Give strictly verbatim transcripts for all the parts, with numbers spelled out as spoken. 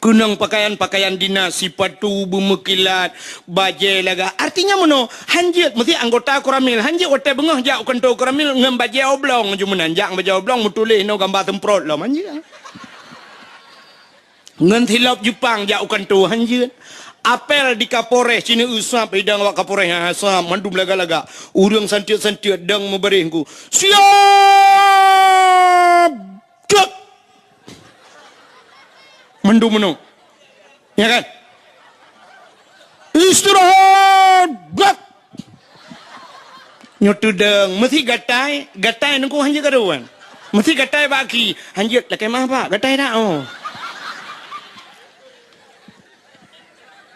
Keunong pakaian-pakaian dinas, sipatu beumeukilat, bajée lagak. Artinya meunoe, hanjeuet meusti anggota Koramil, hanjeuet watée beungoh jak u kantô Koramil ngon bajée oblong, jeuet meunan jak ngon bajée oblong meutuléh inoe gamba seumprot lom, hanjeuet. Ngon silop Jepang jak u kantô, hanjeuet. Apel di Kapolres, sineuk usab idang awak Kapolres, ha, sab, mandum lagak-lagak. Ureuëng santiet-santiet dang meubaréh ku. Siap! Cek! Mandum meunoe. Ya kan? Istirahat! Gerak! Nyoe teudong, meusti gatai, gatai nungku hanjeuet karuan. Meusti gatai bak aki, hanjeuet lakée maaf, Pak, gatai dak, oh.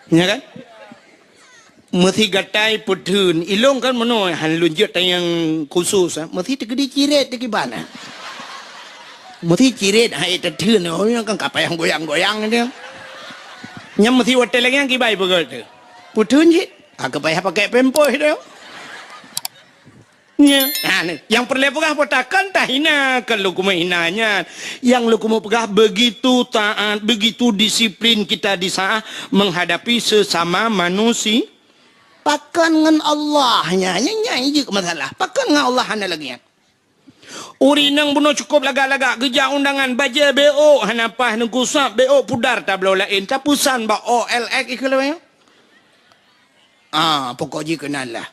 Ya kan? Meusti gatai peutheun, ilong kan meunoe, han lôn jeuet tanyong khusus, ah. Meusti teukeudi ciret teukiban, ah. Meusti ciret hai teutheun, oh, nyan kan ka payah goyang-goyang dia. Nyan meusti watée lagée nyan kibai peugah tu. Peutheun cit, ah, ka payah pakai pampers tu. Nya, ha, ni. Nyang peureulée peugah peutakon tahina, kon lôn keumeung hina nyan. Nyang lôn keumeung peugah begitu taat, begitu disiplin kita di saat menghadapi sesama manusia. Pakon ngon Allah nya, nya, nya jeuet masalah. Pakon ngon Allah hana lagée nyan. Ureuëng inong bunoe cukôp lagak-lagak geujak undangan bajée beuôk hana paih nungku sab beuôk pudar tabloe laén tapeusan bak O L X ikeu lawée. Ah, pokok jih keunan lah.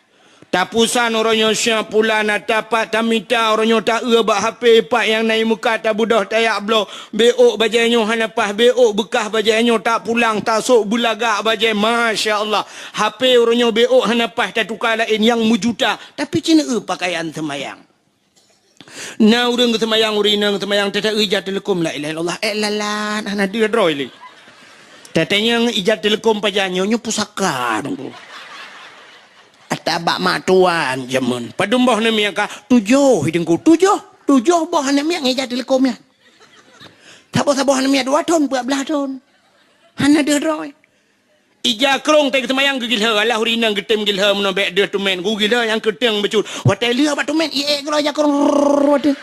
Tapusan uroe nyoe siap pula na tapat tamita uroe nyoe ta-eu bak H P pat nyang na i muka tabeudôh tayak bloe. Beuôk bajée nyoe hana paih beuôk beukah bajée nyoe tak pulang tasôk beulagak bajée. Masya Allah. H P uroe nyoe beuôk hana paih tatuka laén nyang meujuta. Tapi cina eu pakaian seumayang. Na ureuëng geuseumayang, ureuëng inong geuseumayang, teuta ija teuleukom la ilaha illallah, eh, lalat, hana deuh droe lé. Tatanyong ija teuleukom pajan nyoe, nyoe pusaka teungku. Ata bak mak tuan jameun. Padum boh neumi ka tujoh teungku, tujoh, tujoh boh neumi ija teuleukom nyan. Saboh-saboh neumi dua thon, empat belas thon. Hana deuh droe. Ija krong teuh geuseumayang geugilhé, alah ureuëng inong geutem gilhé meunoe bék deuh tumen, geugilhé nyang keuteung beucut. Watée lheueh bak tumen, iék keudroe ija krong, rrrr, watée.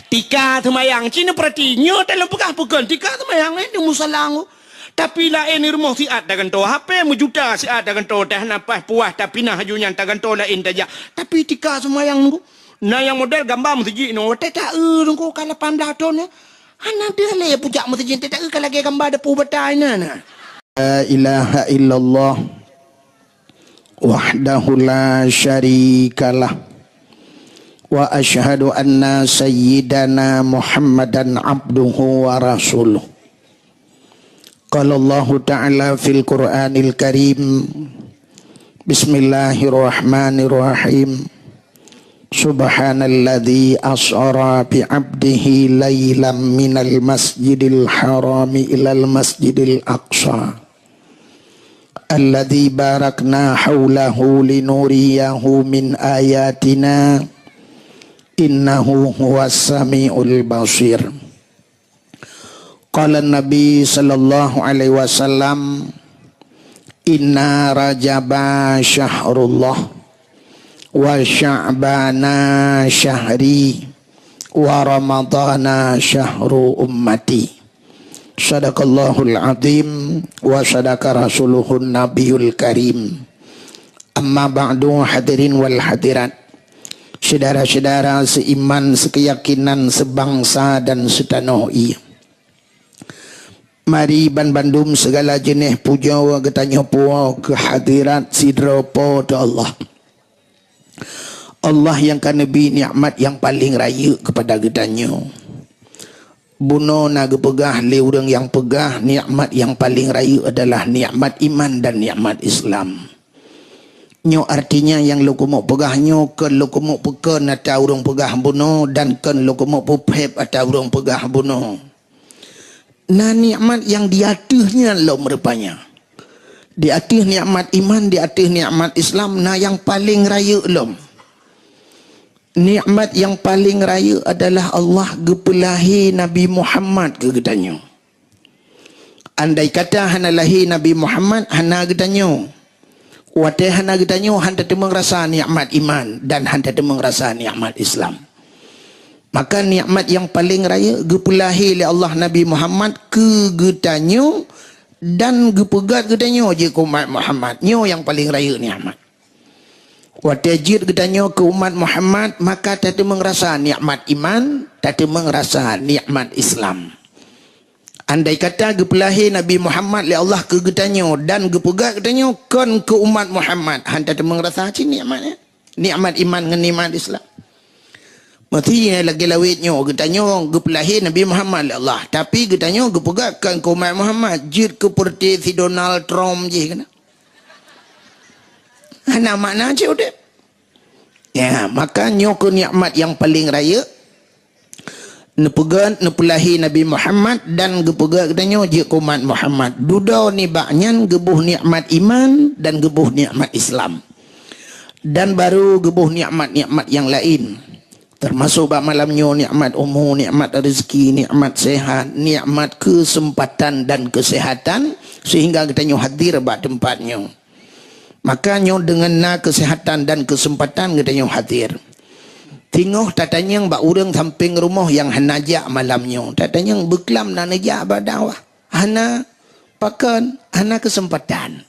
Tika seumayang, cina peurati, nyoe teuh lôn peugah peukon, tika seumayang, eh, di musala ngku. Tapi laén di rumoh siat tagantoe, H P meujuta siat tagantoe, teuh hana paih puah, tapi na haju nyan tagantoe laén tajak. Tapi tika seumayang ngku, na nyang model gamba meuseujid nyoe, watée ta-eu ngku ka lapan belas thon nyoe. Hana deuh lé pucak meuseujid teuta ka lagée gamba depu bata inan na. La ilaha illallah wahdahu la syarikalah wa asyhadu anna sayyidana Muhammadan abduhu wa rasuluh. Qala Allahu ta'ala fil Qur'anil Karim, bismillahirrahmanirrahim. Subhanalladzi asra bi 'abdihi lailam minal masjidil harami ilal masjidil aqsa alladzi barakna haulahu linuriyahu min ayatina innahu huwas samiul basir. Qala Nabi sallallahu alaihi wasallam, "Inna Rajaba syahrullah, wa Sya'bana syahri, wa Ramadana syahru ummati." Sadaqallahul azim wa sadaqa rasuluhun nabiyul karim. Amma ba'du, hadirin wal hadirat, syedara-syedara seiman, sekeyakinan, sebangsa dan setanoh ié. Mari banbandum segala jeuneh pujoe geutanyoe puwoe keu hadirat sidroe Po teu Allah. Allah nyang ka neubri nikmat nyang paleng rayeuk keupada geutanyoe. Bunoe na geupeugah lé ureuëng nyang peugah nikmat nyang paleng rayeuk adalah nikmat iman dan nikmat Islam. Nyoe artinya nyang lôn keumeuk peugah nyoe kon lôn keumeuk peukon ata ureuëng peugah bunoe dan kon lôn keumeuk peupheb ata ureuëng peugah bunoe. Na nikmat nyang di ateueh nyan lom rupanya. Di ateueh nikmat iman, di ateueh nikmat Islam, na nyang paleng rayeuk lom. Nikmat nyang paleng rayeuk adalah Allah geupeulahé Nabi Muhammad keu geutanyoe. Andai kata hana lahé Nabi Muhammad, hana geutanyoe. Watée hana geutanyoe, han tateumeung rasa nikmat iman dan han tateumeung rasa nikmat Islam. Maka nikmat nyang paleng rayeuk geupeulahé lé Allah Nabi Muhammad keu geutanyoe dan geupeugét geutanyoe jeuet keu umat Muhammad. Nyoe nyang paleng rayeuk nikmat. Watée jeuet geutanyoe keu umat Muhammad, maka tateumeung rasa nikmat iman, tateumeung rasa nikmat Islam. Andai kata geupeulahé Nabi Muhammad lé Allah keu geutanyoe dan geupeugét geutanyoe kon keu umat Muhammad, han tateumeung rasa cit nikmat nyan. Nikmat iman ngon nikmat Islam. Meusti lagée lawét nyoe, geutanyoe geupeulahé Nabi Muhammad lé Allah, tapi geutanyoe geupeugét kon keu umat Muhammad, jeuet keu peureuté si Donald Trump jih keunan. Hana makna cit udeb. Ya, maka nyoe keuh nikmat nyang paleng rayeuk. Neupeugét, neupeulahé Nabi Muhammad dan geupeugét geutanyoe jeuet keu umat Muhammad. Dudoe nibak nyan geuboh nikmat iman dan geuboh nikmat Islam. Dan baru geuboh nikmat-nikmat nyang laén. Teumasok bak malam nyoe nikmat umu, nikmat rezeki, nikmat sehat, nikmat keuseumpatan dan keusehatan sehingga geutanyoe hadir bak teumpat nyoe. Maka nyoe deungon na keusehatan dan keuseumpatan geutanyoe hadir. Teungoh tatanyong bak ureuëng sampéng rumoh nyang hana jak malam nyoe, tatanyong beuklam na neujak bak dakwah. Hana, pakon, hana keuseumpatan.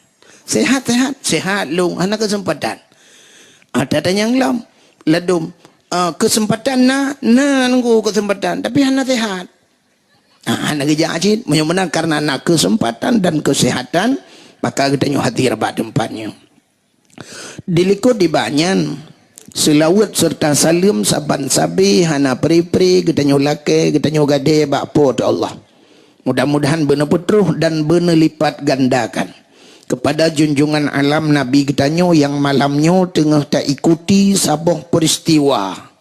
Sehat-sehat, sehat lom, hana keuseumpatan. Ah, tatanyong lom, ladom, ah, keuseumpatan na, na nunggu keuseumpatan, tapi hana sehat. Ha, hana geujak cit. Meunyoe meunan kareuna na keuseumpatan dan keusehatan, maka geutanyoe hadir bak teumpat nyoe. Dilikot nibak nyan, seulaweuet seureuta saleuem saban sabe hana pre-pre geutanyoe lakée, geutanyoe gadée bak Po teu Allah. Mudah-mudahan beuneupeutroh dan beuneulipat gandakan keupada junjungan alam Nabi geutanyoe nyang malam nyoe teungoh taikuti saboh peuristiwa.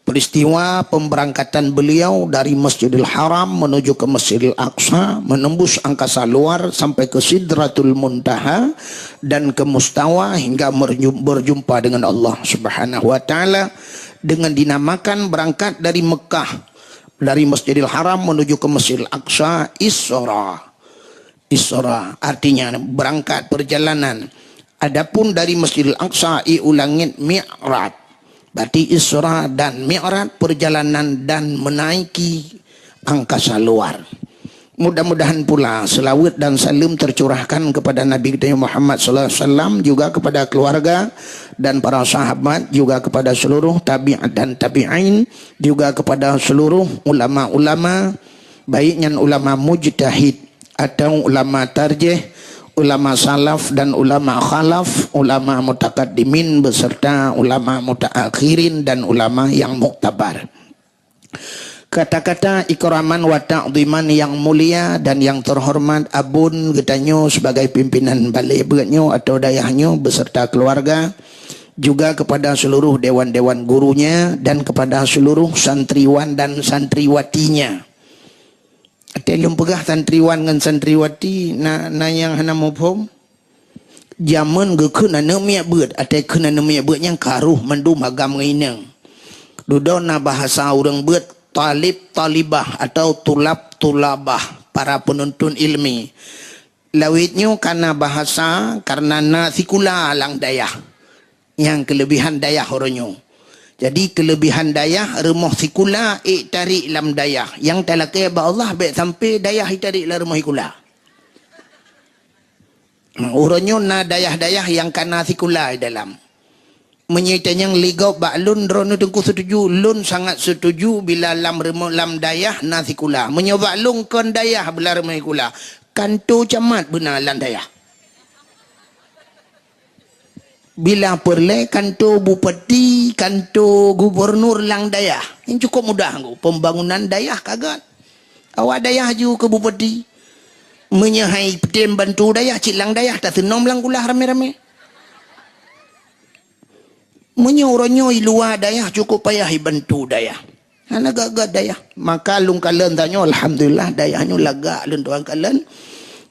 Peristiwa pemberangkatan beliau dari Masjidil Haram menuju ke Masjidil Aqsa, menembus angkasa luar sampai ke Sidratul Muntaha dan ke Mustawa hingga merju-, berjumpa dengan Allah Subhanahu wa Ta'ala, dengan dinamakan berangkat dari Mekah, dari Masjidil Haram menuju ke Masjidil Aqsa, Isra. Isra, artinya berangkat perjalanan. Adapun dari Masjidil Aqsa i u langét, Mi'raj. Berarti Isra dan Mi'raj perjalanan dan menaiki angkasa luar. Mudah-mudahan pula selawat dan salam tercurahkan kepada Nabi kita Muhammad sallallahu alaihi wasallam, juga kepada keluarga dan para sahabat, juga kepada seluruh tabi'at dan tabi'in, juga kepada seluruh ulama-ulama, baik nyan ulama mujtahid atau ulama tarjih, ulama salaf dan ulama khalaf, ulama mutakaddimin beserta ulama mutaakhirin dan ulama yang muktabar. Kata-kata ikraman wa ta'ziman yang mulia dan yang terhormat abon geutanyoe sebagai pimpinan balé beuet nyoe atau dayah nyoe beserta keluarga, juga kepada seluruh dewan-dewan gurunya dan kepada seluruh santriwan dan santriwatinya. Watée lôn peugah santriwan ngon santriwati, na, na nyang hana muphom. Jameun geukheun aneuëk miet beuet, watée kheun aneuëk miet beuet nyang ka roh mandum agam ngon inong. Dudoe na bahasa ureuëng beuet talib talibah atau tulab tulabah, para penuntut ilmi. Lawét nyoe ka na bahasa kareuna na sikula lam dayah. Nyang keulebihan dayah uroe nyoe. Jadi, keulebihan dayah rumoh sikula ék tarék lam dayah. Nyang talakée bak Allah bék sampoe dayah jitarék lam rumoh sikula. Uroe nyoe na dayah-dayah nyang ka na sikula di dalam. Meunyoe tanyong lé gob bak lôn, droeneuh Teungku setuju, lôn sangat setuju bila lam rumoh, lam dayah na sikula. Meunyoe bak lôn kon dayah bila rumoh sikula, kanto camat beuna lam dayah. Bila peureulée kanto bupati, kanto gubunur lam dayah. Nyan cukup mudah nggu. Pembangunan dayah ka gét. Awak dayah ju keu bupati. Meunyoe hai peutem bantu dayah, cit lam dayah taseunom lam kulah ramé-ramé. Meunyoe uroe nyoe i luwa dayah cukup payah ibantu dayah. Hana gét-gét dayah. Maka lôn kalon tanyoe, alhamdulillah, dayah nyoe lagak lôn tuan kalon.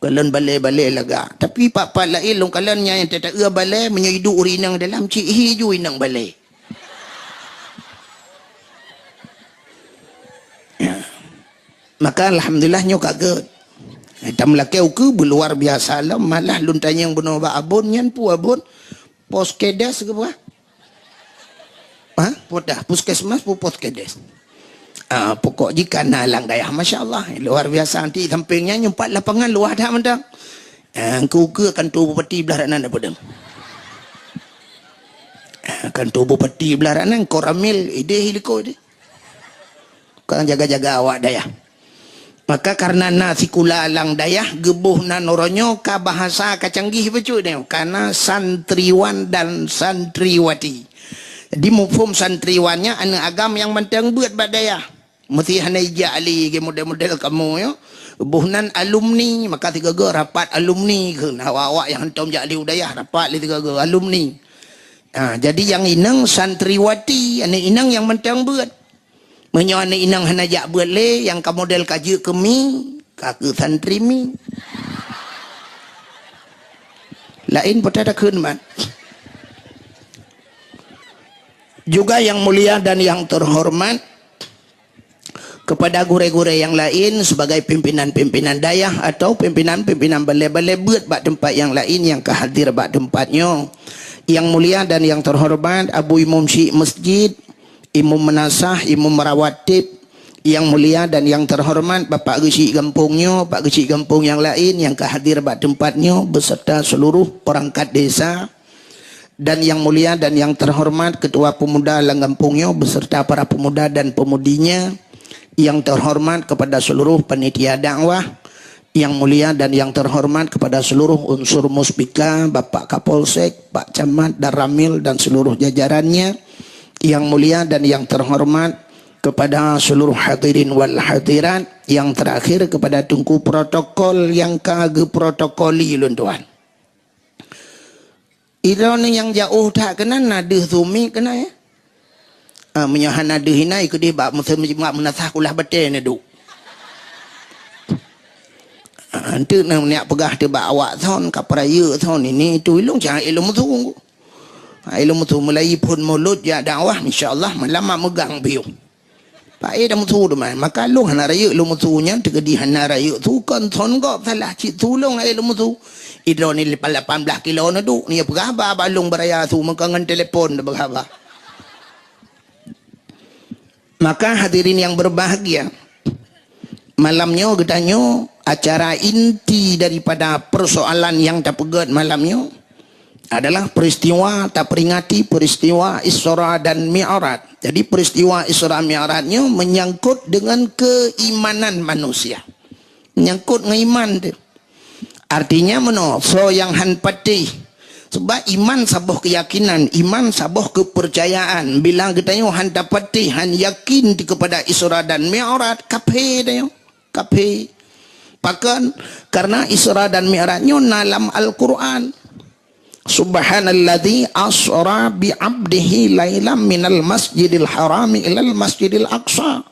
Kalon balée-balée lagak. Tapi pat-pat laén lôn kalon nyang teuta-eu balée, meunyoe iduek ureuëng inong dalam, cit hi ju inong balée. Ya. Maka alhamdulillah nyoe ka gét. Tam lakée ukeue beuluar biasa lom, malah lôn tanyong bunoe bak abon nyan, peue abon? Poskedes keuh bah? Ha? Peue dah? Puskesmas peue poskedes? Ah, pokok jih ka na lam dayah. Masya Allah, luar biasa. Nanti samping nyan, nyoe pat lapangan luwah that mantong. Ah, keu-keu kantor bupati blah rak nan dak peudeueng. Ah, kantor bupati blah rak nan, Koramil, ideh iliko ideh. Ka jaga-jaga awak dayah. Maka karena na sikula lam dayah, geuboh nan uroe nyoe ka bahasa ka canggih bacut nyoe, ka na santriwan dan santriwati. Jadi, mufhum santriwan nyan aneuk agam nyang mantong beuet bak dayah. Meusti hana ijak lé, ge model-model kamoe nyoe. Boh nan alumni, maka sigoe-goe rapat alumni kheun. Awak-awak nyang hantom jak lé u dayah, rapat lé sigoe-goe alumni. Ha, jadi nyang inong santriwati, aneuk inong nyang mantong beuet. Meunyoe aneuk inong hana jak beuet lé, nyang ka model ka jeuet keu mi, ka keu santri mi. Laén peue takheun man. Juga yang mulia dan yang terhormat, kepada gurée-gurée nyang laén sebagai pimpinan-pimpinan dayah atau pimpinan-pimpinan balée-balée beuet bak teumpat nyang laén nyang ka hadir bak teumpat nyoe. Yang mulia dan yang terhormat Abu Imum Syik Masjid, Imum Meunasah, Imum Rawatib, yang mulia dan yang terhormat Bapak Geuchik gampông nyoe, Pak Geuchik gampông nyang laén nyang ka hadir bak teumpat nyoe beserta seluruh perangkat desa, dan yang mulia dan yang terhormat Ketua Pemuda lam gampông nyoe beserta para pemuda dan pemudinya, yang terhormat kepada seluruh panitia dakwah, yang mulia dan yang terhormat kepada seluruh unsur Muspika, Bapak Kapolsek, Pak Camat, Danramil dan seluruh jajarannya, yang mulia dan yang terhormat kepada seluruh hadirin wal hadirat, yang terakhir kepada Teungku protokol nyang ka geuprotokoli ulôn tuan. Droeneuh nyang jiôh that keunan na deuh sumi keunan, ya. Ah, meunyoe hana deuh inan, keudeh bak meuseu-, bak meunasah kulah batée neuduek. Ah, enteuk na neujak peugah teuh bak awak thon, ka peurayeuk thon, ini itu ilong jangan ilong meusu. Ah, ilong meusu mulai phon mulod jak dakwah, insya Allah malam mak meugang piôh. Paé dah meusu teuma, maka lôn hana rayeuk lôn meusu nyan, teukeudi hana rayeuk su kon thon gob salah cit su lôn aé lôn meusu. Idroe ni lapan belas kilo neuduek, ni peugah haba bak lôn beuraya su meuka ngon telepon peugah haba. Maka hadirin yang berbahagia, malam nyoe geutanyoe acara inti daripada persoalan yang tapeugét malam nyoe adalah peristiwa taperingati peristiwa Isra dan Mi'raj. Jadi peristiwa Isra Mi'raj nyoe menyangkut dengan keimanan manusia. Menyangkut ngon iman tu. Artinya meunoe, soe nyang han patéh. Sebab iman saboh keyakinan, iman saboh kepercayaan. Bila geutanyoe han tapatéh, han yakin kepada Isra dan Mi'raj, kaphé tanyoe. Kaphé. Pakon? Karena Isra dan Mi'raj nyoe na lam Al-Quran. Subhanalladzi asra bi abdihi lailam minal masjidil harami ilal masjidil aqsa.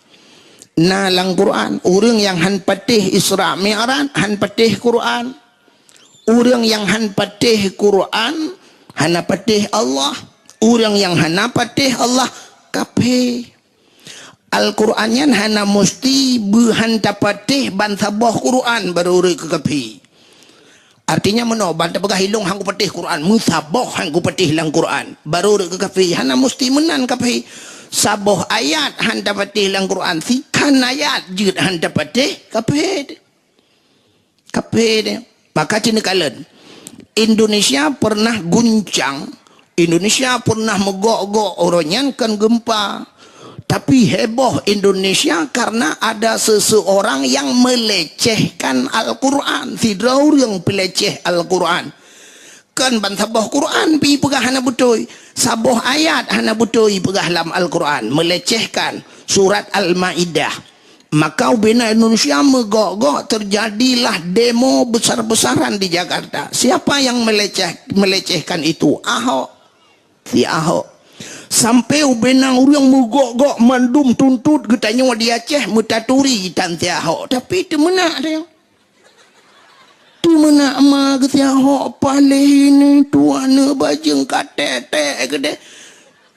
Na lam Quran, ureuëng nyang han patéh Isra Mi'raj, han patéh Quran. Ureuëng nyang han patéh Quran, hana patéh Allah. Ureuëng nyang hana patéh Allah, kaphé. Al-Quran nyan hana musti beuhan tapatéh ban saboh Quran baru rhot keu kaphé. Artinya meunoe, ban tapeugah ilong han kupatéh Quran, meusaboh han kupatéh lam Quran, baru rhot keu kaphé. Hana musti meunan kaphé. Saboh ayat han tapatéh lam Quran, sikhan ayat jeuet han tapatéh, kaphé. Kaphé deh. Maka cit neukalon, Indonesia pernah guncang, Indonesia pernah meugok-gok uroe nyan kan gempa. Tapi heboh Indonesia karena ada seseorang yang melecehkan Al-Quran. Sidroe ureuëng peuleceh Al-Quran. Kan ban saboh Quran pi peugah hana beutôi. Saboh ayat hana beutôi peugah lam Al-Quran. Melecehkan surat Al-Maidah. Maka ubena Indonesia meugok-gok terjadilah demo besar-besaran di Jakarta. Siapa yang meleceh, melecehkan itu? Ahok. Si Ahok. Sampai ubena ureuëng meugok-gok mandum tuntot geutanyoe di Aceh meutaturi tan si Ahok. Tapi teumeunak dia. Teumeunak ma geusiahok paléh ini tuan neubajeueng ka tek-tek keudeh.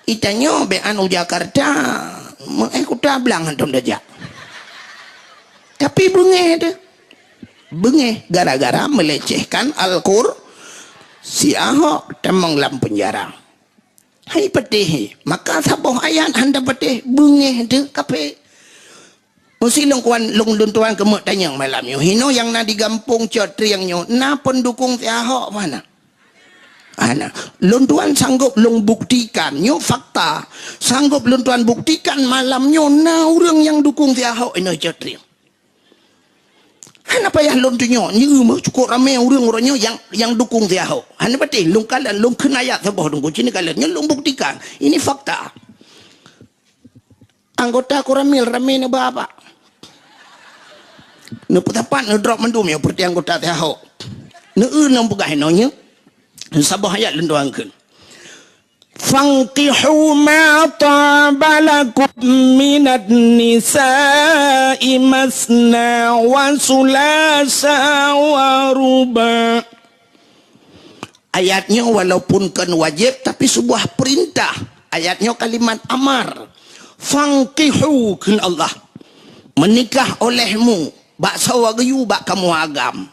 Itanyoe bean u Jakarta, meu-, eh, Kuta Blang hantom tajak. Tapi beungéh teuh. Beungéh gara-gara melecehkan Al-Qur-, si Ahok tamong lam penjara. Hai patéh, maka saboh ayat han tapatéh, beungéh teuh kaphé. Meusi lôn kuan, lôn, lôn tuan keumeuk tanyong malam nyoe. Hinoe nyang na di gampông Cot Trieng nyoe, na peundukong si Ahok mana? Hana. Lôn tuan sanggob lôn buktikan, nyoe fakta. Sanggob lôn tuan buktikan malam nyoe na ureuëng nyang dukong si Ahok inoe Cot Trieng. Hana payah lôn tunyok, nyoe meuh cukôp ramé ureuëng uroe nyoe nyang, nyang dukong si Ahok. Hana patéh, lôn kalon, lôn kheun ayat saboh teungku, ci neukalon. Nyoe lôn buktikan. Ini fakta. Anggota Koramil ramé neuba bak. Neupeusapat neudrop mandum nyoe peureuté anggota si Ahok. Neueu lôn peugah inoe nyoe. Saboh ayat lôn tuan kheun. "Fankihu ma taba lakum minan nisa'i masna wa sulasa wa ruba." Ayat nyoe walaupun kon wajéb, tapi sebuah perintah. Ayat nyoe kalimat amar. "Fankihu," kheun Allah. "Meunikah olehmu, bak sawa geuyue bak kamoe agam."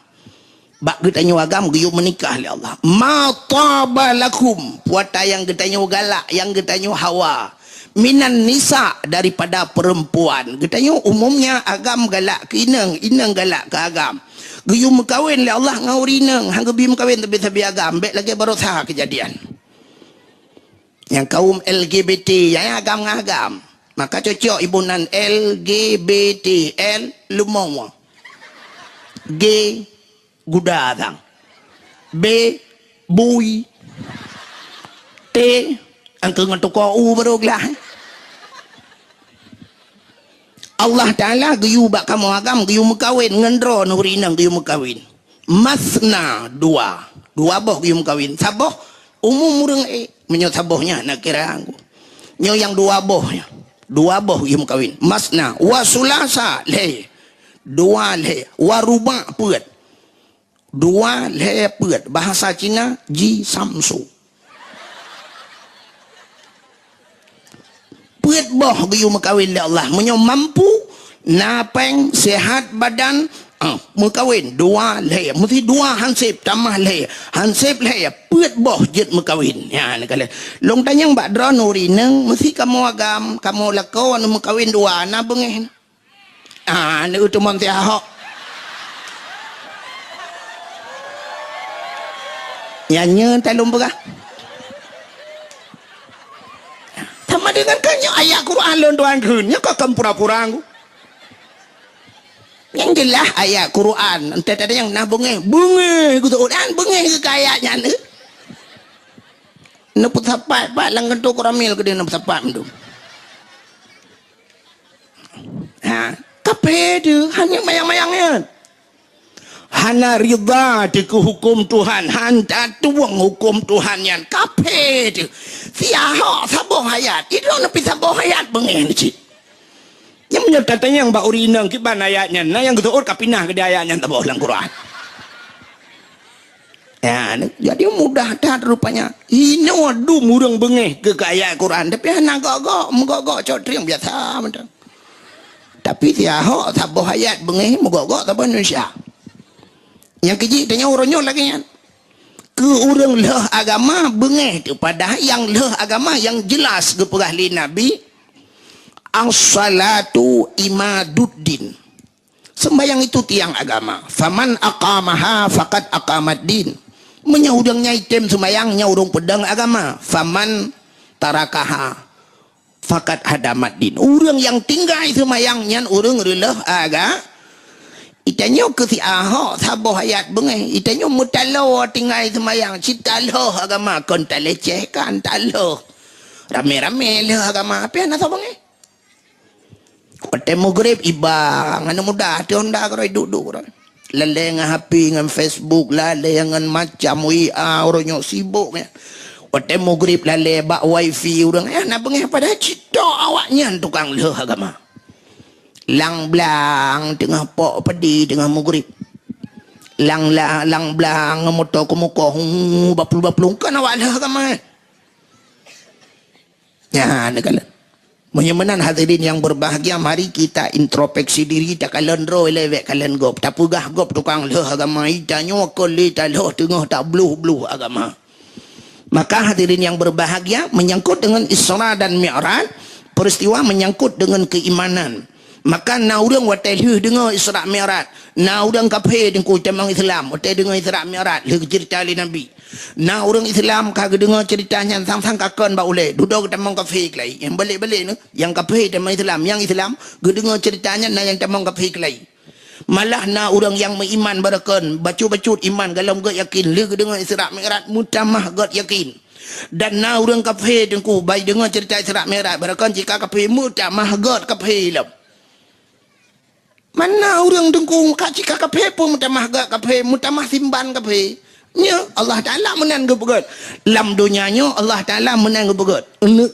Bak geutanyoe agam geuyue meunikah lé Allah. "Ma taba lakum," puata nyang geutanyoe galak, nyang geutanyoe hawa. "Minan nisa," daripada perempuan. Geutanyoe umumnya agam galak keu inong, inong galak keu agam. Geuyue meukawen lé Allah ngon ureuëng inong, han geubi meukawen tapi sabe agam, bék lagée baroesa keujadian. Nyang kaum L G B T, nyang agam ngon agam. Maka cocok iboh nan L G B T, L leumo. G guda sang. B bui. T angkeu ngon tuko u baru glah. Allah Taala geuyue bak kamoe agam geuyue meukawen ngon droe ureuëng inong geuyue meukawen. Masna dua. Dua boh geuyue meukawen. Saboh umum ureuëng ék. Meunyoe saboh nyan na kira anggu. Nyoe nyang dua boh nyan. Dua boh geuyue meukawen. Masna wa sulasa lhée. Dua lhée. Wa ruba peuet. Dua lhée peuet. Bahasa Cina ji samsu. Peuet boh geuyue meukawen lé Allah. Meunyoe mampu, na péng, sehat badan, ah, meukawen dua lhée. Meusti dua hanseb tamah lhée. Hanseb lhée, peuet boh jeuet meukawen. Ya, neukalon. Lôn tanyong bak droeneuh ureuëng inong, meusti kamoe agam, kamoe lakoe aneuk meukawen dua, na beungéh. Ah, aneuk teumon si Ahok. Nyan nyoe talôn peugah. Sama dengan kan nyoe ayat Quran lôn tuan kheun, nyoe kok kan pura-pura ngku. Nyang jeulaih ayat Quran, entah ada nyang na beungéh, beungéh geutu'oh dan beungéh geuka ayat nyan. Neupeusapat pat lam kantô Koramil keudeh neupeusapat mandum. Ha, kaphé teuh, hana mayang-mayang nyan. Hana ridha teuh keu huköm Tuhan, han tatueng huköm Tuhan nyan, kaphé teuh. Si Ahok saboh ayat, idroe neupeusaboh ayat beungéh cit. Nyang meunyoe tatanyong bak ureuëng inong kiban ayat nyan, na nyang geuseuôt ka pinah keudeh ayat nyan saboh lam Quran. Ya, jadi mudah that rupanya. Inoe dum ureuëng beungéh keu ayat Quran, tapi hana gok-gok, meugok-gok cok trieng biasa mantong. Tapi si Ahok saboh ayat beungéh meugok-gok saboh Indonesia. Nyang keujih tanyoe uroe nyoe lagée nyan. Keu ureuëng lheueh agama beungéh teuh, padahai nyang lheueh agama nyang jelas geupeugah lé Nabi, "As-salatu imaduddin." Sembahyang itu tiang agama. "Faman aqamaha faqad aqamaddin." Meunyoe ureuëng nyang item sembahyang nyan ureuëng peudong agama. "Faman tarakaha faqad hadamaddin." Ureuëng nyang tinggai sembahyang nyan ureuëng reuleueh aga. Itanyoe keu si Ahok saboh ayat beungéh. Itanyoe meutaloe tinggai sembahyang, cit taloh agama, kon talecehkan, taloh. Ramé-ramé lheueh agama, tapi hana soe beungéh. Watée meugrib iba ngon muda, até honda keudroe duek-duek keudroe. Lalée ngon H P, ngon Facebook, lalée ngon macam W A, uroe nyoe sibok nyan. Watée meugrib lalée bak wifi ureuëng, eh, na beungéh padahai cit tok awaknyan tukang lheueh agama. Lang blang teungoh pok padi teungoh meugrib. Lang la-, lang blang ngon moto keumukoh, hu, baplu-baplu, kon awak lheueh agama, eh. Nyan, neukalon. Meunyoe meunan hadirin yang berbahagia, mari kita introspeksi diri, takalon droe lé bék kalon gob. Tapeugah gob tukang lheueh agama, itanyoe kon lé taloh teungoh tabloh-bloh agama. Maka hadirin yang berbahagia, menyangkut dengan Isra dan Mi'raj, peristiwa menyangkut dengan keimanan. Maka na ureuëng watée lheueh deungoe Isra Mi'raj, na ureuëng kafé teungku tamong Islam watée deungoe Isra Mi'raj lheueh geuceurita lé Nabi. Na ureuëng Islam ka geudeungoe ceurita nyan sang-sang ka kon bak ulée, dudoe geutamong kafé keulai. Nyang balek-balek nyoe, nyang kafé tamong Islam, nyang Islam geudeungoe ceurita nyan na nyang tamong kafé keulai. Malah na ureuëng nyang meuiman barokon, bacut-bacut iman gohlom gét yakin, lheueh geudeungoe Isra Mi'raj meutamah gét yakin. Dan na ureuëng kafé teungku, bai deungoe ceurita Isra Mi'raj, barokon cit ka kafé meutamah gét kafé lom. Mana ureuëng teungku ka cit ka kafé pun meutamah gét kafé, meutamah simban kafé. Nyoe Allah Taala meunan geupeugét. Lam donya nyoe Allah Taala meunan geupeugét.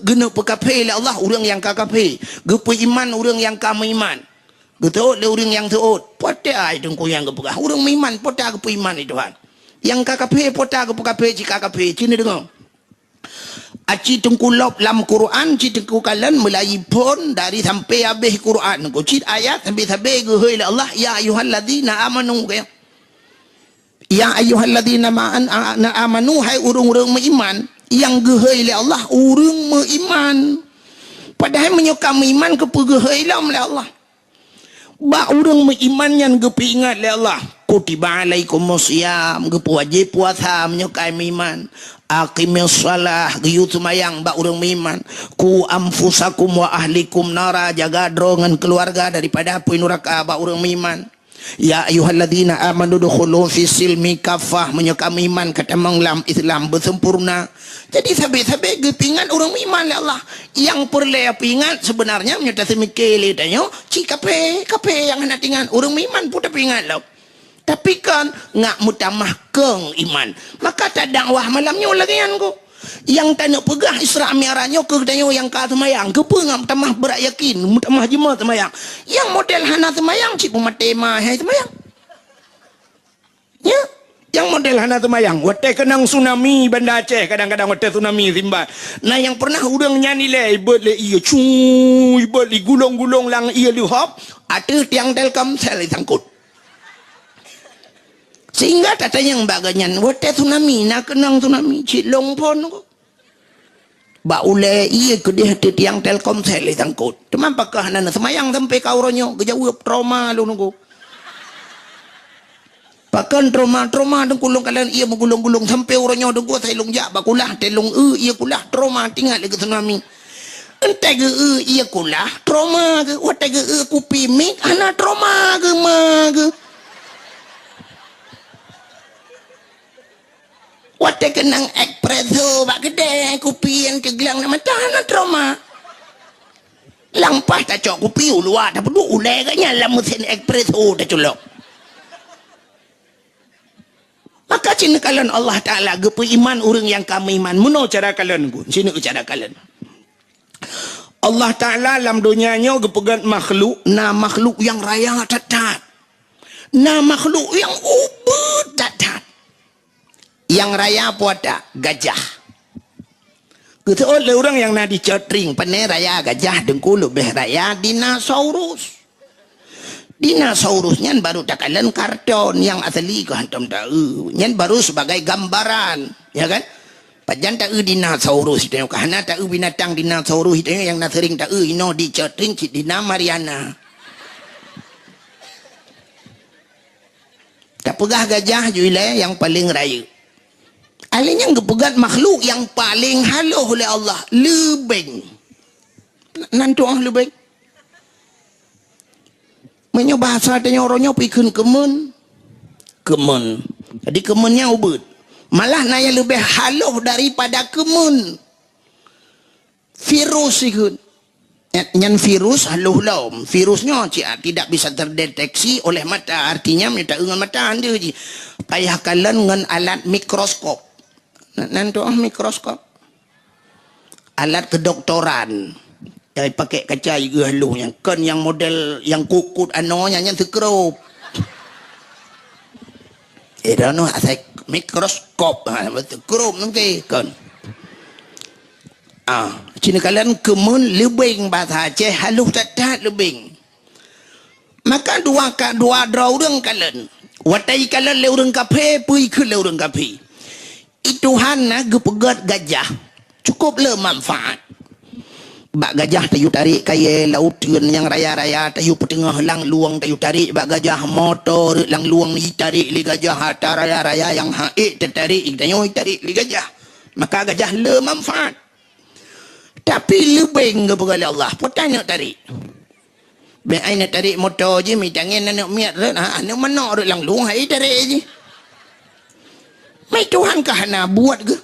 Geuneuk peukafé lé Allah ureuëng nyang ka kafé, geupeuiman ureuëng nyang ka meuiman. Geuteuôt lé ureuëng nyang teuôt. Pote ai teungku nyang geupeugah ureuëng meuiman, pote geupeuiman lé Tuhan. Nyang ka kafé, pote geupeukafé, cit ka kafé, cit neudeungoe. Aci teungku lop lam Quran, cit teungku kalon meulayi phon dari sampai habéh Quran. Cit ayat sabe-sabe geuhôi lé Allah, "Ya ayyuhalladzina amanu," kaya. "Ya ayyuhalladzina ma-, an-, a-, na amanu," hai ureuëng-ureuëng meuiman, nyang geuhôi lé Allah ureuëng meuiman. Padahai meunyoe ka meuiman, keupeue geuhôi lom lé Allah? Bak ureuëng meuiman nyan geupeuingat lé Allah, "Kutiba alaikumus siyam," geupeuwajéb puasa meunyoe ka meuiman. "Aqimis shalah," geuyue seumayang bak ureuëng meuiman. "Qu anfusakum wa ahlikum nara," jaga droe ngon keuluwarga daripada apui nuraka bak ureuëng meuiman. "Ya ayyuhalladzina amanu dukhulu fis silmi kaffah," meunyoe ka meuiman ka tamong lam Islam beusempurna. Jadi sabe-sabe geupeuingat ureuëng meuiman lé Allah. Nyang peureulée peuingat seubeunarnya meunyoe taseumiké lé tanyoe, cit kafé, kafé nyang hana teuingat, ureuëng meuiman pun tapeuingat lom. Tapi kan ngat meutamah kong iman. Maka tadakwah malam nyoe lagée nyan kok. Nyang taneuk peugah Isra Mi'raj nyoe keu tanyoe nyang ka seumayang. Keupeue ngat meutamah brat yakin, meutamah jeumoe seumayang. Nyang model hana seumayang, cit peumaté ma hai seumayang. Ya, nyang model hana seumayang. Watée keunong tsunami Banda Aceh, kadang-kadang watée tsunami simban. Na nyang pernah ureuëng nyan ilée, ibeuet lé ié, cu, ibeuet lé gulong-gulong lam ié leuhop, ateueh tiang Telkomsel disangkot. Sehingga tatanyong bak geuhnyan, watée tsunami, na keunong tsunami, cit lôn phon kok. Bak ulée ié keudeh teuh tiang Telkomsel disangkot. Teuma pakon hana seumayang sampai ka uroe nyoe, geujaweueb trauma lôn nunggu. Pakon trauma, trauma teungku lôn kalon ié meugulong-gulong sampai uroe nyoe teungku asai lôn jak bak kulah, teuh lôn eu ié kulah, trauma teuingat lé keu tsunami. Entée geu eu ié kulah, trauma geu, watée geu eu kupi mik, hana trauma geu ma geu. Watée keunong espresso bak keudée, kupi nyang teuglang lam mata hana trauma. Lampah tacok kupi u luwa, tapeuduek ulée geuhnyan lam meusén espresso taculok. Maka cit neukalon Allah Taala geupeuiman ureuëng nyang ka meuiman. Meunoe cara kalon gu, sineuk cara kalon. Allah Taala lam donya nyoe geupeugét makhluk, na makhluk nyang raya that-that. Na makhluk nyang ubit that-that. Nyang raya peue ata? Gajah. Geuseuôt lé ureuëng nyang na di Cot Tring, pane raya gajah teungku leubeh raya dinosaurus. Dinosaurus nyan baru takalon karton, nyang asli keu hantom taeu. Nyan baru sebagai gambaran, ya kan? Pajan taeu dinosaurus itu, ka hana taeu binatang dinosaurus itu nyang na sering taeu inoe di Cot Tring cit dina Mariana. Tapeugah gajah ju ilée nyang paleng rayeuk. Alèh nyan geupeugét makhluk nyang paleng halôh lé Allah, leubeng. Nan tu'oh leubeng? Meunyoe bahasa tanyoe uroe nyoe peue ikheun keumeun? Keumeun. Jadi keumeun nyan ubit. Malah na nyang leubeh halôh daripada keumeun. Virus ikheun. Nyan virus halôh lom. Virus nyoe cit tidak bisa terdeteksi oleh mata. Artinya meunyoe taeu ngon mata hana jih. Payah kalon ngon alat mikroskop. Nan tu'oh mikroskop. Alat kedoktoran. Jadi pakai kaca jigeue halôh nyan. Kon nyang model nyang kukut anoe nyan, nyan seukrop. Eh, droeneuh asai mikroskop. Ha, seukrop mungkin kon. Ah, cit neukalon keumeun leubeng, bahasa Aceh halôh that-that leubeng. Maka dua ka, dua droe ureuëng kalon. Watée jikalon lé ureuëng kafé, peue ikheun lé ureuëng kafé. I Tuhan na geupeugét gajah, cukup le manfaat. Bak gajah tayue tarek kayée, lauteuen nyang raya-raya tayue peuteungoh langlueng tayue tarek bak gajah, moto rot langlueng jitarek lé gajah, atra raya-raya nyang han ék teutarek geutanyoe jitarek lé gajah. Maka gajah le manfaat. Tapi leubeng geupeugah lé Allah, peue ta neuk tarek? Bék ai neuk tarek moto jih, mitangen aneuk miet rot, ha, aneuk manok rot langlueng hai tarek jih. Mai Tuhan ka hana buet geuh.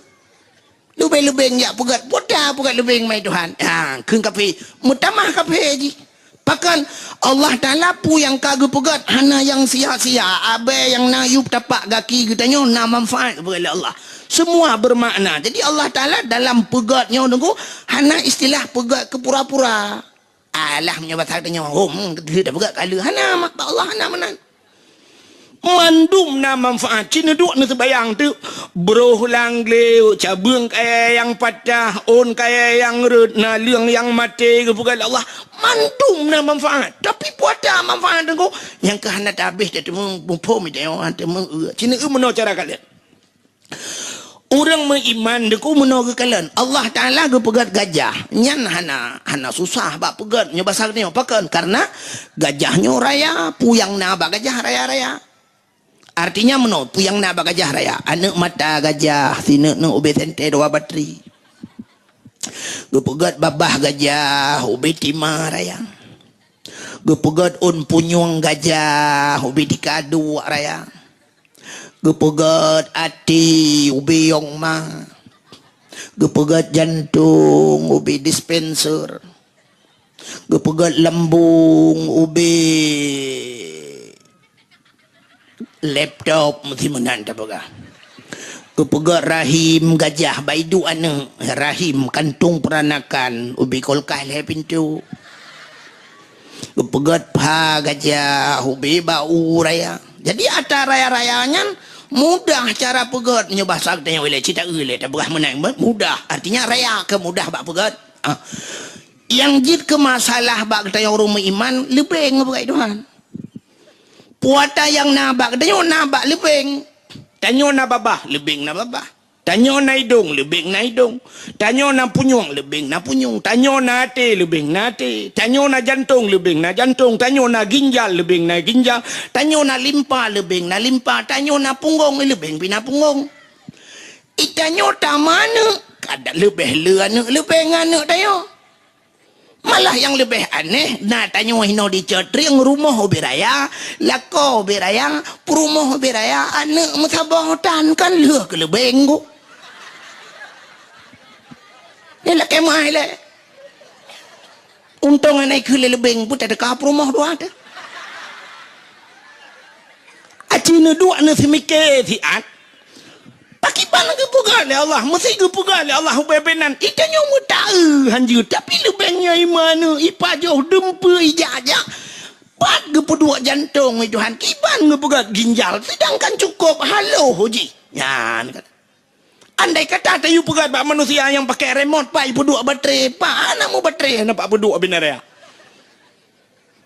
Leubeng-leubeng jak peugét, peue ta peugét leubeng mai Tuhan. Ha, kheun kafé, meutamah kafé jih. Pakon Allah Taala peue nyang ka geupeugét hana nyang sia-sia, abée nyang na yub tapak gaki geutanyoe na manfaat geupeugét lé Allah. Semua bermakna. Jadi Allah Taala dalam peugét nyoe nunggu hana istilah peugét keu pura-pura. Alah meunyoe basa geutanyoe, hom, geutanyoe peugét kaleue hana, mak bak Allah hana meunan. Mandum na manfaat. Ci neuduek neuseubayang teuk, broh lam glé, cabeueng kayée nyang patah, ôn kayée nyang rhot, naleueng nyang maté, geupeugah lé Allah. Mandum na manfaat. Tapi peue ata manfaat teungku? Nyang ka hana tabéh teuteumé muphom, teuteumé, ci neueu meunoe cara kalon. Ureuëng meuiman deungon meunoe geukalon, Allah Taala geupeugét gajah. Nyan hana, hana susah bak peugét nyoe basa geutanyoe. Pakon? Karena gajah nyoe raya, peue nyang na bak gajah raya-raya. Artinya meunoe, peue nyang na bak gajah raya. Aneuk mata gajah, sineuk-neuk ubé sentée dua batri. Geupeugét babah gajah, ubé tima raya. Geupeugét ôn punyueng gajah, ubé tika duek raya. Geupeugét até ubé yong ma. Geupeugét jantong ubé dispenser. Geupeugét lambong ubé laptop, meusi meunan tapeugah. Geupeugét rahim gajah, bak iduek aneuk, rahim kantong peuranakan, ubé kulkas lhée pintoe. Geupeugét pha gajah, ubé bak u raya. Jadi atra raya-raya nyan mudah cara peugét, nyoe basa geutanyoe ilée, ci taeu lé, tapeugah meunan, mudah. Artinya raya keu mudah bak peugét. Ah. Nyang jeuet keu masalah bak geutanyoe ureuëng meuiman, leubeng geupeugét Tuhan. Peue ata nyang na bak geutanyoe na bak leubeng. Tanyoe na babah, leubeng na babah. Tanyoe na idong, leubeng na idong. Tanyoe na punyueng, leubeng na punyueng. Tanyoe na até, leubeng na até. Tanyoe na jantong, leubeng na jantong. Tanyoe na ginjal, leubeng na ginjal. Tanyoe na limpa, leubeng na limpa. Tanyoe na punggong, leubeng pih na punggong. Itanyoe tameuaneuk, kada leubeh le aneuk leubeng aneuk tanyoe. Malah nyang leubeh aneh, na tanyoe hinoe di Cot Trieng rumoh ubé raya, lakoe ubé raya, peurumoh ubé raya, aneuk meusaboh tan kan lheueh keu leubeng ku. Nyan lakée meu'ah ilée. Untông hana ikheun lé leubeng pun teuka peurumoh dua teuh. Aci neuduek neuseumike siat. Pakriban geupeugah lé Allah, meusi geupeugah lé Allah ubé-ubé nan. Itanyoe meutaeu hanjeuet, tapi leubeng nyan iman, ipajoh, dumpeue, ijak-jak. Pat geupeuduek jantong, wahai Tuhan, kiban geupeugah ginjal, seudangkan cukôp haloh jih. Nyan kan. Andai kata tayue peugah bak manusia nyang pakai remote, pat ipeuduek baterai, pat hana meubaterai, hana pat peuduek binaraya.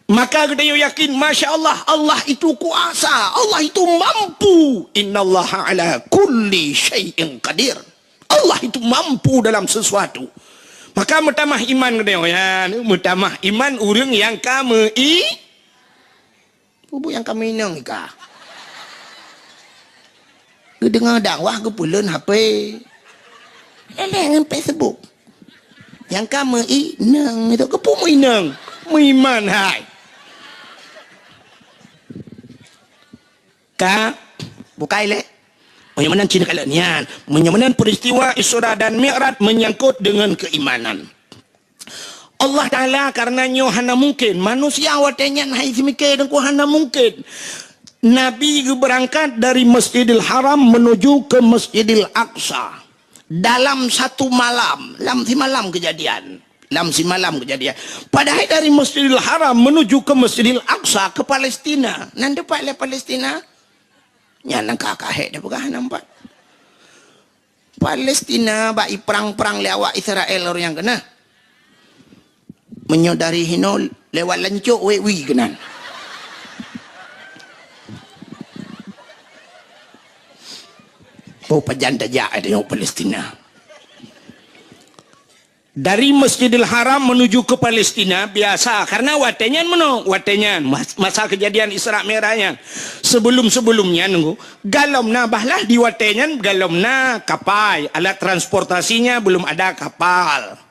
Maka geutanyoe yakin, masya Allah, Allah itu kuasa, Allah itu mampu. Innallaha ala kulli syai'in qadir. Allah itu mampu dalam sesuatu. Maka meutamah iman geutanyoe, ya, meutamah iman ureuëng nyang ka meu-i-, Bubu nyang ka meuinong ika. Geudeungoe dakwah geupeuleuen H P. Leleng ngon Facebook. Nyang ka meuinong itu, keupeue meuinong? Meuiman hai. Ka bukai lé. Meunyoe meunan cit kalon nyan. Meunyoe meunan peristiwa Isra dan Mi'raj menyangkut dengan keimanan. Allah Taala karena nyoe hana mungkin. Manusia watée nyan hai seumike deungon hana mungkin. Nabi geubeurangkat dari Masjidil Haram menuju ke Masjidil Aqsa dalam satu malam, lam simalam kejadian. Lam simalam kejadian. Padahai dari Masjidil Haram menuju ke Masjidil Aqsa ke Palestina. Nan teumpat lé Palestina? Nyan nyang ka kahek dah peugah nampak. Palestina bak iprang-prang lé awak Israel ureuëng nyang keunah. Meunyoe dari hinoe lewat lancok wék wi keunan. Oh, pajan tajak ada nyok Palestina. Dari Masjidil Haram menuju ke Palestina biasa, karena watée nyan meunoe, watée nyan mas-, masa kejadian Isra Mi'raj nyan. Sebelum-sebelum nyan, nunggu, galom na, bahlah di watée nyan galom na kapai, alat transportasinya belum ada kapal.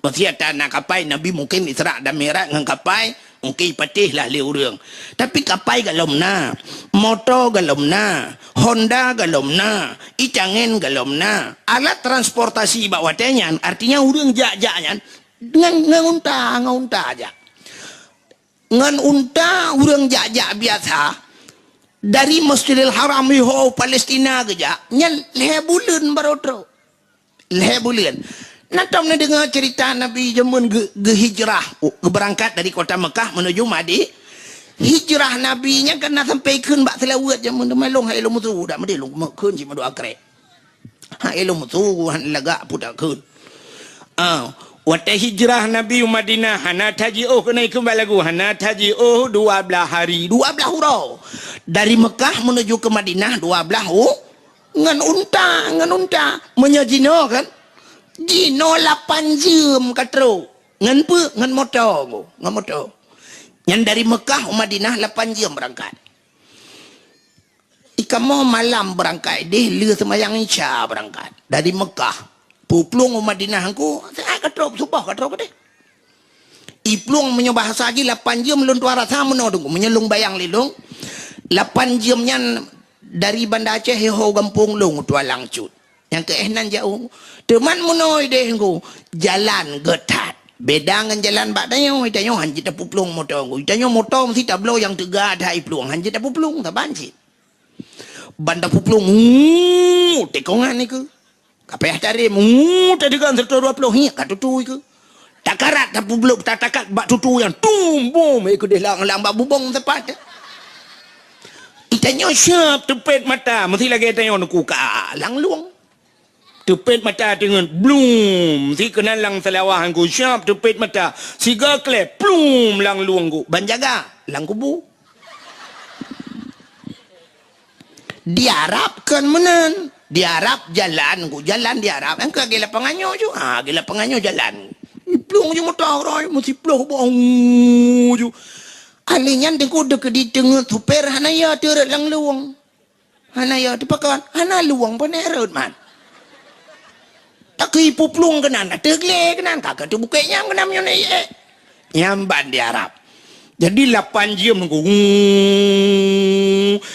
Masih ada na kapai, Nabi mungkin Isra dan Mi'raj ngon kapai, mungkin patéh lah lé ureuëng. Tapi kapai galom na, moto galom na, Honda galom na, itangen galom na. Alat transportasi bak watée nyan, artinya ureuëng jak-jak nyan ngon, ngon unta, ngon unta jak. Ngon unta ureuëng jak-jak biasa, dari Masjidil Haram iho Palestina geujak, nyan lhée buleuen baroe trok. Lhée buleuen. Na tom neudeungoe cerita Nabi jameun geu-, geuhijrah, geubeurangkat dari kota Mekah menuju Madi-, hijrah Nabi nyan kan na sampai kheun bak seulaweuet jameun teuma lôn hai lôn musu dak meudeh lôn kheun cit meudua krek. Hai lôn musu han lagak pudak kheun. Ah, watée hijrah Nabi u Madinah hana tajiôh keunoe keumbali lagu hana tajiôh dua blaih hari, dua blaih uroe. Dari Mekah menuju ke Madinah dua blaih u-, Ngon unta, ngon unta. Meunyoe jinoe kan, jinoe lapan jeuem ka trok. Ngon peue? Ngon moto, ngon moto. Nyan dari Mekah u Madinah lapan jeuem beurangkat. Ikamoe malam beurangkat deh, lheueh seumayang Isya beurangkat. Dari Mekah, puplueng u Madinah engku, siat ka trok, suboh ka trok deh. Iplueng meunyoe bahasa jih lapan jeuem lôn tuan rasa meunoe teungku. Meunyoe lôn bayang lé lôn, lapan jeuem nyan dari Banda Aceh iho gampông lôn tuan langsut. Nyang keu éh nan jauh. Teuma meunoe deh teungku, jalan geutat. Beda ngon jalan bak tanyoe, tanyoe han jeuet tapuplueng moto teungku. Tanyoe moto meusti tabloe nyang teuga that iplueng, han jeuet tapuplueng, saban cit. Ban tapuplueng, uu, tikongan nikeue. Ka payah tarem, uu, tadeugan seratus dua puluh, hiek ka tutui keu. Takarat tapubloe, tatakat bak tutui nyan, tum, bum, eh, keudeh lang, lang bak bubong tepat. Itanyoe siap teupet mata, meusti lagée tanyoe neukeu ka lang lueng. Teupet mata teungeut, blum, si keunan lang seulawah teungku, siap teupet mata. Siga kleh, plum, lang lueng ku. Ban jaga, lang kubu. Di Arab kon meunan. Di Arab jalan, ku jalan di Arab. Nyang ka lagée lapangan nyoe ju. Ha, lagée lapangan nyoe jalan. Iplueng ju moto uroe, meusiplôh boh ju. Ahli nyan teungku deuk di teungeut supir hana ya teureuet lang lueng. Hana ya teupakon, hana lueng peuneureuet man. Takeu ipuplueng keunan, ateueh glé keunan, ka ka teubukek nyang keunan meunyoe na ié. Nyang ban di Arab. Jadi lapan jeuem ku,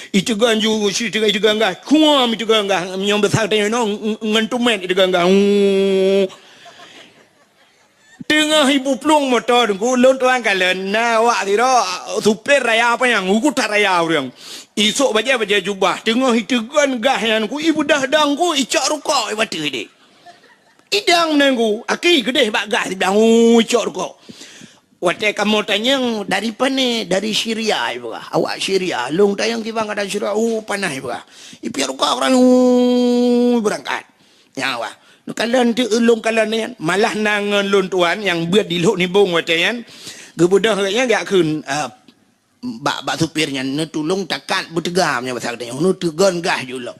iteugan ju, iteugan, iteugan gah, kuam iteugan gah, meunyoe basa tanyoe ngon tumet iteugan gah. Teungoh ipuplueng moto teungku, lôn tuan kalon na awak sidroe supir raya panyang, uku that raya ureuëng. Isok bajée-bajée jubah, teungoh iteugon gah nyan ku, ibeudoh dong ku, icok rukok ibateue deh. Idong nyan ku, aki geudeh bak gah siblang, uu, icok rukok. Watée kamoe tanyong, "Dari pane?" "Dari Syria," ipeugah. "Awak Syria?" Lôn tanyong kiban gata Syria, "Oh, panas," ipeugah. Ipiep rukok ureuëng, uu, beurangkat. Nyan wah. Neukalon teuk ulôn kalon nyan, malah na ngon lôn tuan nyang beuet di Lhok Nibong watée nyan, geubeudoh gobnyan geujak kheun, eh, bak, bak supir nyan, neutulông takat beuteuga meunyoe basa geutanyoe, neuteugon gah ju lom.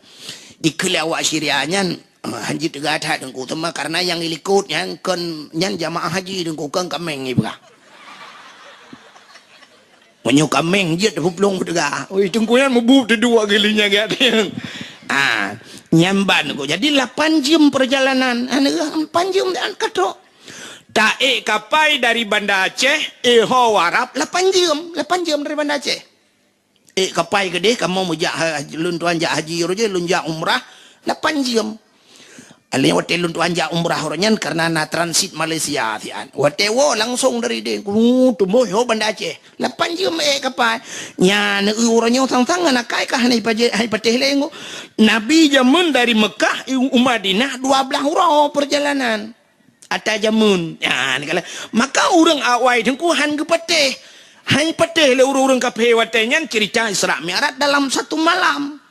Ikheun lé awak Syria nyan, eh, han jeuet teuga that teungku, teuma kareuna nyang ilikot nyan kon, nyan jamaah haji teungku, kon kaméng ipeugah. Meunyoe kaméng jeuet puplueng beuteuga. Oi, teungku nyan mubuet teuduek geuh lé nyan geuh. Ah, nyan ban ku. Jadi lapan jeuem peurjalanan. Lapan jeuem dan ka trok. Taék kapai dari Banda Aceh, iho Arab lapan jeuem. Lapan jeuem dari Banda Aceh. Ék kapai keudeh, kamoe meujak ha-, lôn tuan jak haji uroe jih, lôn jak umrah lapan jeuem. Alèh watèe lôn tuan jak umrah uroe nyan kareuna na transit Malaysia siat. Watèe woe langsong dari deh, ku tumbôh ho Banda Aceh. Lapan jeuem ék kapai. Nyan uroe nyoe sang-sang ngon akai ka hana ipaje-, hana ipatéh lé ngon. Nabi jameun dari Mekah u Madinah dua blaih uroe peurjalanan. Ata jameun. Nyan kala. Maka ureueng awai teungku han geupatéh. Han ipatéh lé ureueng-ureueng kafé watèe nyan cerita Isra Mi'raj dalam satu malam.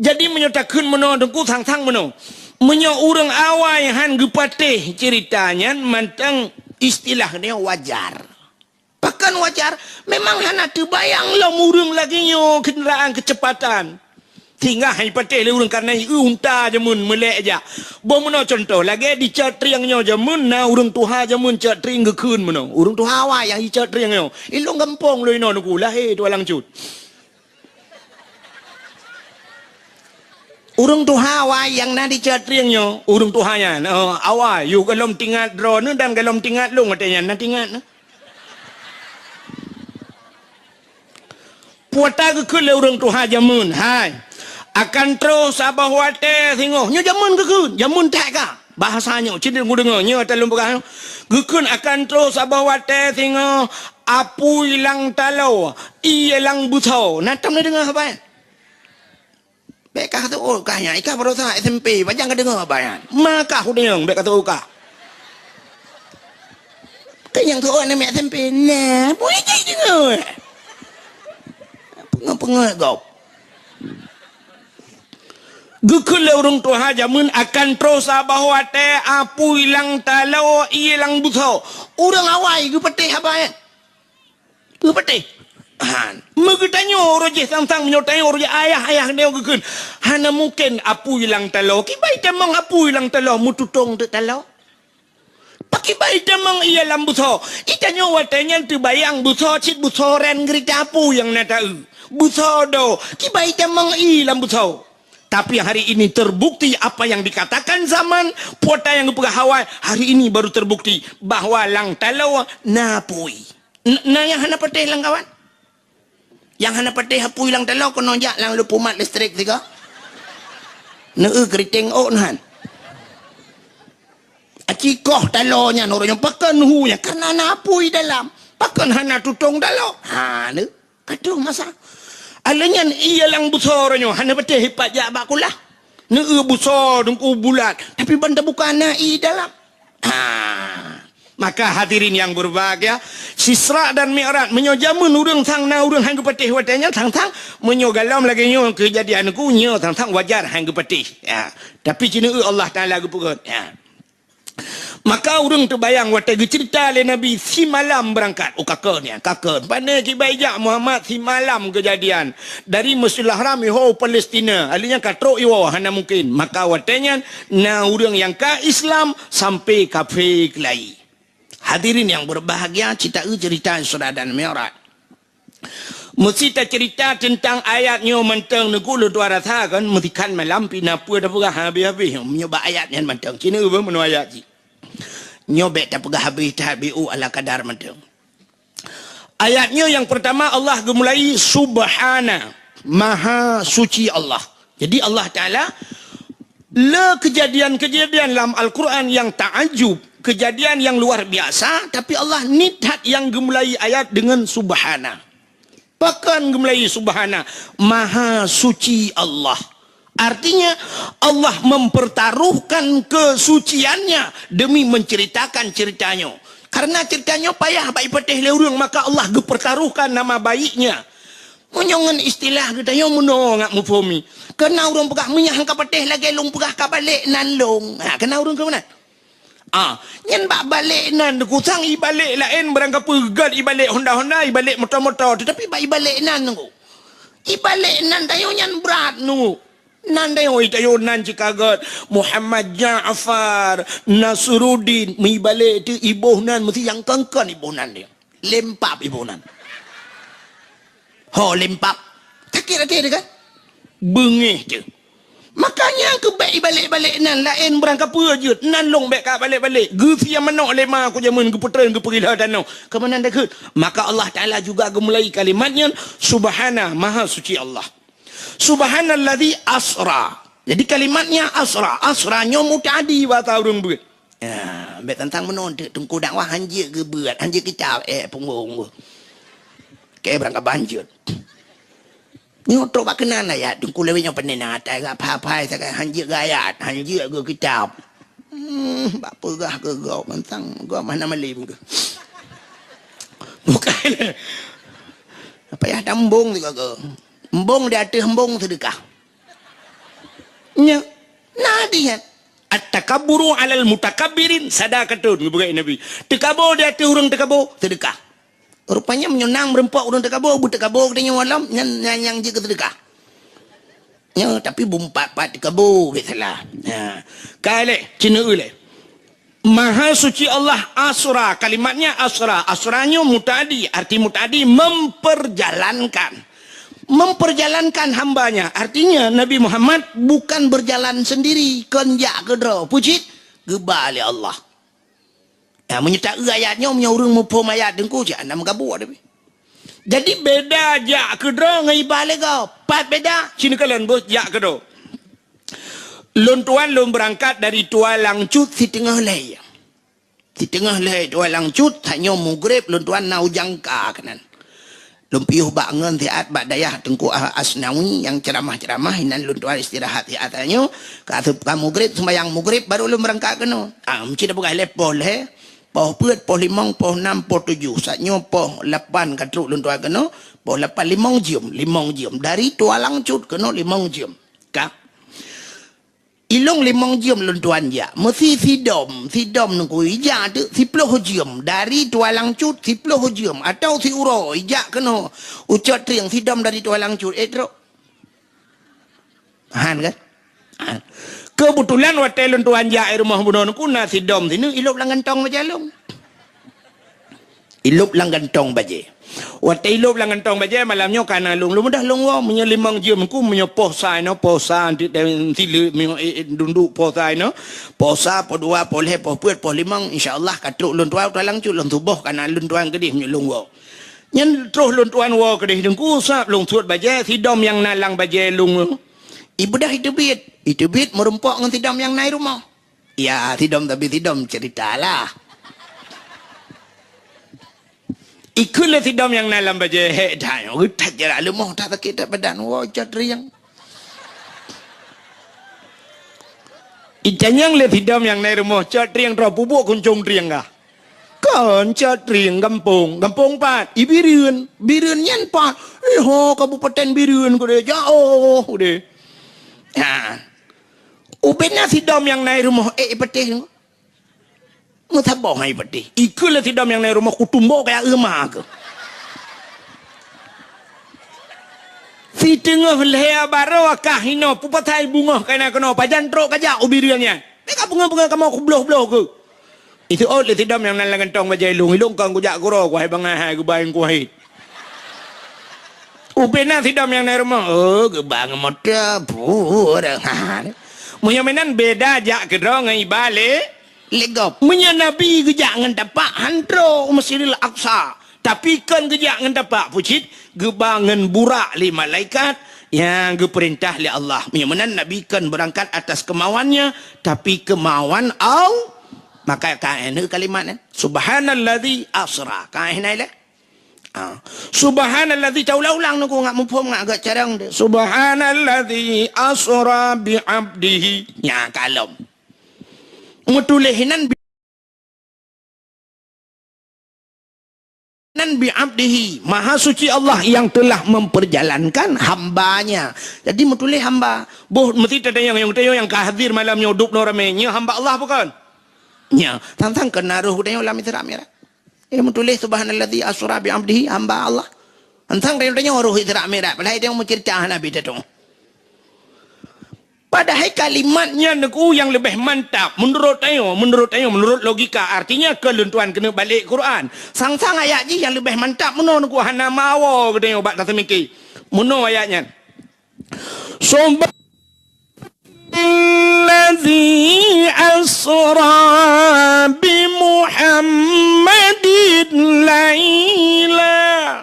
Jadi meunyoe takheun meunoe teungku sang-sang meunoe. Meunyoe ureueng awai han geupatéh cerita nyan mantong istilah nyoe wajar. Pakon wajar, memang hana teubayang lom ureueng lagèe nyoe kendaraan keucepatan. Singgah hai patéh lé ureuëng kareuna ié unta jameun meulek jak. Boh meunoe cuntoh, lagée di Cot Trieng nyoe jameun na ureuëng tuha jameun Cot Trieng geukheun meunoe. Ureuëng tuha awai nyang di Cot Trieng nyoe. Ilong gampông lôn inoe nuku lahé tualang cut. Ureuëng tuha awai nyang na di Cot Trieng nyoe, ureuëng tuha nyan, eh, awai, yôh golom tingat droeneuh dan golom tingat lôn watée nyan na tingat na. Puata geukheun lé ureuëng tuha jameun, hai. Akan troh saboh watée singoh. Nyoe jameun geukheun, jameun that ka. Bahasa nyoe, cit geudeungoe, nyoe ata lôn peugah nyoe. Geukheun akan troh saboh watée singoh apui lam taloe, ié lam beusoe. Na tom na deungoe haba nyan? Bék ka teuôt kah nyan, ikah baroesa S M P, pajan ka deungoe haba nyan. Ma kah udeueng, bék ka teuôt kah. Keu nyang teuôt aneuk miet S M P, nah, bui jih deungoe. Peungeut-peungeut gob. Geukheun lé ureuëng tuha jameun akan troh saboh watée apui lam taloe ié lam beusoe. Ureuëng awai geupatéh haba nyan. Geupatéh. Han. Meugeutanyoe uroe jih sang-sang meunyoe tanyoe uroe jih ayah-ayah nyoe geukheun. Hana mungken apui lam taloe. Kiban itamong apui lam taloe meututong teuk taloe. Pakriban itamong ié lam beusoe. Itanyoe watée nyan teubayang beusoe cit beusoe ran geurita apui nyang na taeu. Beusoe do. Kiban itamong ié lam beusoe. Tapi hari ini terbukti apa yang dikatakan zaman, puata nyang geupeugah awai, hari ini baru terbukti bahwa lam taloe na apui. N-, na nyang hana patéh lam kawan? Nyang hana patéh apui lam taloe keunoe jak lam lupumat listrik sigoe. Neu keriting ôk nyan. Aci koh taloe nyan ureuëng nyoe pakon hu nyan karena na apui dalam. Pakon hana tutong taloe. Ha, neu. Ka troh masa. Alèh nyan ié lam beusoe uroe nyoe hana patéh ipat jak bak kulah. Neu beusoe teungku bulat, tapi ban tabuka na ié dalam. Ha. Maka hadirin yang berbahagia, Isra dan Mi'raj, meunyoe jameun ureuëng sang na ureuëng han geupatéh watée nyan sang-sang, meunyoe golom lagée nyoe keujadian ku nyoe sang-sang wajar han geupatéh. Ya. Tapi ci neu Allah Taala geupeugét. Ya. Maka ureuëng teubayang watée geuceurita lé Nabi simalam beurangkat. Oh, ka kheun nyan, ka kheun. Pane kiban jak Muhammad simalam keujadian. Dari Masjidil Haram iho Palestina. Alèh nyan ka trok iwoe, hana mungken. Maka watée nyan na ureuëng nyang ka Islam sampai kafé keulayi. Hadirin yang berbahagia, ci taeu ceurita Isra dan Mi'raj. Meusti taceurita teuntang ayat nyoe mantong, neugulu dua rasa kan, meusti kan malam pih na peue tapeugah habéh-habéh nyoe bak ayat nyan mantong. Ci neu beuh meunoe ayat ci. Nyoe bék tapeugah habéh that, B U ala kadar mantong. Ayat nyoe nyang peurtama Allah geumulai Subhana, Maha Suci Allah. Jadi Allah Taala le keujadian-keujadian lam Al-Quran nyang taajub, keujadian nyang luar biasa, tapi Allah niet that nyang geumulai ayat deungon Subhana. Pakon geumulai Subhana, Maha Suci Allah. Artinya, Allah mempertaruhkan kesuciannya demi menceritakan ceurita nyoe. Karena ceurita nyoe payah bak ipatéh lé ureuëng, maka Allah geupertaruhkan nama baiknya. Meunyoe ngon istilah geutanyoe meunoe ngat meuphom i. Keu na ureuëng peugah, "Meunyoe han ka patéh lagée lôn peugah ka balek nan lôn." Ha, keu na ureuëng keu meunan. Ah, nyan bak balek nan kusang ibalek laén barang kapeugét ibalek honda-honda, ibalek moto-moto, tetapi bak ibalek nan nunggu. Ibalek nan tayo nyan brat nunggu. Nan tayo, tayo nan cikagét Muhammad Ja'far Nasruddin, meuibalek tu iboh nan meusi nyang kangkan iboh nan dia. Lempap iboh nan. Ho lempap. Sakét até dia kan? Beungéh tu. Makanya keu bék ibalek-balek nan laén beurangkapeue jeuet, nan lông bék ka balek-balek. Geusia manok lé ma ku jameun geupeutreun geupeugila tanoh. Keumanan deukeut. Maka Allah Taala juga geumulai kalimat nyan, Subhana, Maha Suci Allah. Subhanalladzi asra. Jadi kalimatnya asra. Asra nyoe muta'addi bahasa ureuëng beuet. Ya, bék tantang meunoe teuk teungku dakwah hanjeuet geubeuet, hanjeuet kitab, eh, punggong. Oke, beurangkaban jeuet. Nyoe trok bak keunan ayat, teungku lewat nyoe peunah na atai gak phai-phai sagai hanjeuet geuayat, hanjeuet geukitab. Hmm, bak peugah keu gob tantang gob mana malem keu. Bukan. Apa ya tambong tu kau? Embong di ateueh embong sedekah. Nya, na di nyan. At-takabburu 'alal mutakabbirin sadaqatun, geupeugah Nabi. Teukabo di ateueh ureuëng teukabo, sedekah. Rupanya meunyoe na meureumpok ureuëng teukabo, beuteukabo geutanyoe malam, nyan, nyan nyang jeuet keu sedekah. Nyoe, tapi bumpat-pat dikeubô, biasalah. Ha. Ka lé, ceuneuk lé. Maha Suci Allah asra, kalimatnya asra. Asra nyoe muta'addi, arti muta'addi memperjalankan. Memperjalankan hambanya. Artinya, Nabi Muhammad bukan berjalan sendiri, kon jak keudroe. Peue cit? Geuba lé Allah. Nah, meunyoe taeu ayat nyoe, meunyoe ureuëng muphom ayat teungku, jak na meugabuk tapi. Jadi, beda jak keudroe ngon iba lé gob. Pat beda, sini kalian beuh jak keudroe. Lôn tuan lôn beurangkat dari Tualangcut siteungoh lhée. Siteungoh lhée Tualangcut, tanyoe mugreb lôn tuan na u Jangka keunan. Lôn piôh bak ngon siat bak dayah Teungku Asnawi nyang ceuramah-ceuramah, inan lôn tuan istirahat siat tanyoe. Ka seup-, ka mugreb, seumbahyang mugreb, baru lôn beurangkat keunoe. Ah, meucit peugah lé poh lhée, poh peuet, poh limong, poh nam, poh tujoh. Saat nyoe poh lapan ka trok lôn tuan keunoe, poh lapan limong jeuem, limong jeuem. Dari Tualangcut keunoe limong jeuem. Ka. Ilong limong jeuem lôn tuan jak. Meusi sidom, sidom nungku ija teuk siploh jeuem. Dari Tualangcut siploh jeuem. Atau siuroe ijak keunoe. U Cot Trieng sidom dari Tualangcut. Eh, trok. Han kan? Han. Keubeutulan watée lôn tuan jak i rumoh bunoe nungku na sidom sineuk ilop lam gantong bajée lôn. Ilop lam gantong bajée. Watée ilop lam gantong bajée, malam nyoe ka na lôn, lôn mudah lôn woe. Meunyoe limong jeuem ku, meunyoe poh sa inoe, poh sa, ti-, ti-, tileuk, meunyoe, eh, eh, dunduk poh sa inoe, poh sa, poh dua, poh lhée, poh peuet, poh limong, insya Allah ka trok lôn tuan, Tualangcut lôn tuboh ka na lôn tuan keudeh meunyoe lôn woe. Nyan troh lôn tuan woe keudeh teungku, sab lôn suet bajée, sidom nyang na lam bajée lôn. Ibeudôh iteubiet, iteubiet meurumpok ngon sidom nyang na i rumoh. Ya, sidom tapi sidom cerita lah. Ikheun lé sidom nyang na lam bajée hék that nyoe, geutat jarak leumoh that sakét that badan, woe Cot Trieng. Itanyong lé sidom nyang na i rumoh Cot Trieng, droe peubuet kuncong Trieng kah? Kon Cot Trieng gampông, gampông pat? I Bireuen, Bireuen nyan pat? Eh ho, Kabupaten Bireuen keudeh, jaoh keudeh. Ha. Ubena sidom nyang na i rumoh ék i patéh nyoe. Meusaboh hai patéh. Ikheun lé sidom nyang na i rumoh kutumbok kaya euma keuh. Siteungoh lhée baroe ka hinoe pupasai beungoh keunoe keunoe pajan trok kajak u Bireuen nyan. Meuka beungoh-beungoh kamoe kubloh-bloh keuh. Iseuôt lé sidom nyang na lam gantong bajée lôn, ilôn kon kujak keudroe, kuhai bangai hai geubai kuhai. Ubena sidom nyang na i rumoh, oh, geuba ngon moto, pura. Meunyoe meunan beda jak keudroe ngon iba lé, lé gob. Meunyoe Nabi geujak ngon tapak, han trok u Masjidil Aqsa. Tapi kon geujak ngon tapak, peue cit, geuba ngon burak lé malaikat nyang geupeurintah lé Allah. Meunyoe meunan Nabi kon beurangkat atas kemauannya, tapi kemauan Al-, maka ka na kalimat nyan, "Subhanalladzi asra." Ka na ilée. Ha. Subhanalladzi, taulang-ulang nungku ngat muphom ngat agak carang deh. Subhanalladzi asra bi abdihi. Nya kalom. Meutuléh nan bi-, nan bi abdihi, Maha Suci Allah yang telah memperjalankan hambanya. Jadi meutuléh hamba. Boh meusti tatanyong nyang tanyong nyang ka hadir malam nyoe dub nyoe ramé. Nyoe hamba Allah bukan? Nya, tantang keunaruh geutanyoe lam Isra Mi'raj. Eh, meutuléh, "Subhanalladzi asra bi abdihi," hamba Allah. Hantang tanyoe-tanyoe roh Isra Mi'raj, padahai tanyoe meuceurita hana bit tanyoe. Padahai kalimat nyan nyoe nyang leubeh mantap, meunurot tanyoe, meunurot tanyoe, meunurot logika. Artinya, keu lôn tuan keuneuk balek Quran. Sang-sang ayat jih nyang leubeh mantap meunoe nyoe hana meuwoe geutanyoe bak taseumiké. Meunoe ayat nyan. Subhanalladzi asra bi Muhammadin laila.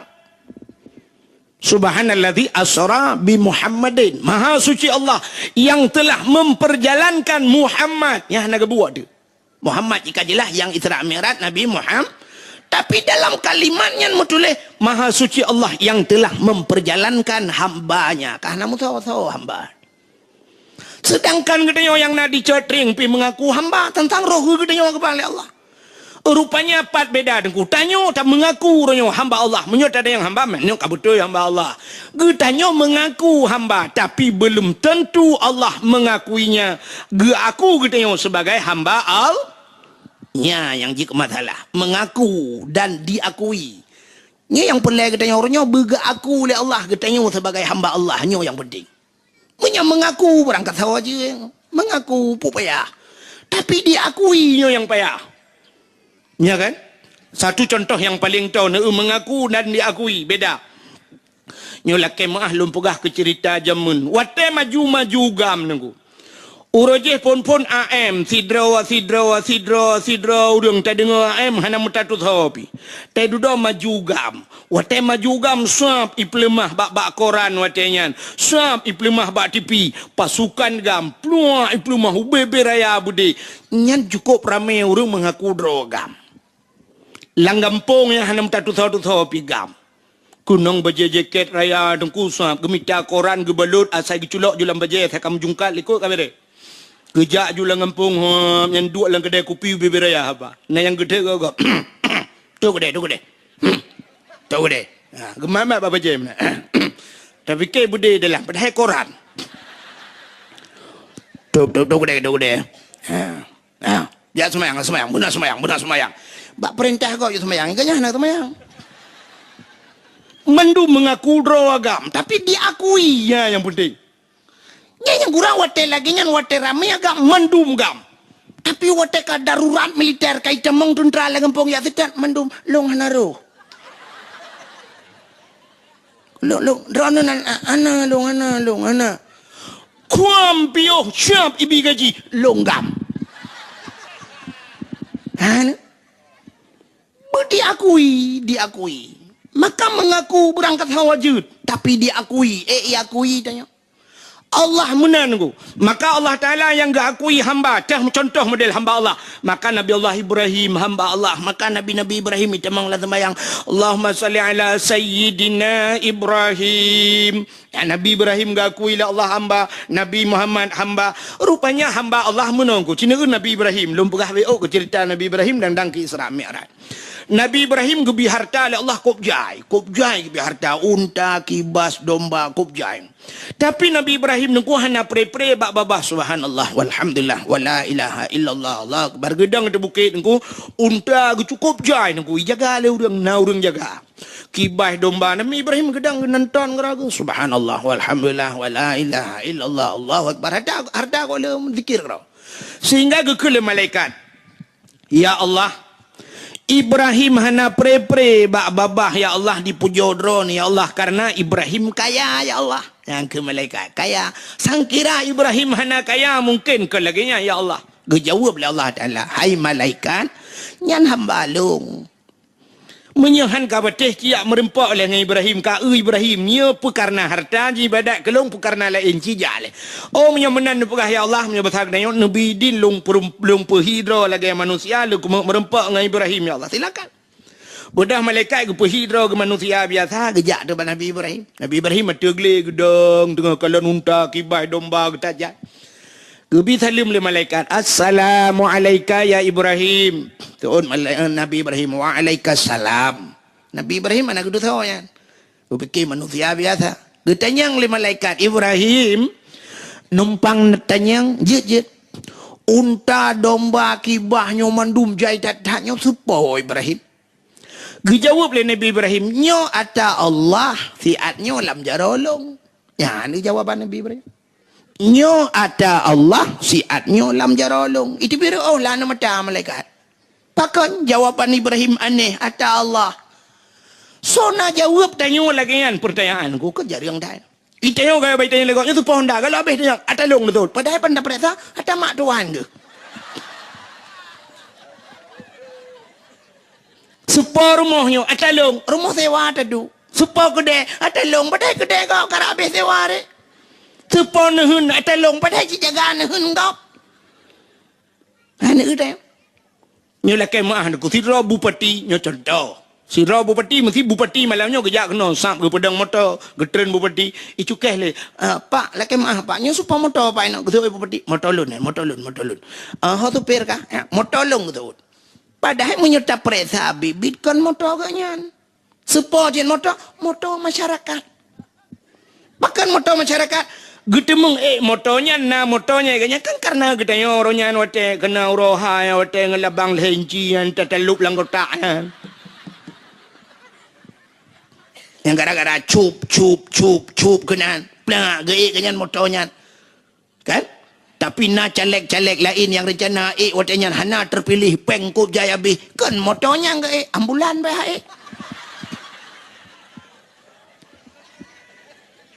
Subhanalladzi asra bi Muhammadin. Maha suci Allah yang telah memperjalankan Muhammad. Nyang hana geubuet tu. Muhammad jika jeulaih nyang Isra Mi'raj Nabi Muhammad. Tapi dalam kalimat nyan meutuléh, "Maha suci Allah yang telah memperjalankan hamba-Nya." Ka hana meusoe-soe hamba. Sedangkan geutanyoe nyang na di Cot Trieng pih meungaku hamba, teuntang roh geutanyoe geuba lé Allah. Rupanya pat beda deungon tanyoe, ta meungaku roh nyoe hamba Allah. Meunyoe tadayang hamba, meunyoe ka beutôi hamba Allah. Geutanyoe meungaku hamba, tapi belum tentu Allah mengakuinya, geuaku geutanyoe sebagai hamba Al-, nya nyang jeuet masalah, mengaku dan diakui. Nyoe nyang peureulée geutanyoe, uroe nyoe beugeuaku lé Allah geutanyoe sebagai hamba Allah, nyoe nyang penting. Meunyoe meungaku barang ka sawa jeueng, meungaku peue payah. Tapi diakui nyoe nyang payah. Nya kan? Satu contoh nyang paleng toe, meungaku dan diakui, beda. Nyoe lakée meuáh lôn peugah keu ceurita jameun. Watée maju-maju GAM Teungku. Uroe jih phon-phon A M, sidroe, sidroe, sidroe, sidroe ureuëng tadeungoe A M hana meutatusoe pih. Teududoe maju GAM. Watée maju GAM sab ipeuleumah bak-bak koran watée nyan. Sab ipeuleumah bak T V. Pasukan GAM pluak ipeuleumah ubé-bé raya beudé. Nyan cukôp ramé ureuëng meungaku droe GAM. Lam gampông nyang hana meutatusoe-tusoe pih GAM. Keunong bajée jakét raya Teungku sab, geumita koran geubalot asai geuculok ju lam bajée asai ka meujungkat likot ka bereh. Geujak ju lam gampông hom nyang duek lam keudée kupi ubé-bé raya haba. Na nyang geudeuk gob-gob. Tu keudée, tu keudée. Tu keudée. Ha, geumat-mat bak bajée meunan. Tapike beudé dalam padahai koran. Tu tu tu keudée, tu keudée. Ha. Ha, jak seumayang, seumayang, beuna seumayang, beuna seumayang. Bak peurintah gob jak seumayang, gobnyan hana seumayang. Mandum meungaku droe GAM, tapi diakui, nyan nyang penting. Nyan nyang kurang watée lagée nyan, watée ramé GAM, mandum GAM. Tapi watée ka darurat militer, ka itamong teuntra lam gampông jak seutat, mandum lôn hana roh. Lôn, lôn, droeneuh nan, a-, hana lôn, hana lôn, hana. Kuam piôh siab ibi gaji, lôn GAM. Hana. Beu diakui, diakui. Maka meungaku beurangkat hawa jeuet, tapi diakui. Eh, iakui tanyoe. Allah meunan Teungku. Maka Allah Taala nyang geuakui hamba, teuh contoh model hamba Allah. Maka Nabi Allah Ibrahim hamba Allah. Maka Nabi-Nabi Ibrahim itamong lam seumayang, "Allahumma salli ala Sayyidina Ibrahim." Ya, Nabi Ibrahim geuakui lé Allah hamba, Nabi Muhammad hamba. Rupanya hamba Allah meunan Teungku. Cina Nabi Ibrahim, lôn peugah W O keu cerita Nabi Ibrahim dan dang keu Isra Mi'raj. Nabi Ibrahim geubi harta lé Allah kôb jai, kôb jai geubi harta, unta, kibas, domba, kôb jai. Tapi Nabi Ibrahim Teungku hana pre-pre bak babah, subhanallah, walhamdulillah, wala ilaha illallah, Allahu akbar. Geudong di bukét Teungku, unta geucukôp jai Teungku, ijaga lé ureuëng, na ureuëng jaga. Kibas domba, Nabi Ibrahim geudong geunonton geuragu, subhanallah, walhamdulillah, wala ilaha illallah, Allahu akbar. Harta, harta gohlom zikir keudroe. Sehingga geukheun lé malaikat, "Ya Allah, Ibrahim hana pre-pre bak babah, ya Allah, dipujoe Droeneuh, ya Allah, karena Ibrahim kaya, ya Allah." Nyang keu malaikat kaya. Sangkira Ibrahim hana kaya, mungken kon lagée nyan, ya Allah. Geujaweueb lé Allah Taala, "Hai malaikat, nyan hamba lôn. Meunyoe han ka patéh, cijak meurumpok lé ngon Ibrahim, ka eu Ibrahim, nyoe peu kareuna harta jiibadat keu lôn, peu kareuna laén cijak lé." Oh, meunyoe meunan neupeugah, "Ya Allah, meunyoe basa geutanyoe, neubi idin lôn peurum-, lôn peuhi droe lagée manusia, lôn keumeung meurumpok ngon Ibrahim, ya Allah." Silakan. Beudôh malaikat geupeuhi droe keu manusia biasa, geujak teuk bak Nabi Ibrahim. Nabi Ibrahim ateueh glé geudong, teungoh kalon unta, kibas, domba, geutajak. Geubi saleuem lé malaikat, "Assalamu alaika ya Ibrahim." Seuôt malai-, Nabi Ibrahim, "Wa alaikas salam." Nabi Ibrahim hana geuteusoe nyan. Geupike manusia biasa. Geutanyong lé malaikat, "Ibrahim, numpang neutanyong, jeuet, jeuet. Unta, domba, kibas nyoe mandum jai that-that nyoe soe po Ibrahim?" Geujaweueb lé Nabi Ibrahim, "Nyoe ata Allah, siat nyoe lam jaroe lôn." Nyan jawaban Nabi Ibrahim. "Nyoe ata Allah, siat nyoe lam jaroe lôn." Iteubiet reuôh lam mata malaikat. Pakon jawaban Ibrahim aneh, "Ata Allah"? Soe na jaweueb tanyoe lagée nyan peurtanyaan Teungku, keu jareueng that. Itanyong gaya baitanyong lé gob, "Nyoe soe po honda?" Galak abéh tanyong, "Ata lôn," geuteuôt. Padahai pan tapeuriksa, ata mak tuan geuh. "Soe po rumoh nyoe?" "Ata lôn." "Rumoh sewa tadu." "Soe po keudée?" "Ata lôn." Padahai keudée gob karab abéh sewa ré. "Soe po neuheun?" "Ata lôn." Padahai jijaga neuheun gob. Hana udeb. Nyoe lakée meuáh Teungku, sidroe bupati, nyoe contoh. Sidroe bupati, meusi bupati malam nyoe geujak keunoe, sab geupeudong moto, geutreun bupati, icukéh lé, "Ah, Pak, lakée meuáh, Pak, nyoe soe po moto, Pak, inong?" Geuseuôt bupati, "Moto lôn, eh, moto lôn, moto lôn." "Ah, ho supir kah?" "Ya, moto lôn," geuseuôt. Padahai meunyoe tapeuriksa biet-biet kon moto geuh nyan. Soe po jeuet moto? Moto masyarakat. Pakon moto masyarakat? Geuteumeung ék moto nyan, na moto nyan, geuhnyan kan kareuna geutanyoe uroe nyan watée keunoe uroe hai, watée ngon labang lhée inci nyan tatalop lam kotak nyan. Nyang gara-gara cup, cup, cup, cup keunan. Plak, geuék keunan moto nyan. Kan? Tapi na caleg-caleg laén nyang reuncana ék watée nyan hana teupiléh, péng kôb jai habéh. Kon moto nyan geuék, ambulan beh ék.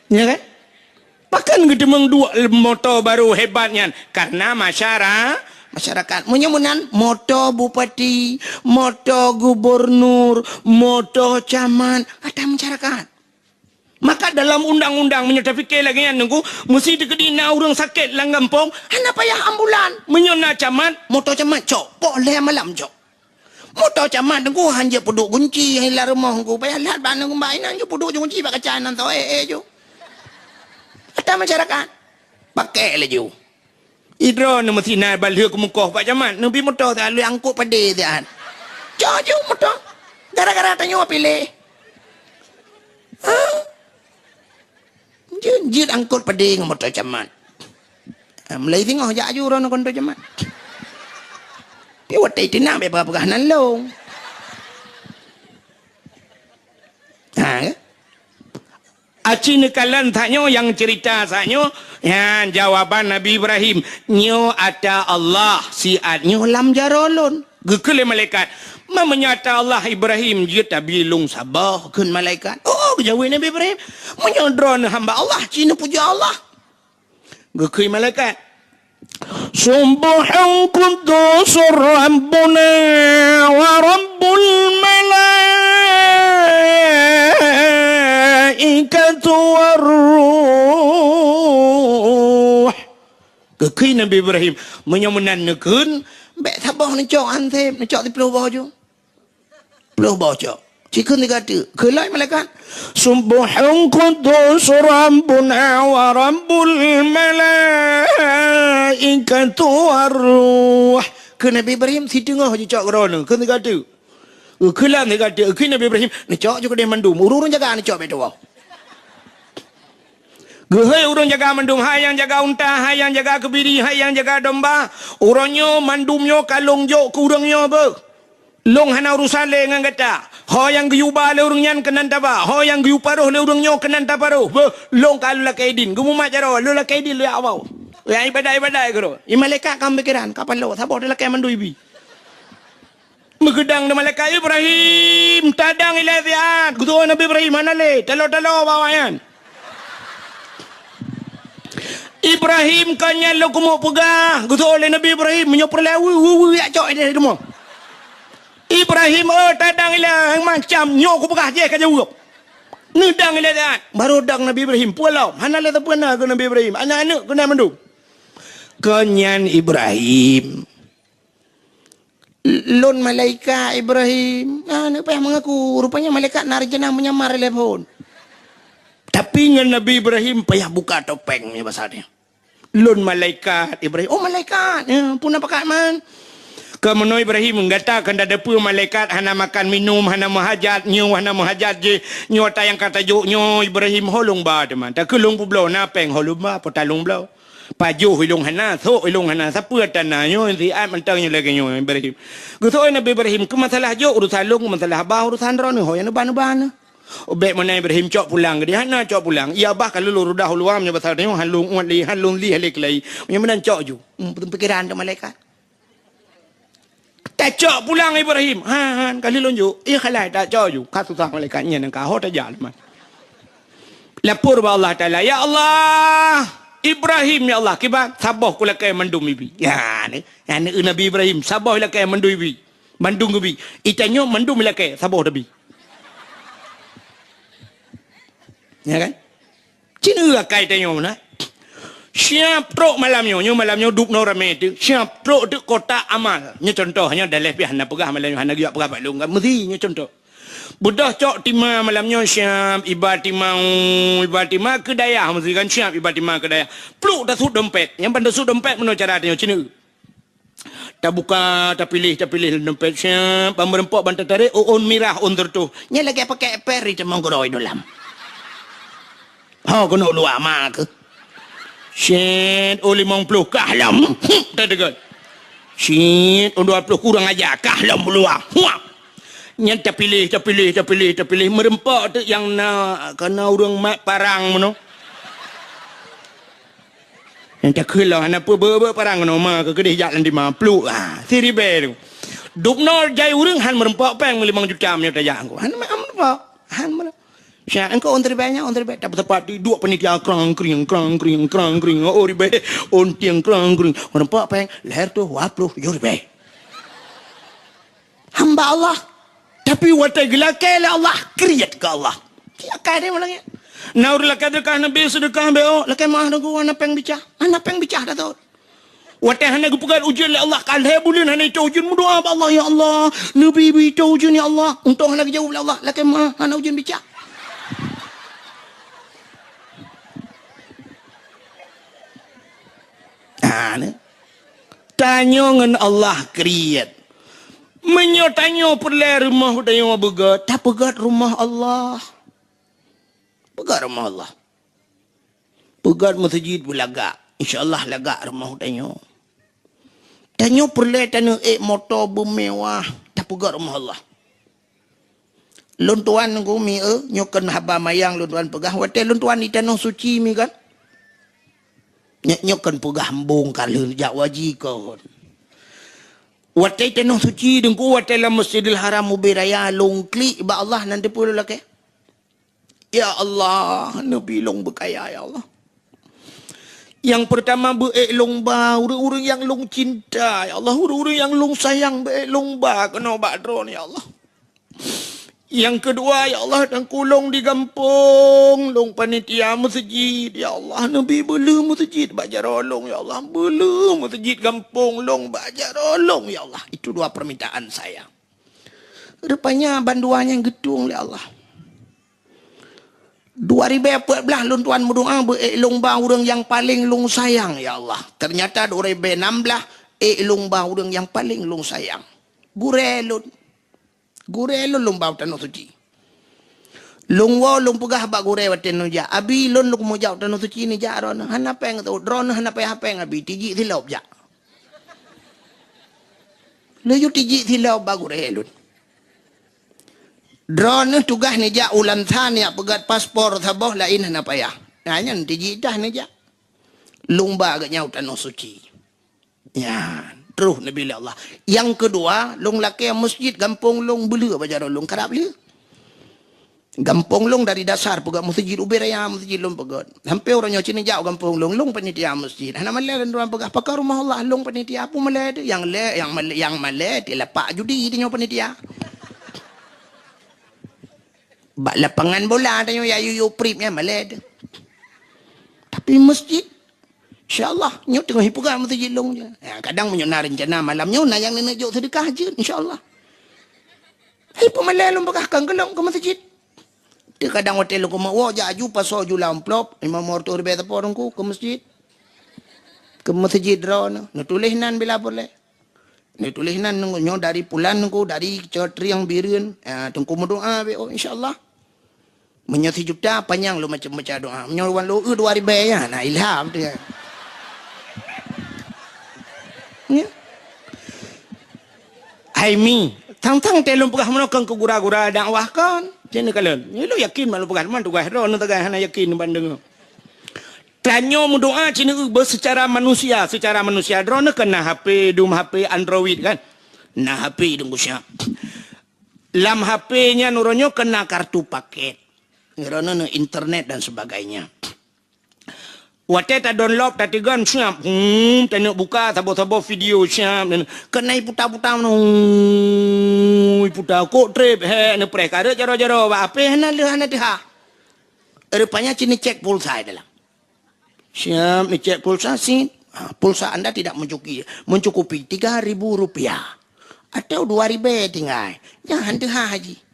Ya kan? Pakon geuteumeung duek moto barô hebat nyan? Karena masyara-, masyarakat. Meunyoe meunan, moto bupati, moto gubernur, moto camat, ata masyarakat. Maka dalam undang-undang, meunyoe tapike lagée nyan Teungku, meusi teukeudi na ureuëng sakét lam gampông, hana payah ambulan. Meunyoe na camat, moto camat cok, poh lhée malam cok. Moto camat Teungku han jeuet peuduek gunci, han lam rumoh Teungku, payah lhat bak aneuk mbak inan jeuet peuduek gunci bak kaca inan tho, eh, eh, ju. Ata masyarakat. Pakai laju. Idroe neuh meusinan balheueh keumukoh bak camat, neubi moto siat lheueh angkot padé siat. Cok ju moto. Gara-gara tanyoe piléh. Ha? Jeuet, jeuet angkot padé ngon moto camat. Ha, mulai singoh jak aju uroe nyoe kon moto camat. Pi watée teunak bék peugah-peugah nan lôn. Ha, ya? Aci neukalon saat nyoe nyang cerita saat nyoe, nyan jawaban Nabi Ibrahim, "Nyoe ata Allah siat nyoe lam jaroe lôn." Geukheun lé malaikat, "Ma meunyoe ata Allah Ibrahim jeuet tabi lôn saboh," kheun malaikat. "Oh," geujaweueb Nabi Ibrahim, "meunyoe droeneuh hamba Allah, ci neupujoe Allah." Geukheun malaikat, "Subbuhun Quddusur Rabbuna wa Rabbul Malaikatu war Ruh." Geukheun Nabi Ibrahim, "Meunyoe meunan neukheun, bék saboh neucok han seb, neucok siplôh boh ju." Ploh boh cok. Ci kheun siga teuk. Kheun lom malaikat, "Subbuhun Quddus Rabbuna wa Rabbul Malaikatu war Ruh." Kheun Nabi Ibrahim, "Siteungoh jicok keudroe nyoe." Kheun siga teuk. Kheun lom siga teuk. Kheun Nabi Ibrahim, "Neucok ju keudeh mandum. Ureuëng-ureuëng jaga neucok bék tuwoe." Geuhôi ureuëng jaga mandum, hai nyang jaga unta, hai nyang jaga keubiri, hai nyang jaga domba. Uroe nyoe mandum nyoe ka lôn jok keu ureuëng nyoe beuh. Lôn hana urusan lé ngon gata. Ho nyang geuyue ba lé ureuëng nyan keunan taba. Ho nyang geuyue paroh lé ureuëng nyoe keunan taparoh. Beuh, lôn ka lôn lakée idin. Geumumat jaroe, lôn lakée idin lôn jak woe. Jak iébadat-iébadat keudroe. Di malaikat ka meupikéran, ka paloe, saboh talakée mandum ibi. Meugeudang di malaikat, "Ibrahim, tadang ilée siat." Geutuwoe Nabi Ibrahim, "Hana lé, taloe-taloe bak awaknyan." "Ibrahim, kon nyan lôn keumeung peugah," geutuwoe lé Nabi Ibrahim, "meunyoe peureulée weu, weu, weu, jak cok ideh teuma." "Ibrahim, oh, tadang ilée macam nyoe kupeugah jih ka jaweueb." Neudang ilée siat, barô dang Nabi Ibrahim, peue lom, hana lé sapeue na keu Nabi Ibrahim, aneuk-aneuk keunan mandum. "Kon nyan Ibrahim, lôn malaikat Ibrahim." Ah, neuk payah meungaku, rupanya malaikat na rencana menyamar lé phon. Tapi ngon Nabi Ibrahim payah buka topeng nyoe basa nyoe. "Lôn malaikat Ibrahim." "Oh, malaikat. Ya, peue na pakat man?" "Keu meunoe Ibrahim, gata keunan tadeue peue malaikat hana makan minum, hana meuhajat, nyoe hana meuhajat jih, nyoe ata nyang ka tajok nyoe Ibrahim, ho lôn ba teuma. Takheun lôn peubloe na péng ho lôn ba, peue ta lôn bloe. Pajoh ilôn hana, sôk ilôn hana, sapeue ata na nyoe siat mantong nyoe lagée nyoe Ibrahim." Geutuwoe Nabi Ibrahim, "Keu masalah jok urusan lôn, keu masalah ba urusan droeneuh, ho nyang neuba-neuba neuh." "Oh, bék meunan Ibrahim, cok pulang." Geudeh, "Hana cok pulang. Iya bah ka lôn rudah u luwa, meunyoe basa tanyoe han lôn uet lé, han lôn lieh lé keulayi. Meunyoe meunan cok ju." Hmm, pikéran teuh malaikat. "Tacok pulang Ibrahim." "Ha, ha, ka lheueh lôn jok." "Iya khalai, tacok ju." Ka susah malaikat nyan ka ho tajak leumah. Lapor bak Allah Taala, "Ya Allah, Ibrahim, ya Allah, kiban saboh kulakée mandum ibi." Ya, ni, ya, ni Nabi Ibrahim, saboh ilakée mandum ibi. Mandum geubi. Itanyoe mandum ilakée, saboh tabi. Ya kan? Cina akai tanyoe na. Siap trok malam nyoe, nyoe malam nyoe dub noe ramé teuk. Siap trok teuk kotak amal. Nyoe contoh, nyoe daleh pih hana peugah malam nyoe, hana geujak peugah bak lôn kan. Meusi nyoe contoh. Beudôh cok tima malam nyoe siap, iba tima, iba tima keu dayah meusi kan siap iba tima keu dayah. Pluk tasut dompet. Nyang ban tasut dompet meunoe cara tanyoe cina. Tabuka, tapiléh, tapiléh lam dompet, siap, ban meureumpok, ban tatarék, ôn mirah, ôn seureutôh. Nyan lagée pakai eper di teumong keudroe dalam. Ho keunoe luwa ma keuh. Siat, ôn limong ploh, kah lom. Teudeungon. Siat, ôn dua ploh, kurang aja, kah lom luwa. Huap. Nyan tapiléh, tapiléh, tapiléh, tapiléh. Meureumpok teuk nyang na, kana ureuëng mat parang meunoe. Nyang takheun lom hana peue, beu-beu parang ngon ma keu keudeh jak lam dima, pluk, ha, siribèe tu. Dubnoe jai ureuëng han meureumpok péng meulimong juta meunyoe tajak ngon. Han meureumpok, han meureumpok. Siat engkau on ribèe nyan, on ribèe. Tapi tepat di duek panitia krang kring, krang kring, krang kring. Oh ribèe, on tieng krang kring. Meureumpok péng, leher tu dua ploh tujoh ribèe. Hamba Allah. Tapi watèe geulakèe lé Allah, kriet keu Allah. Silakan deh malam ni. Na ureuëng lakèe seudeukah Nabi seudeukah beu, lakèe meuah Teungku, hana péng bicah. Hana péng bicah dah tu. Watèe hana geupeugah ujeuen lé Allah, ka lhèe buleuen hana itoe ujeuen, meudoa bak Allah, "Ya Allah, neubi beu itoe ujeuen ya Allah." Untông hana geujaweueb lé Allah, lakèe meuah hana ujeuen bicah. Ha, ni. Tanyoe ngon Allah kriet. Meunyoe tanyoe peureulèe rumoh tanyoe beugèt, tapeugèt rumoh Allah. Peugèt rumoh Allah. Peugèt meuseujid beulagak. Insya Allah lagak rumoh tanyoe. Tanyoe peureulèe taneuk ék moto beumewah, tapeugèt rumoh Allah. Lôn tuan Teungku mi eu, nyoe kon haba manyang lôn tuan peugah, watèe lôn tuan di Tanoh Suci mi kan. Nyoe, nyoe kon peugah embong ka lheueh jak haji kon. Watèe Tanoh Suci Teungku, watèe lam Masjidil Haram ubé raya lôn klik bak Allah nan teupeue lôn lakèe. Ya Allah, neubi lôn beukaya ya Allah. Nyang peurtama beu ék lôn ba ureuëng-ureuëng nyang lôn cinta ya Allah, ureuëng-ureuëng nyang lôn sayang beu ék lôn ba keunoe bak Droeneuh ya Allah. Nyang keudua ya Allah, Teungku lôn di gampông, lôn panitia meuseujid ya Allah, neubi beuleueh meuseujid bak jaroe lôn ya Allah, beuleueh meuseujid gampông lôn bak jaroe lôn ya Allah. Itu dua permintaan saya. Rupanya bandua nyan geutueng lé Allah. Dua ribèe peuet blah lôn tuan meudoa beu ék lôn ba ureuëng nyang paleng lôn sayang ya Allah. Ternyata dua ribèe nam blah ék lôn ba ureuëng nyang paleng lôn sayang. Gurèe lôn. Gurèe lôn lôn ba u Tanoh Suci. Lôn woe lôn peugah bak gurèe watèe nyoe jak, "Abi, lôn lôn meujak u Tanoh Suci neujak Droeneuh." "Hana péng," kheun, "Droeneuh hana payah péng Abi, tijik silop jak." Laju tijik silop bak gurèe lôn. Droeneuh tugaih neujak u Lamsan jak peugèt paspor saboh, laén hana payah. Nah, nyan tijik dah neujak. Lôn ba geuh nyan u Tanoh Suci. Nyan, troh neubi lé Allah. Nyang keudua, lôn lakèe meuseujid gampông lôn beuleueh bak jaroe lôn, karab lheueh. Gampông lôn dari dasar peugah meuseujid ubé raya meuseujid lôn peugah. Sampoe uroe nyoe ci neujak u gampông lôn, lôn panitia meuseujid. Hana malèe lôn tuan peugah, "Pakon rumoh Allah?" "Lôn panitia." "Peue malèe teuh?" "Nyang lé, nyang malèe, nyang malèe di lapak judi tanyoe panitia." Bak lapangan bola tanyoe ya yuyu prip nyan malèe teuh. Tapi meuseujid, insya Allah, nyoe teungoh ipeugah meuseujid lôn je. Ya, kadang meunyoe na reuncana malam nyoe na nyang neujok seudeukah jeuet, insya Allah. Hai peumalèe lôn peugah kan keu lôn keu meuseujid. Teukadang watèe lôn keumeung woe jak aju pasoe ju lam amplop, limong reutôh ribèe sapo Teungku keu meuseujid. Keu meuseujid droeneuh, neutuléh nan bila peureulèe. Neutuléh nan nyoe dari Pulan Teungku, dari Cot Riang Bireuen, ah, Teungku meudoa beu, oh, insya Allah. Meunyoe sijuta, panyang lôn macam baca doa. Meunyoe wan lôn eu dua ribèe, ya, na ilham tu, ya. Ya. Hai mi, tang-tang teuh lôn peugah meunoe kon keu gura-gura dakwah kon. Cen kalon. Nyoe lôn yakin mak lôn peugah, man tugaih droeneuh tagai hana yakin bandum. Tanyoe meudoa ci neueu beu seucara manusia, seucara manusia. Droeneuh kan na H P, dum H P Android kan. Na H P dum siap. Lam H P nyan uroe nyoe kan na kartu paket. Droeneuh na internet dan sebagainya. Watèe ta download, ta teugon siap. Hmm, taneuk buka saboh-saboh video siap. Kan na iputa-puta meunoe. Hmm, iputa kok treb, he, neupreh kareuet jaroe-jaroe bak H P hana leuh hana teuhah. Rupanya ci neucek pulsa dalam. Siap neucek pulsa sit. Ha, pulsa anda tidak mencukupi, mencukupi tiga ribu rupiah. Atau dua ribèe tinggai. Jangan teuhah haji.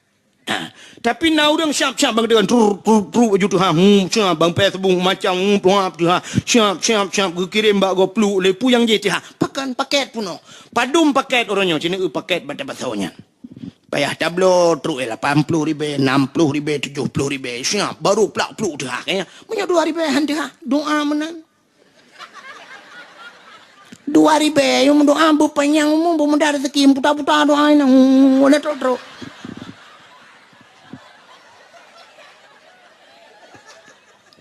Ha, tapi na ureueng siap-siap bang dengan truk truk truk aju teuhah. Hmm, siap bang Facebook macam hmm, tuap teuhah. Siap siap siap geukirém bak gopluk lé peue nyang jih teuhah. Pakon paket peunoh. Padum paket uroe nyoe, ci neueu paket bak tabloe nyan. Payah tabloe trok eh lapan ploh ribèe, enam ploh ribèe, tujoh ploh ribèe. Siap, baru plak pluk teuhah. Kayaknya, meunyoe dua ribèe han teuhah. Doa meunan. Dua ribèe, yum doa beupanyang umu, beumudah rezeki, puta-puta doa inong. Hmm, udah trok-trok.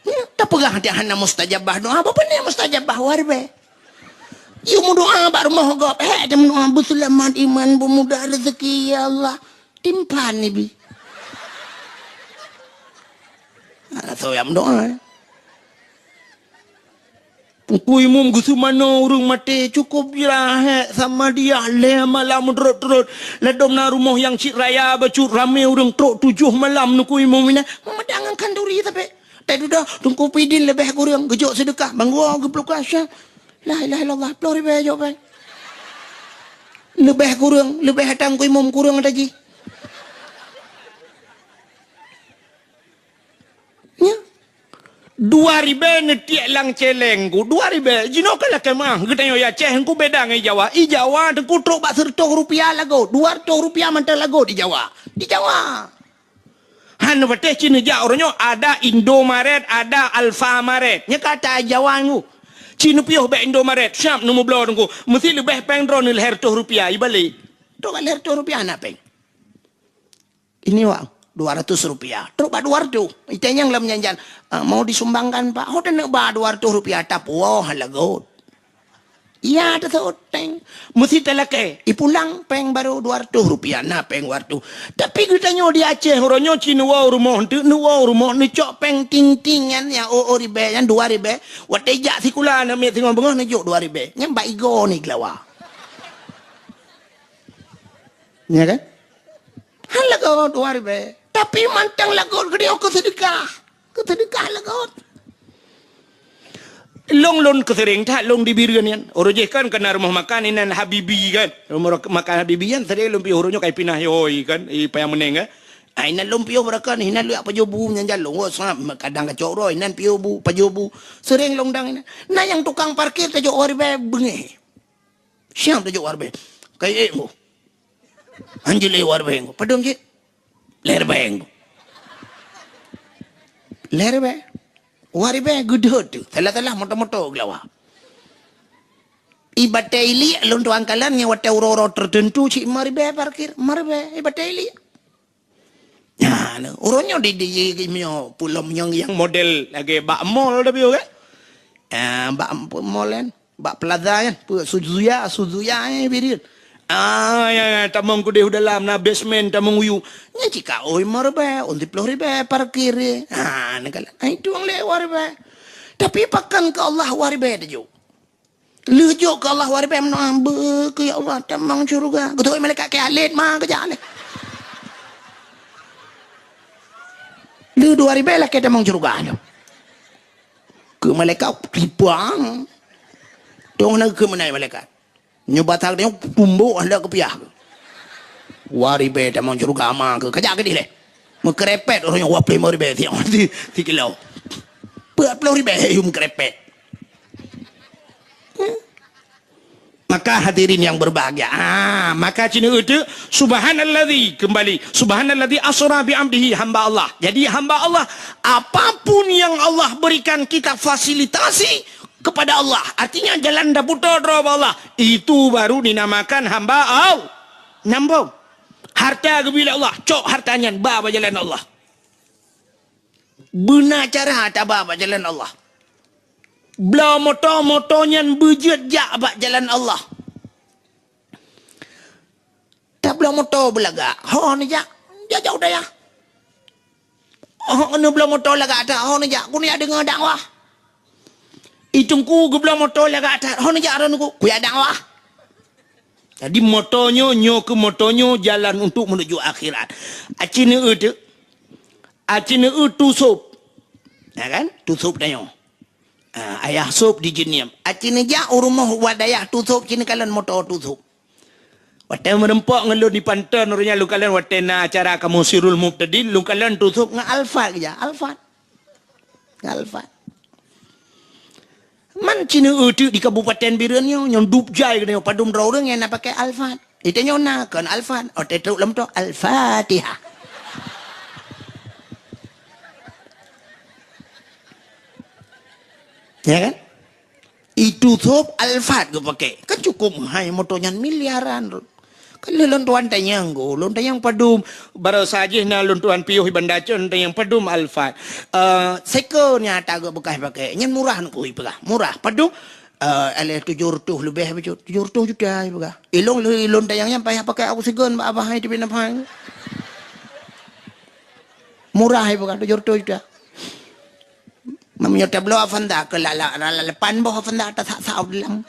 Nyan, tapeugah dak hana mustajabah doa, apa ni mustajabah, wari bèe. Yue meudoa bak rumoh gob, hèk teuh meudoa, "Beuseulamat iman, beumudah rezeki, ya Allah." Timphan ibi. Nah, soe nyang meudoa, eh? Teungku Imum geuseumanoe ureueng maté, cukôp jih lahé Samadiyah lhèe malam meurôt-rôt. Ladôm na rumoh nyang cit raya bacut, ramé ureueng trôk tujoh malam Teungku Imum inan. Meumada ngon khanduri tapi. Teududoh Teungku Pidin leubeh kureueng, geujok seudeukah, banggua geupluka syah. La ilaha illallah, ploh ribèe jok péng. Leubeh kureueng, leubeh ata Teungku Imum kureueng ata jih. Nyan. Dua ribèe neutiek lam cèlèng ku, dua ribèe. Jinoe ka lakèe meu'ah, geutanyoe i Aceh, Teungku, beda ngon i Jawa. I Jawa, Teungku, trôk bak seureutôh rupiah lagot, dua reutôh rupiah mantong lagot i Jawa. Di Jawa. Han patéh ci neujak uroe nyoe, ada Indomaret, ada Alfamaret. Nyan ka ata i Jawa, Teungku. Ci neupiôh bak Indomaret, siap neumeubloe, Teungku. Meusti leubeh péng droeneuh lhèe reutôh rupiah, ibalek. Trôk bak lhèe reutôh rupiah na péng. Ini, Wak, dua ratus rupiah. Trôk bak dua reutôh. Itanyong lam janjan, "Ah, mau disumbangkan, Pak?" "Oh, taneuk ba dua reutôh rupiah, tapuwoe lagot." Iya, teuseuteng. Meusti talakèe. Ipulang péng barô dua reutôh rupiah, na péng dua reutôh. Tapi geutanyoe di Aceh, uroe nyoe ci neuwoe rumoh, enteuk neuwoe rumoh, neucok péng ting-ting nyan, nyang ô-ô ribèe, nyan dua ribèe. Watèe jak sikula, aneuk miet singoh beungoh neujok dua ribèe. Nyan bak igoe ni geulawa. Ya kan? Han lagot dua ribèe. Tapi mantong lagot geutanyoe keu seudeukah. Keu seudeukah lagot. Lôn, lôn keuseureng that lôn di Bireuen nyan. Uroe jih kan ka na rumoh makan inan Habibi kan. Rumoh makan Habibi nyan seureng lôn piôh, uroe nyoe ka ipinah ihôi kan, i Payang Meuneng kan. Ah, inan lôn piôh beureukan, inan lôn jak pajoh bu nyan jalong. Wah, sab, kadang kacok droe, inan piôh bu, pajoh bu. Seureng lôn dang inan. Na nyang tukang parkir tajok dua ribèe beungèh. Siap tajok dua ribèe. Kai ék, Teungku. Han jeuet lé dua ribèe, Teungku. Padum cit? Lhèe ribèe, Teungku. Lhèe ribèe. Dua ribèe geudeuet teuh. Salah-salah moto-moto geulawa. I Batèe Iliek lôn tuan kalon nyan watèe uroe-uroe teuteuntu cit lima ribèe parkir. Lima ribèe i Batèe Iliek. Nah, uroe nyoe di, di, di, di, meunyoe pulo meunyoe nyang model lagèe bak mall tapi kan. Ah, bak mall kan. Bak plaza nyan, peue Suzuya, Suzuya, eh, Bireuen. Ah, ya, ya, tamong keudeh u dalam, na basement, tamong u yup. Nyan cit ka, oi, lima ribèe, ôn siplôh ribèe, parkir, eh. Ah, neukalon. Ah, itu nyang lé dua ribèe. Tapi pakon keu Allah dua ribèe tajok. Lheueh jok keu Allah dua ribèe, meudoa, "Beu keu ya Allah, tamong syeuruga." Geutôi malaikat keu Khalid, ma keujak lé. Lheueh dua ribèe lakèe tamong syeuruga nyoe. Keu malaikat tipa. Dong na keu meunan malaikat. Nyoe batang nyoe tumbok handak keupiah. Dua ribèe tamong syeuruga ma keu kajak keudeh lé. Meukeurepet ureueng nyoe dua ploh lima ribèe tiep si, si kilo. Dua ploh ribèe yum keurepet. Maka hadirin yang berbahagia, ah, maka ci neueu teuk, subhanalladzi, kembali, subhanalladzi asra bi abdihi, hamba Allah. Jadi hamba Allah, apapun yang Allah berikan kita fasilitasi kepada Allah, artinya jalan daputo droe bak Allah, itu baru dinamakan hamba Allah. Nyambung. Harta geubri lé Allah, cok harta nyan ba bak jalan Allah. Beuna cara taba bak jalan Allah. Bloe moto, moto nyan beujeuet jak bak jalan Allah. Tabloe moto beulagak, ho neujak, jak-jak u dayah. Ho neubloe moto lagak that, ho neujak, keuneuk deungoe dakwah. I teungku geubloe moto lagak that, ho neujak droeneuh, kujak dakwah. Jadi moto nyoe, nyoe keuh moto nyoe jalan untuk menuju akhirat. Aci neueu teuk. Aci neueu tu sôb. Ya kan? Tu sôb tanyoe. Ha, ayah sôb di Jeunieb. Aci neujak u rumoh u dayah tu sôb, ci neukalon moto tu sôb. Watèe meureumpok ngon lôn di Panton, uroe nyan lôn kalon watèe na acara kamoe Sirul Mubtadin, lôn kalon tu sôb ngon Alphard geujak. Alphard. Ngon Alphard. Man ci neueu teuk di Kabupaten Bireuen nyoe, nyang dub jai geutanyoe padum droe ureueng nyang na pakai Alphard. Di tanyoe na kon Alphard, oh, teutrok lam moto Al-Fatihah. Ya kan? Itu sôb Alphard geupakai. Kan cukup hai moto nyan miliaran. Ka lheueh lôn tuan tanyong, go, lôn tanyong padum. Baroesa jih na lôn tuan piôh i Banda Aceh, lôn tanyong padum Alphard. Eh, seko nyata geuh beukah pakai. Nyan murah, Teungku, ipeugah. Murah, padum? Eh, alah tujoh reutôh leubeh bacut. Tujoh reutôh juta, ipeugah. Ilôn lheueh lôn tanyong nyan payah pakai oksigen bak abah hai teubiet nafai. Murah, ipeugah, tujoh reutôh juta. Meunyoe tabloe Avanza keu la, la, la, la, lapan boh Avanza tasak-sak u dalam.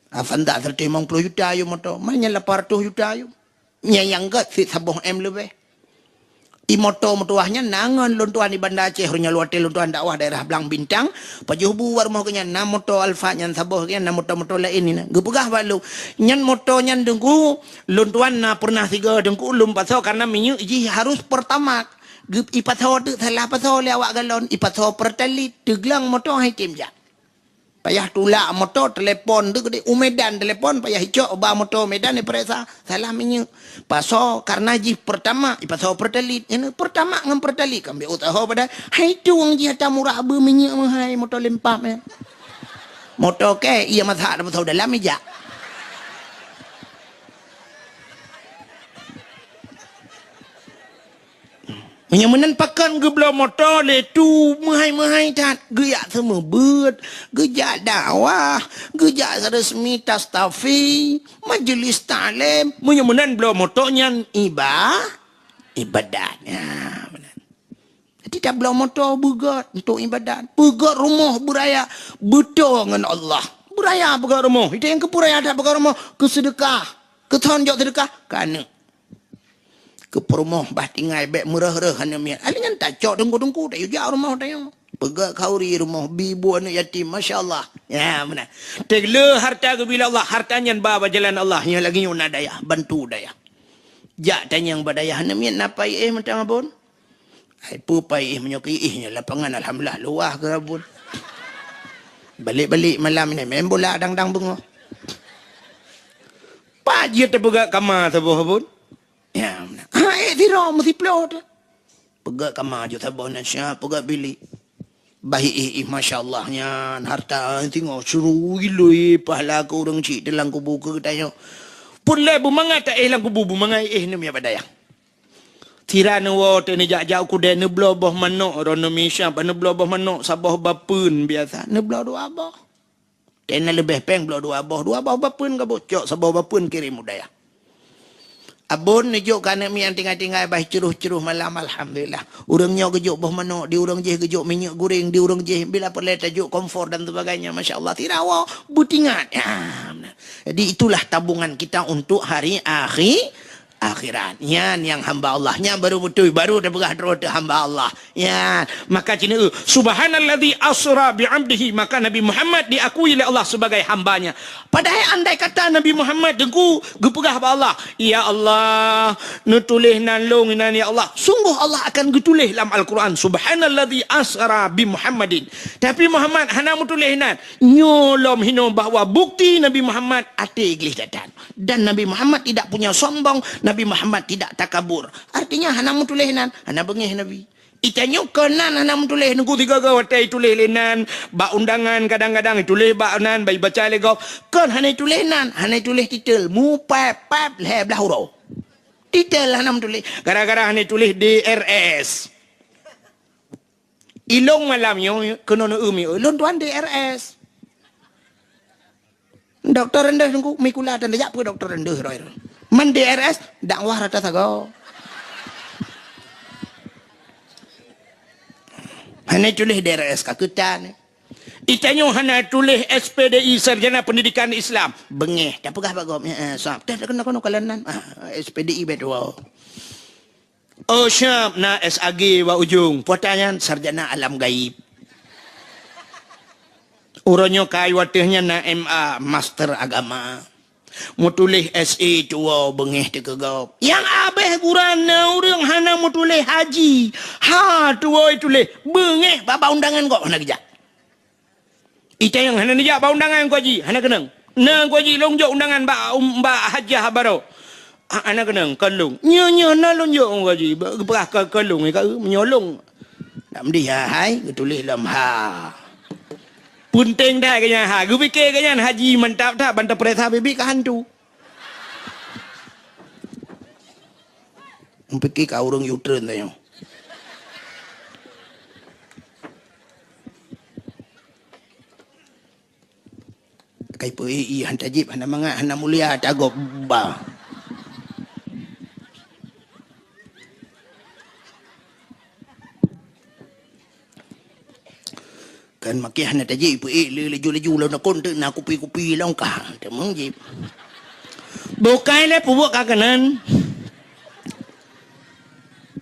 Avanza seratus limong puluh juta yum moto, mah nyan lapan ratus juta yum. Nyan nyang gèt cit saboh M leubeh. I moto meutuwah nyan na ngon lôn tuan i Banda Aceh, uroe nyan watèe lôn tuan dakwah daerah Blang Bintang, pajoh bu bak rumoh geuh nyan na moto Alphard nyan saboh geuh nyan na moto-moto laén nyan. Geupeugah bak lôn, nyan moto nyan Teungku, lôn tuan na pernah sigoe Teungku lôn pasoe karena minyeuk jih harus Pertamax. Geu-, ipasoe teuk salah pasoe lé awak galon, ipasoe Pertalite, teuglang moto hai tem jak. Payah tulak moto, telepon tu geude u Medan telepon, payah icok ba moto Medan ipareksa, salah minyeuk. Pasoe karena jih Pertamax, ipasoe Pertalite. Nyan Pertamax ngon Pertalite kan beu usaha padahai. Hai tueng jih ata murah beu minyeuk meuhai moto lempam ya. Moto kèe, iya masak dah pasoe dalam ijak. Meunyoe meunan pakon geubloe moto lé tu meuhai-meuhai that, geujak seumeubeuet, geujak dakwah, geujak resmi tastafi, majeulis taklim. Meunyoe meunan bloe moto nyan iba-, ibadat. Ya, meunan. Jadi tabloe moto beugèt untuk ibadat. Beugèt rumoh beuraya beutôi ngon Allah. Beuraya beugèt rumoh. Itu nyang keupeue raya that beugèt rumoh, keu seudeukah. Keu thon jok seudeukah, keu aneuk. Keu peurumoh bah tinggai bèk meureuh-reuh aneuk miet. Aneuk nyan tacok teungku-teungku, tayue jak rumoh tanyoe. Peugah khauri rumoh, bi bu aneuk yatim, masya Allah. Ya, meunan. Teuk le harta geubri lé Allah, harta nyan ba bak jalan Allah, nyoe lagèe nyoe na dayah, bantu dayah. Jak tanyong bak dayah, aneuk miet na pai éh mantong Abon? Hai peue pai éh meunyoe keu éh nyoe lapangan alhamdulillah luwah keu Abon. Balek-balek malam nyoe main bola dang-dang beungoh. Pat jeuet teupeugah kama saboh Abon? Ya, meunan. Ha, éh sidroe meusiplôh teuh. Peugah kama jeuet saboh na siap, peugah bilik. Bah éh, éh, masya Allah nyan, harta singoh suru ilui pahala keu ureueng chik teulang kubu keu geutanyoe. Peureulèe beumangat ta éh lam kubu, beumangat éh neumi bak dayah. Sira neuwoe teuh neujak-jak u keudè neubloe boh manok, droeneuh mi siap neubloe boh manok saboh bapeuen biasa, neubloe dua boh. Teuh na leubeh péng bloe dua boh, dua boh bapeuen gabuk cok saboh bapeuen kirém u dayah. Abon neujok keu aneuk miet nyang tinggai-tinggai bah ceuruh-ceuruh malam, alhamdulillah. Ureueng nyoe geujok boh manok, di ureueng jéh geujok minyeuk goreng, di ureueng jéh bila peureulèe tajok kompor dan sebagainya, masya Allah, sira woe beutingat. Ya, meunan. Jadi itulah tabungan kita untuk hari akhi-, akhirat. Nyan nyang hamba Allah. Nyan baru beutôi, baru tapeugah droe teuh hamba Allah. Nyan. Maka cina, "Subhanalladzi asra bi 'abdihi." Maka Nabi Muhammad diakui lé Allah sebagai hamba-Nya. Padahai andai kata Nabi Muhammad teungku geupeugah bak Allah, "Ya Allah, neutuléh nan lôn inan ya Allah." Sungguh Allah akan geutuléh lam Al-Quran, "Subhanalladzi asra bi Muhammadin." Tapi Muhammad hana meutuléh nan. Nyoe lom hinoe bahwa bukti Nabi Muhammad até gleh that. Dan Nabi Muhammad tidak punya sombong, Nabi Muhammad tidak takabur. Artinya hana meutuléh nan, hana beungéh Nabi. Itanyoe kon nan hana meutuléh, teungku sigoe-goe watèe ituléh lé nan, bak undangan kadang-kadang ituléh bak nan, bak ibaca lé gob. Kon hana ituléh nan, hana ituléh titel, mupép-pép lhèe blah uroe. Titel hana meutuléh, gara-gara hana ituléh D R S. Ilôn malam nyoe keunoe neueu mi, lôn tuan D R S. Dokto rendeh teungku, mi kula tan jak peue dokto rendeh roh. Man D R S dakwah rata sagoe. Hana tuléh D R S ka keutan. Itanyoe hana tuléh S P D I, Sarjana Pendidikan Islam. Beungéh, tapeugah bak gob, eh, eh, sab. Teh keunoe keunoe kalan nan. Ah, S P D I beutôi. Oh siap na S A G bak ujong. Puata nyan sarjana alam gaib. Uroe nyoe kai watèe nyan na M A, master agama. Meutuléh S A tuwoe beungéh teuh keu gob. Nyang abéh gura na ureueng hana meutuléh haji. Ha tuwoe tuléh beungéh bak undangan gob hana geujak. Ita nyang hana neujak bak undangan Teungku Haji, hana keunong. Na Teungku Haji lôn jok undangan bak, um, bak hajah baroe. Ha, hana keunong, kon lôn. Nyoe, nyoe na lôn jok Teungku Haji, ba-, geupeugah kon, kon lôn, ka, meunyoe lôn. Nak meudeh, ha, hai, geutuléh lom ha. Peunteng that keu nyan, ha, geupike keu nyan haji mantap that, ban tapeuriksa bibi ka hantu. Meupiké ka ureuëng U-turn tanyoe. Kai peu-i, i, han tajib, hana mangat, hana mulia, tagob ba. Kan makin hana tajib, peu-i, le, laju-laju, lôn akon teuk na kupi-kupi lôn kah. Teumong jib. Bukai lé peubuet ka keunan.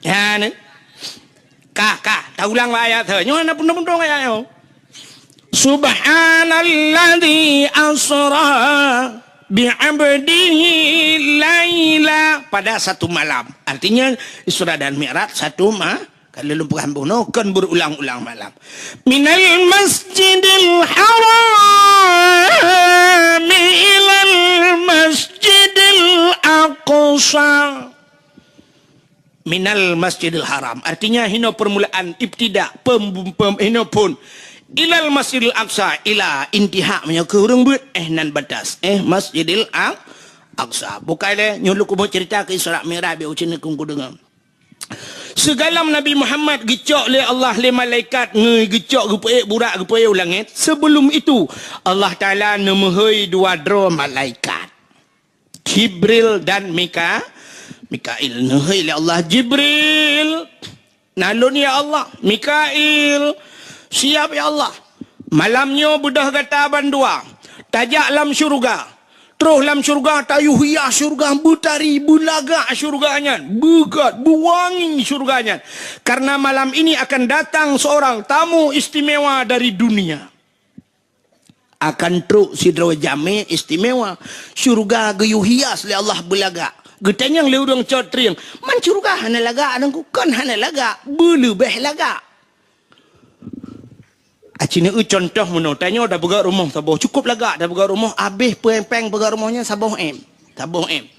Ya, ni. Kah, kah, taulang bak ayat tu. Nyoe hana peuntong-peuntong ayat nyoe. Subhanalladzi asra bi'abdihi laila, pada satu malam. Artinya, Isra dan Mi'raj satu ma-, kalau lôn peugah bunoe, kon berulang-ulang malam. Minal masjidil haram ilal masjidil aqsa. Minal Masjidil Haram. Artinya, hino permulaan, ibtida, pem-, pem-, hino phon. Ilal Masjidil Aqsa, ila, intiha, meunyoe keu ureuëng beuet, eh, nan batas. Eh, Masjidil Aq-, Aqsa. Bukai lé, nyoe lôn keumeung cerita keu Isra Mi'raj, biar ucin neukung kudeungoe. Sigohlom Nabi Muhammad geucok lé Allah lé malaikat, ngeugeucok geupeuék burak geupeuék u langét. Sebelum itu, Allah Taala neumeuhôi dua droe malaikat. Jibril dan Mika-, Mikail. Neuhôi lé Allah, "Jibril, na lôn ya Allah." "Mikail, siap ya Allah." "Malam nyoe beudôh gata bandua, tajak lam syeuruga. Troh lam syeuruga tayue hias syeuruga, beutari, beulagak syeuruga nyan, beugét, beuwangi syeuruga nyan. Karena malam ini akan datang seorang tamu istimewa dari dunia." Akan trok sidroe jamé istimewa. Syeuruga geuyue hias lé Allah beulagak. Geutanyong lé ureuëng cot trieng, "Man syeuruga hana lagak, Teungku?" "Kon hana lagak, beuleubeh lagak." Aci neueu contoh meunoe, tanyoe tapeugöt rumoh saboh, cukôp lagak tapeugöt rumoh, abéh péng-péng peugöt rumoh nyan saboh M. Saboh M.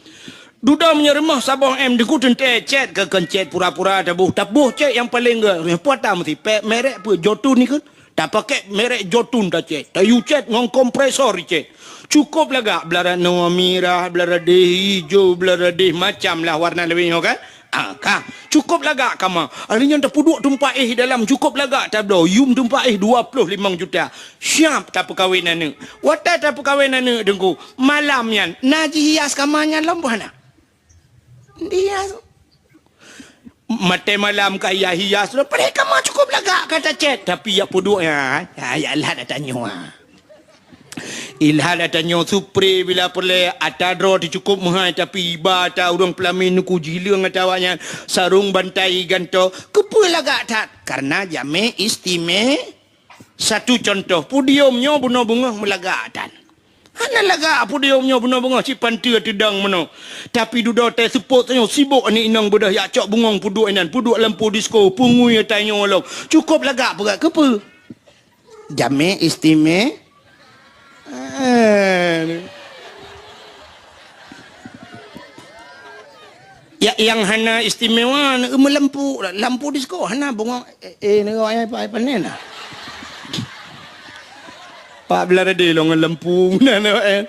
Dudoe meunyoe rumoh saboh M, Teungku, teuntée cét keu kon cét pura-pura taboh. Taboh cét nyang paleng gét, nyang puata meusti pé-, merek peue, Jotun ni kan? Tapakèk merek Jotun tacét. Tayue cét ngon kompresor cét. Cukôp lagak, blah ranoe mirah, blah radeh ijo, blah radeh macam lah warna leubeh nyoe kan? Ah, ka. Cukôp lagak kama. Ari nyan tapeuduek teumpat éh dalam, cukôp lagak tabloe. Yum teumpat éh dua ploh limong juta. Siap tapeukawen aneuk. Watèe tapeukawen aneuk, Teungku, malam nyan na jihias kama nyan lom boh na? Dihias. Maté malam ka hias-hias lom, padahai kama cukôp lagak ka tacét, tapi jak peuduek nyan, ya, ya lah dah tanyoe. Ilah dah tanyoe, supre bila peureulèe, ata droe teuh cukôp meuhai, tapi iba ata ureuëng peulamin, Teungku, jileueng ata awaknyan, sarong bantai gantoe. Keupeue lagak that? Karena jamé istime-, Satu contoh, podium nyoe bunoe beungoh meulagak tan. Hana lagak podium nyoe bunoe beungoh, cit panteue teudong meunoe. Tapi dudoe teuh seupôt tanyoe sibok aneuk inong beudôh jak cok bungong peuduek inan, peuduek lampu disko, peungui ata nyoe lom. Cukôp lagak peugah keupeue? Jamé istime-, Eh. Ya, nyang hana istimewa, meulampu, lampu disko hana bungong, eh, eh, nengok, eh, pa-, panen lah. Pak Belarade lôn ngon lampu, na, na, eh.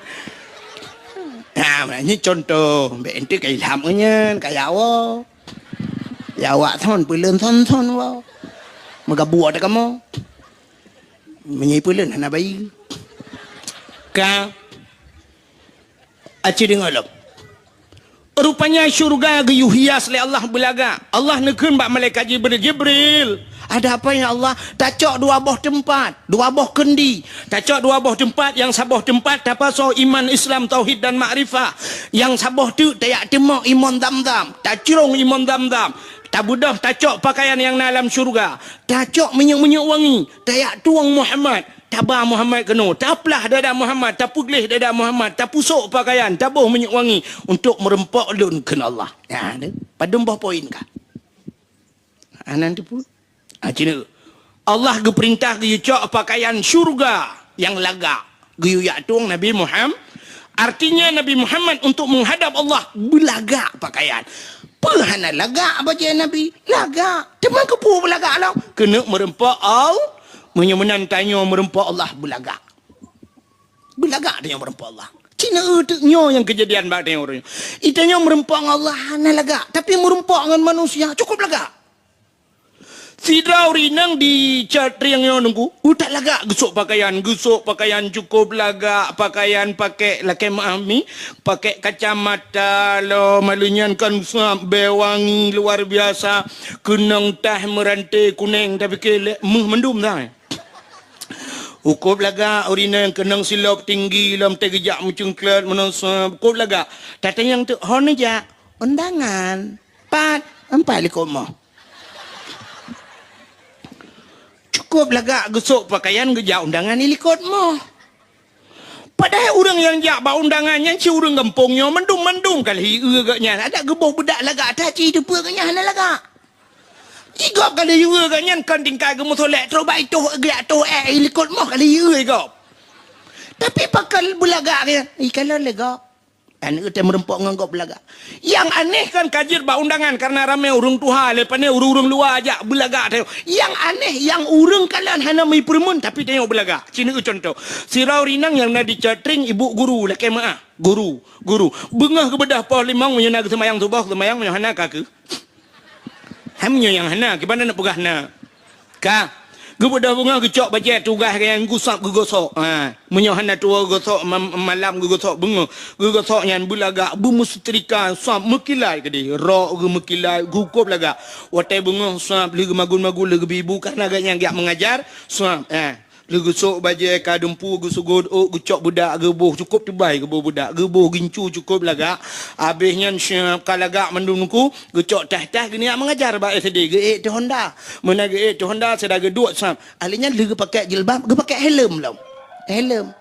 Nah, ini contoh, bèk ente ka ilham nyan, ka yawa. Yawa thon, peuleun thon-thon wa. Meugabua ata kamoe. Meunyoe peuleun hana bayi. Ka. Aci deungoe lom. Rupanya syeuruga geuyue hias lé Allah beulagak. Allah neukheun bak malaikat Jibril, "Jibril, ada apa ya Allah?" "Tacok dua boh teumpat, dua boh keundi. Tacok dua boh teumpat, nyang saboh teumpat tapasoe iman, Islam, tauhid dan makrifah. Nyang saboh teuk tajak teumok imon Zamzam, tacrông imon Zamzam. Tabeudôh tacok pakaian nyang na lam syeuruga. Tacok minyeuk-minyeuk wangi, tajak tueng Muhammad." Taba Muhammad keunoe, taplah dada Muhammad, tapeugleh dada Muhammad, tapusok pakaian, taboh minyeuk wangi untuk meureumpok lôn kheun Allah. Nyan, padum boh poin ka? Anan teupeu. Ah, cina. Allah geupeurintah geuyue cok pakaian syeuruga nyang lagak. Geuyue jak tueng Nabi Muhammad. Artinya Nabi Muhammad untuk menghadap Allah beulagak pakaian. Peue hana lagak bajèe Nabi? Lagak. Teuma keupeue beulagak lom? Keuneuk meureumpok Allah. Meunyoe meunan tanyoe meureumpok Allah beulagak. Beulagak tanyoe meureumpok Allah. Cina eu teuk nyoe nyang keujadian bak tanyoe uroe nyoe. I tanyoe meureumpok ngon Allah hana lagak, tapi meureumpok ngon manusia cukup lagak. Sidroe ureueng inong di Catrieng nyoe nunggu, utak lagak geusok pakaian, geusok pakaian cukup lagak, pakaian pakek lakée meuah mi, pakek kacamata lom, malu nyan kan sab bée wangi luar biasa, keunong tah meurante kuneng, tapi keu lé meuh mandum sang. Cukup lagak ureueng inong keunong silop tinggi lom teuh geujak meucungklat meunoe sab, cukup lagak. Tatanyong teuk, "Hon neujak?" "Undangan." "Pat?" "Empat likot moh." Cukup lagak geusok pakaian geujak undangan i likot moh. Padahai ureueng nyang jak bak undangan nyan cit ureueng gampông nyoe mandum-mandum ka lheueh ié gobnyan. Adak geuboh beudak lagak that cit teupeue gobnyan hana lagak. Igop ka lheueh ié gobnyan kon tingkai geumeusolek trok bak itoh geujak toh ék i likot moh ka lheueh ié igop. Tapi pakon beulagak gobnyan, i kalon lé gop. Aneuk teuh meureumpok ngon gob lagak. Nyang aneh kan ka jeuet bak undangan karena ramé ureueng tuha, lé pane ureueng-ureueng luwa jak beulagak teuh. Nyang aneh, nyang ureueng kalon hana meupeureumeun tapi tanyoe beulagak. Ci neueu cuntoh. Sidroe ureueng inong nyang na di Catrieng ibu guru lakée meuah. Guru, guru. Beungoh geubeudôh poh limong meunyoe na geuseumayang suboh, seumayang meunyoe hana ka keuh. Hai meunyoe nyang hana, kiban na peugah na. Ka. Geubeudôh beungoh geucok bajée tugaih nyang gusab geugosok. Ha. Meunyoe hana tuwoe geugosok ma-, malam geugosok beungoh. Geugosok nyan beulagak beumeusetrika sab meukilai keudeh. Rok geuh meukilai geukup lagak. Watée beungoh sab lheueh geumagun-magun lheueh geubi ibu kana gét nyang geujak meungajar sab. Ha. Lheueh geusok bajée ka dumpeue geuseugot ôk geucok beudak geuboh cukup teubai geuboh beudak geuboh gincu cukup lagak. Abéh nyan siap ka lagak mandum nuku geucok tah-tah geuniyak meungajar bak S D geuék teuh honda. Meunan geuék teuh honda sira geuduek sab. Ahli nyan lheueh geupakék jilbab geupakék helm lom. Helm.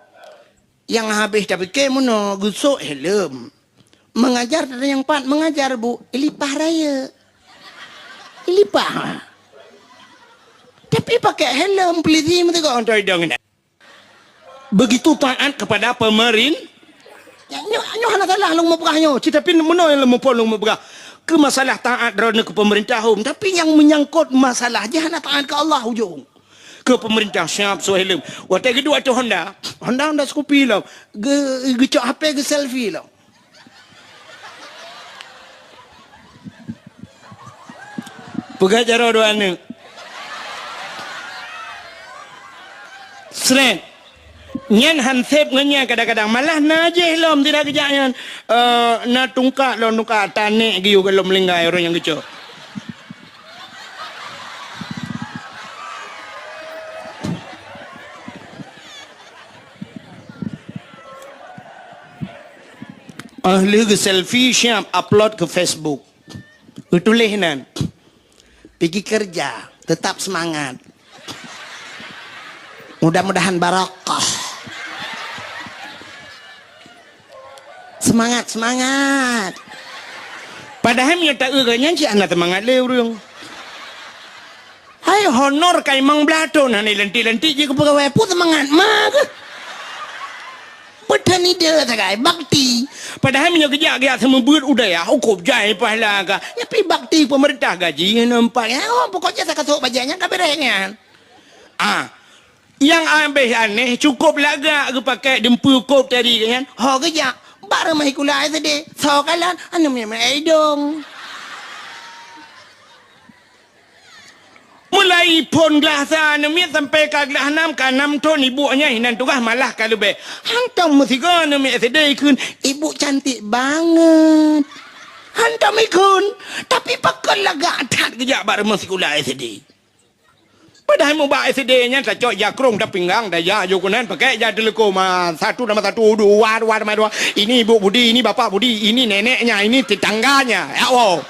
Nyang habéh tapike meunoe geusok helm. Meungajar teuh nyang pat meungajar bu ilipah rayeuk. Ilipah. Tapi pakék helm polisi meusigoe ontoi dong nyan. Begitu taat kepada pemerin-, nyoe, nyoe hana salah lôn meupeugah nyoe. Ci tapi meunoe lôn muphom lôn meupeugah. Keu masalah taat droeneuh keu pemerintah hom, tapi nyang menyangkut masalah jih hana taat keu Allah ujong. Keu pemerintah siap soe helm. Watée geuduek ateueh Honda, Honda, Honda Scoopy lom. Ge-, geucok H P geu selfie lom. Peugah jaroe dua aneuk. Sret. Nyan han sép ngon nyan kadang-kadang. Malah na jih lom tidak geujak nyan. Eh, na tungkak lom tungkak tanek giu lom linggai ureueng nyang geucok. Ah, lheueh geuselfie siap upload keu Facebook. Geutuléh nan, "Pigi keureuja, teutap seumangat. Mudah-mudahan barokah." Seumangat, seumangat. Padahai meunyoe taeu geuh nyan cit hana seumangat lé ureueng. Hai honor kai mang blaton hana lantik-lantik jih keu peugawai, peue seumangat ma keuh? Peutani deuh sagai bakti. Padahai meunyoe geujak geujak seumeubeuet u dayah, ukôb jai pahala ka. Nyapi bakti peumeurintah gaji nyoe nampak. Ya, oh, pokoknya sakasok bajai nyan ka beres nyan. Ah, nyang abéh aneh cukôb lagak geupakék dumpeue kôb tadi nyan. Ho geujak bak rumoh sikula S D. Soe kalon aneuk miet-miet idong. Mulai phon glah sa aneuk miet sampai ka glah nam, ka nam thon ibu nyan hinan tugaih malah ka leubeh. Hantom meusigoe aneuk miet S D ikheun, "Ibu cantik banget." Hantom ikheun, tapi pakon lagak that geujak bak rumoh sikula S D. Padahai mubak S D nyan tacok jakrong tapinggang, tajak jok keunan pakai jak teuleuko ma satu nama satu, dua, dua nama dua. Ini ibu Budi, ini bapak Budi, ini neneknya, ini tetangganya. Ya Allah.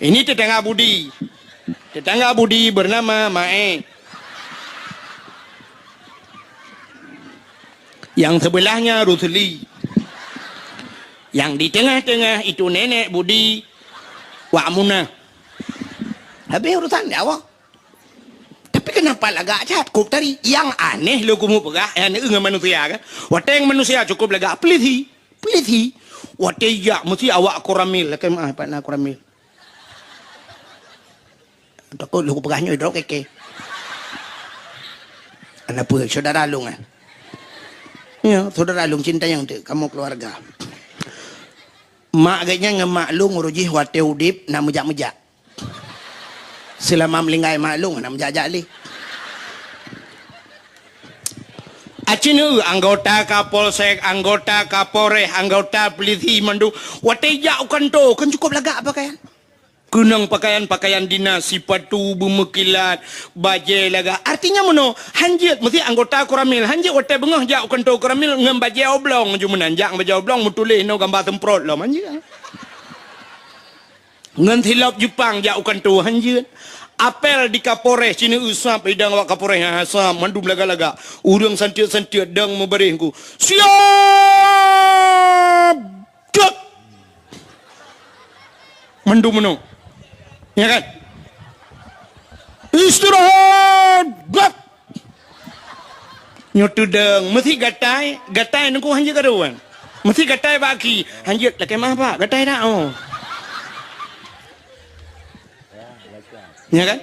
Ini tetangga Budi. Tetangga Budi bernama Mae. Yang sebelahnya Rusli. Yang di tengah-tengah itu nenek Budi Wak Munah. Habis urusan dia awak. Tapi kenapa lagak cat kok tadi? Yang aneh lo kumu peugah, yang aneh ngon manusia kan? Wateng manusia cukup lagak peliti. Peliti. Watée jak meusti awak koramil, lakée meu'ah pat na koramil. Takot lôn peugah nyoe droe keke. Ana peue syedara lôn, eh? Ya, syedara lôn cinta nyang teuk, kamoe keluarga. Mak geuh nyan ngon mak lôn uroe jih watée udeb na meujak-meujak. Seulama meulinggai mak lôn na meujak-jak lé. Aci neu anggota Kapolsek, anggota Kapolres, anggota polisi mandum watée jak u kantô kan cukup lagak pakaian. Keunong pakaian-pakaian dinas, sipatu beumeukilat, bajée lagak. Artinya meunoe, hanjeuet meusti anggota koramil, hanjeuet watée beungoh jak u kantô koramil ngon bajée oblong ju meunan, jak ngon bajée oblong meutuléh inoe gamba seumprot lom, hanjeuet. Ngon silop Jepang jak u kantô, hanjeuet. Apel di Kapolres, ci neu sab idang awak Kapolres, ha, sab mandum lagak-lagak. Ureuëng santiet-santiet dang meubaréh ku. Siap! Gak! Mandum meunoe. Ya kan? Istirahat! Gak! Nyoe teudong, meusti gatai, gatai nungku hanjeuet kaduan. Meusti gatai bak aki, hanjeuet lakée mah bak, gatai dak, oh. Ya kan?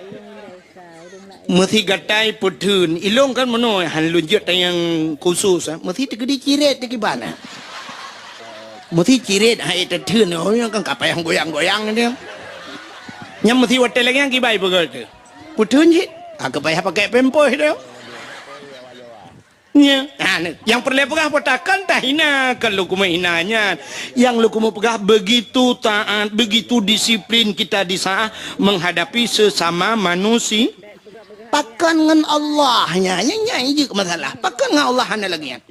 Meusti gatai peutheun. Ilong kan meunoe han lôn jeuet tayang khusus, ah. Meusti teukeudi ciret teukiban, ah. Meusti ciret hai teutheun, oh, nyang kan ka payah goyang-goyang dia. Nyang meusti watée lagée nyang kibai peugah tu. Peutheun cit. Ah, ka payah pakai pampers dia. Nya, ha, ni, nyang peureulée peugah, pakon tahina, kon lôn keumeung hina nyan. Nyang lôn keumeung peugah, begitu taat, begitu disiplin kita di saat menghadapi sesama manusia. Pakon ngon Allah nyan, nyan, nyan jeuet masalah. Pakon ngon Allah hana lagée nyan.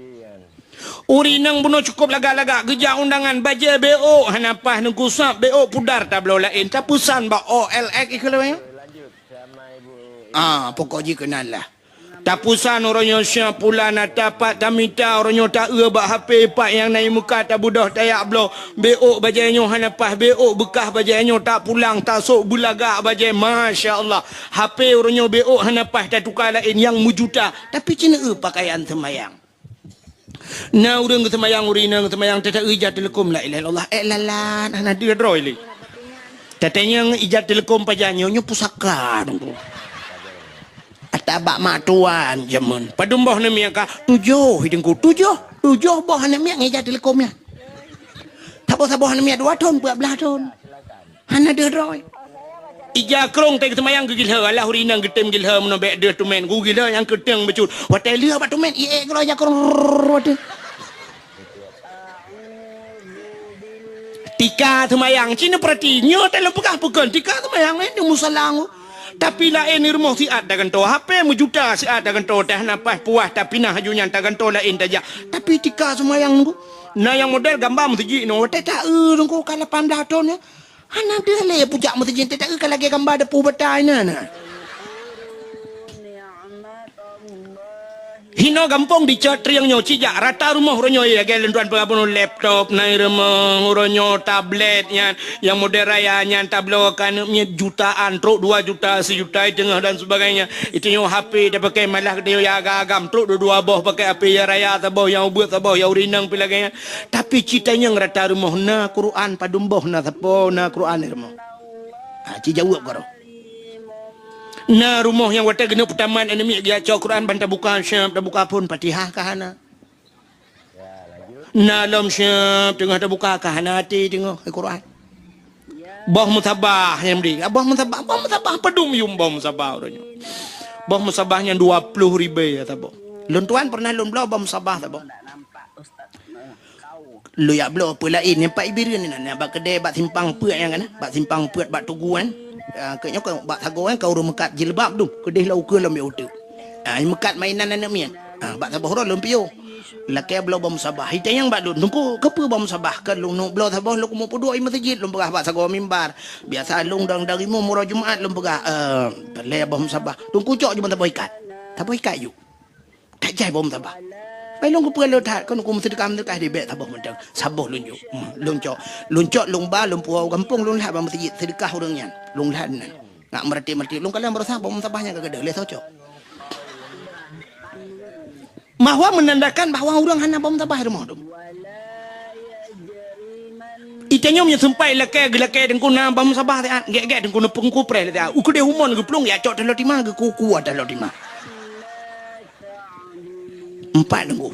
Ureuëng inong bunoe cukup lagak-lagak, geujak undangan, bajée béok hana paih, neugusab béok pudar tabloe laén, tapeusan bak O L X ikeu lawée. Ah, pokok jih keunan lah. Tapeusan uroe nyoe, "Sia pulan ata pat tamita," uroe nyoe ta-eu bak H P, pat nyang na imeukat tabeudôh tayak bloe. Béok bajée nyoe hana paih, béok beukah bajée nyoe, tapulang tasok beulagak bajée. Masya Allah. H P uroe nyoe béok hana paih tatuka laén nyang meujuta. Tapi ci neu pakaian seumayang. Na ureuëng geuseumayang, ureuëng inong geuseumayang, tata-eu ija teuleukom la ilaha illallah, eh, lalat, hana deuh droe lé. Tatanyong ija teuleukom pajan nyoe, nyoe pusaka teungku. Ata bak mak tuan jameun. Padum boh aneuk miet ka? Tujoh, teungku, tujoh. Tujoh boh aneuk miet ngon ija teuleukom nyan. Saboh-saboh aneuk miet dua thon, peuet blaih thon. Hana deuh droe. Ija krong teuh geuseumayang geugilhée, alah ureuëng inong geutem gilhée meunoe bék deuh teumén, geugilhée nyang keuteung bacut. Watée lheueh bak teumén, iék keudroe ija krong, watée. Tika seumayang, ci neupeurati, nyoe teuh lôn peugah peue kon, tika seumayang, eh, di musala. Tapi laén di rumoh siat tagantoe, H P meujuta siat tagantoe, teuh na paih puah, tapi na haju nyan tagantoe laén tajak. Tapi tika seumayang nunggu. Na nyang model gamba meuseujid nyoe, watée ta-eu nunggu ka lapan blaih thon nyoe. Hana deuh lé pujak meuseujid, teuta ka lagée gamba depu bata inan na. Hinoe gampông dicot trieng nyoe, cijak rata rumoh uroe nyoe, lagée lôn tuan peugah bunoe, laptop na i rumoh uroe nyoe, tablet nyan, nyang model raya nyan tabloe keu aneuk miet jutaan, trok dua juta, sejuta teungoh dan sebagainya. Itu nyoe H P tapakai malah geutanyoe ya agam-agam, trok dua-dua boh pakai H P, ya raya saboh, ya ubeut saboh, ya ureuëng inong pih lagée nyan. Tapi ci tanyong rata rumoh na Quran, padum boh na sapo na Quran di rumoh. Ha, ci jaweueb karoe. Na rumoh nyang watée geuneuk peutamat aneuk miet geujak cok Quran ban tabuka siab, tabuka phon Fatihah ka hana. Na lom siab teungoh tabuka ka hana até teungoh Quran. Boh musabah nyang bri. Boh musabah, boh musabah padum yum boh musabah uroe nyoe. Boh musabah nyang dua ploh ribée ya saboh. Lôn tuan pernah lôn bloe boh musabah saboh. Lôn jak bloe peue laén nyang pat Ibireuen inan, bak keudée bak simpang peuet nyang kana, bak simpang peuet bak Tugu nyan. Ah, keu nyoe ka bak sagoe nyan ka ureuëng meukat jilbab dum, keudeh lom ukeue lom bieu uteuk. Ah, meukat mainan aneuk miet. Ah, bak saboh uroe lôn piôh. Lakée bloe boh musabah. Itanyong bak lôn, "Teungku, keupeue boh musabah?" Kon lôn neuk bloe saboh lôn keumeung peuduek i meuseujid, lôn peugah bak sagoe mimbar. Biasa lôn dang dari mu uroe Jumat lôn peugah, eh, peureulée boh musabah. Teungku cok ju ban saboh ikat. Saboh ikat ju. That jai boh musabah. Pai lôn keupeue lôn that, kon ku meuseudeukah-meuseudeukah di bék saboh mantong. Saboh lôn jok. Hmm, lôn cok. Lôn cok lôn ba, lôn puwoe u gampông, lôn lhat bak meuseujid, seudeukah ureuëng nyan. Lôn lhat nan. Ngak meuratéb-meuratéb, lôn kalon baroesa boh musabah nyang ka gadôh, lé soe cok. Bahwa menandakan bahwa ureuëng hana boh musabah di rumoh tu. Tanyoe meunyoe seumpat lakée, geulakée Teungku na boh musabah siat, gét-gét Teungku neupeungku preh siat. U keudeh umon geuplueng, ya cok taloh tima, geukuku taloh tima. Empat Teungku.